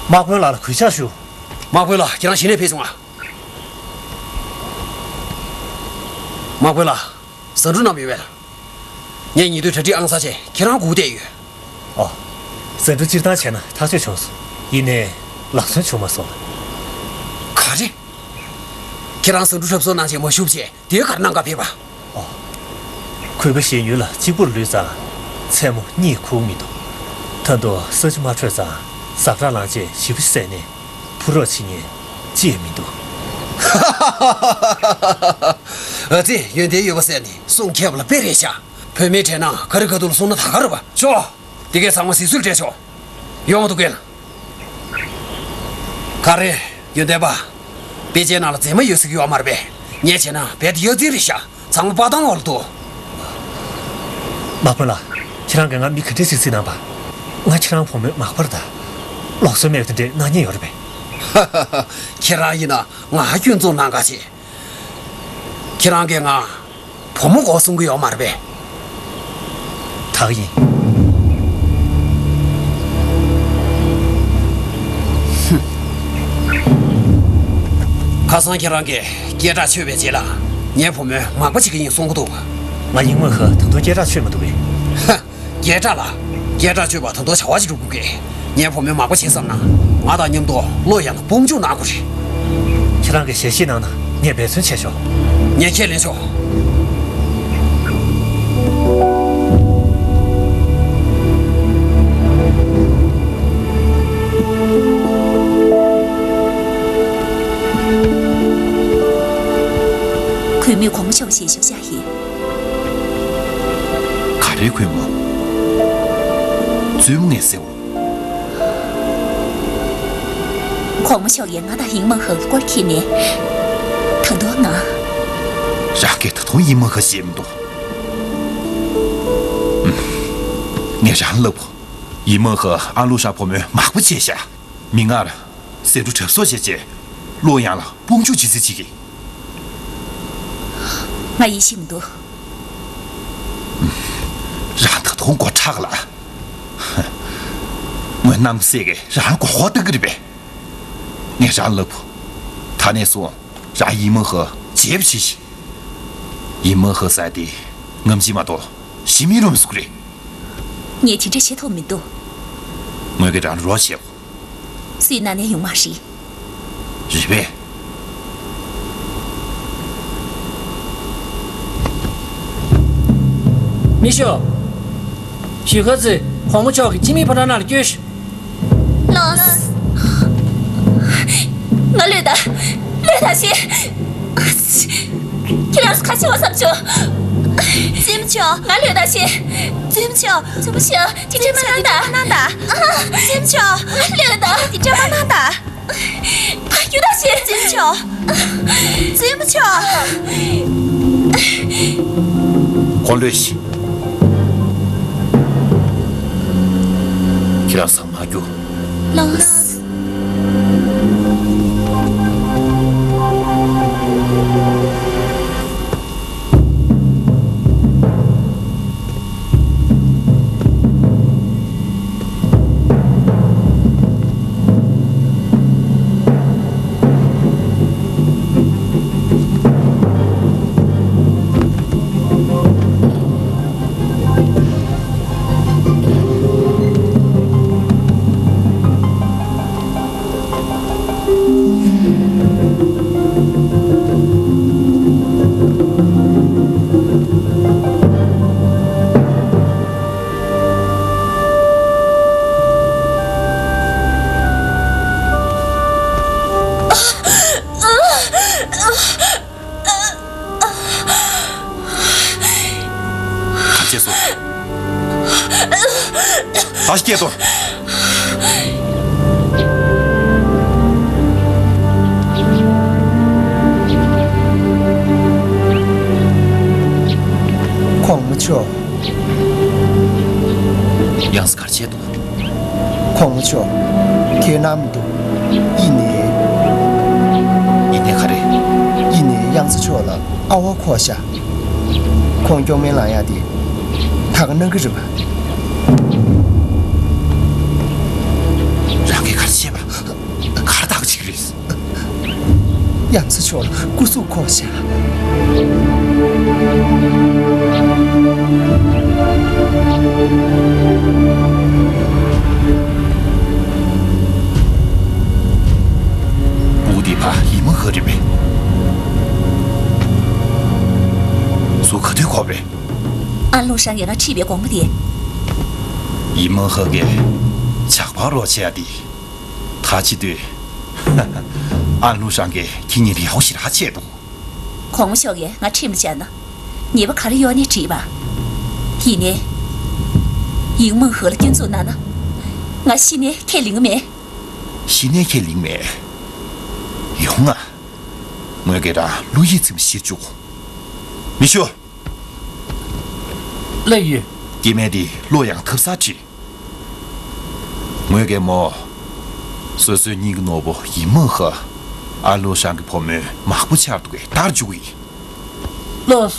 དམག་དཔོན་ལགས་ལ་གུས་ཕྱག་ཞུ། དམག་དཔོན་ལགས། ཁྱེད་རང་གཞི་ནས་ཕེབས་བྱུང་ང་། དམག་དཔོན་ལགས། ཟ་འབྲུ་བསྣམས་ཡོད་པས། ངས་ཉེ་དུས་གྲ་སྒྲིག་ཨང་གསར་བྱས་ཁྱེད་རང་སྒུག་བསྡད་ཡོད། ཨོ། ཟ་འབྲུ་སྤྱིར་བཏང་བྱས་ན་ཐག་ཆོད་བྱུང་སོང་། ཡིན་ནའི་ལག་སོན་བྱུང་མ་སོང་། ག་རེ། ཁྱེད་རང་ཟ་འབྲུ་གྲབས་གསོག་གནང་བྱས་མ་བཞུགས་བྱས་དེ་ག་རེ་གནང་ག་ཕེབས་པ། ཨོ། གུས་པ་གཞན་ཡུལ་ལ་གཅིག་པུར་ལུས་ཙང་མཚན་མོ་གཉིད་ཁུག་མི་འདུག། ད་དུང་ས་ཆུ་མ་དྲོས་ཙང་ཟ་ཁྲག་ལངས་བྱས་ཞེ་པོ་བསད་ནས། ཕུ་རོགས་བྱེད་མཁན་ཅི་ཡང་མི་འདུག། ཨ་ཙི། ཡོན་ཏན་ཡོད་པ་ཟེར་ནི་གསུང་མཁས་པ་ལ་དཔེ་རེད་ཤག། བུད་མེད་དྲན་ན་ག་རེ་ག་དུ་ལ་གསུང་ན་ད་ག་རེད་པ། ཤོག། འདི་གས་ཚང་མ་གཟིགས་ཚུལ་སྤྲད་ཆོག། ཡོང་བ་འདུག་གས། ག་རེ། ཡོན་ཏན་པ། དཔེ་ཆའི་ནང་ལ་མཛེས་མ་ཡོད་ཟེར་གྱི་ཡོད་མ་རེད་པས། ངས་བྱས་ན་རྦད་དེ་ཡ་མཚན་རེད་ཤག། ཚང་མ་དཔའ་གཏམ་འོག་ལ་འདུག། དམག་དཔོན་ལགས། ཁྱེད་རང་གིས་ང་མི་ག་འདྲས་ཞིག་བརྩིས་གནང་པ། ང་ཁྱེད་རང་བུ་མོའི་མག་པ་རེད་ད། ལོག་སྲོལ་མེད་པ་དེ་འདྲའི་གནང་མཁན་ཡོད་རེད་པས། ཁྱེད་རང་ཡིན་ན་ང་སྐྱོན་འཛུགས་གནང་ག་བྱེད། ཁྱེད་རང་གིས་ང་བུ་མོ་དགོས་གསུང་གི་ཡོད་མ་རེད་པས། ད་ག་ཡིན། ཁ་སང་ཁྱེད་རང་གིས་སྐད་གྲགས་ཆོད་པའི་རྗེས་ལ་ངའི་བུ་མོའི་མག་པ་བྱེད་ཀྱི་ཡིན་གསུང་གི་འདུག། ང་ཡིན་མོན་ཧེ་ད་དུང་སྐད་གྲགས་ཆོད་མི་འདུག་གས། ཧ། སྐད་གྲགས་ལ། སྐད་གྲགས་ཆོད་པ་ད་དུང་བྱ་བ་ཞིག་སྒྲུབ་དགོས་གས། ངའི་བུ་མོའི་མག་པ་བྱེད་བསམ་ན། ང་དང་མཉམ་དུ་ལོ་ཡང་དཔུང་འཇུག་གནང་དགོས་རེད། ཁྱེད་རང་གིས་ཞལ་བཞེས་གནང་ན་ངས་འབད་བརྩོན་བྱས་ཆོག། ངས་ཁས་ལེན་ཆོག། གུས་མོས་གོང་མ་མཆོག་གི་ཞལ་བཞེས་བཞག་ཡིན། ག་རེ་གུས་མོ། བཙུན་མོ་ངས་ཟེར་བ། གོང་མ་མཆོག་གིས་ང་དང་ཡིན་མོན་ཧེ་ལ་སྐོར་འཁྱེར་ནས། ད་དུང་ང་། རང་གིས་ད་དུང་ཡིན་མོན་ཧེ་ཤེས་མི་འདུག། ངས་རང་ལབ་གོ། ཡིན་མོན་ཧེ་ཨ་ལུ་ཧྲ་བུ་མོའི་མག་པ་བྱས་ཤག། མིག་སྔར་ཟ་འབྲུ་གྲབས་གསོག་བྱས་རྗེས་ལོ་ཡང་ལ་དཔུང་འཇུག་བྱེད་རྩིས་བྱེད་ཀྱི། ང་ཡིད་ཆེས་མི་འདུག། རང་ད་དུང་མགོ་ཁྲག་ལ། ངོ་གནམ་སྲས་ཀྱིས་རང་མགོ་སྐོར་གཏོང་གི་རེད་པས། ངས་རང་ལབ་བོ། ད་ནས་བཟུང་རང་ཡིན་མོན་ཧེ་བརྗེད་པ་བྱེད་ཤིག། ཡིན་མོན་ཧེ་ཟེར་དེ་རྔམ་བརྗིད་མ་གཏོགས་གཞི་མེད་རུ་མི་སུ་རེད། ངས་དེ་འདྲ་བྱེད་ཐུབ་མི་འདུག། ངོས་ཀྱིས་རང་རོགས་བྱེད་དགོས། སུའི་ནང་ནས་ཡོང་མ་རེད། རེད་པས། མི་ཤོག། ཞུས་ཁ་ཚོས་གོང་མ་མཆོག་གི་སྤྱི་མིའི་ཕོ་བྲང་ནང་ལ་བསྐྱོད་ཤོག། ལགས་སོ། ང་ལོས་ད། ལོས་ད་ཤི། ཁྱེད་རང་ཚོ་ཁ་ཆེ་བ་བསམ་བྱུང་། བཙུན་མོ་མཆོག། ང་ལོས་ད་ཤི། བཙུན་མོ་མཆོག། བཙུན་མོ་མཆོག། དེ་འདྲ་མ་གནང་ད། བཙུན་མོ་མཆོག། ང་ལོས་ད། དེ་འདྲ་མ་གནང་ད། ཡུ་ད་ཤི། བཙུན་མོ་མཆོག། བཙུན་མོ་མཆོག། ཁོ་ལོས་ཤི། ཁྱེད་རང་ཚང་མ་རྒྱུགས། ལགས་སོ། ག་བྱས་སོང་། ད་སྐད་དོ། གོང་མ་མཆོག། ཡང་ས་གར་ཆེད་དུ། གོང་མ་མཆོག། ཁྱོད་ན་མི་འདུག། ཡིན་ནའི། ཡིན་ནའི་ག་རེ། ཡིན་ནའི་གཡང་ས་ཕྱོགས་ལ་ཨ་བ་འཁོར་ཤག། ཁོང་སྐྱོང་མེ་ལང་ཡག་དེ་ད་ག་གནང་གི་རེད་པ། རང་གིས་ག་རེ་བྱས་པ། རྒྱ་མཚོ་མཆོག་ལ་སྐུ་གཟུགས་འཁོར་བཞག། འུ་དེ་ཕ་ཡིན་མ་ཧ་རེད་པས། སུ་ག་དུས་གོ་བ་རེད། ཨན་ལུ་ཧྲང་གིས་ང་ཁྲིད་པའི་དགོང་མོ་དེ། ཡིན་མ་ཧ་གིས་ཇག་པ་རོགས་བྱས་ཡ་དེ། ད་ཅི་དུས། ཨན་ལུ་ཧྲང་གིས་ཁྱེད་གཉིས་ལེའུ་ཞེ་དྲག་བྱས་འདུག། གོང་མ་མཆོག་གིས་ང་ཁྲིད་མ་བྱས་ན། ཉེས་པ་ག་རེ་ཡོད་ནས་དྲིས་པ། ཡིན་ནའི། ཡིན་མ་ཧ་ལ་སྐྱོན་འཛུགས་གནང་ན། ང་ཤི་ནའི་ཁས་ལེན་གི་མེད། ཤི་ནའི་ཁས་ལེན་མེད། ཡོང་ང་། ངོས་ཀྱིས་རང་བློ་ཡིད་ཚིམ་ཞིག་བཅུག། མི་ཤོག། སླེབས་ཡོད། སྐྱེ་དམན་དེ་བློ་ཡང་ཐབས་ས་བྲིས། ངོས་ཀྱིས་མོ། སོ་སོའི་སྙིང་གི་ནོར་བུ་ཡིན་མ་ཧ། ཨ་ལོ་ཧྲང་གི་བུ་མོའི་མག་པོ་ཆགས་འདུག་གས་དར་འཇུག་གི་ཡིན། ལོས།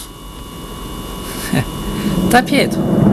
ད་ཕེབས་དང་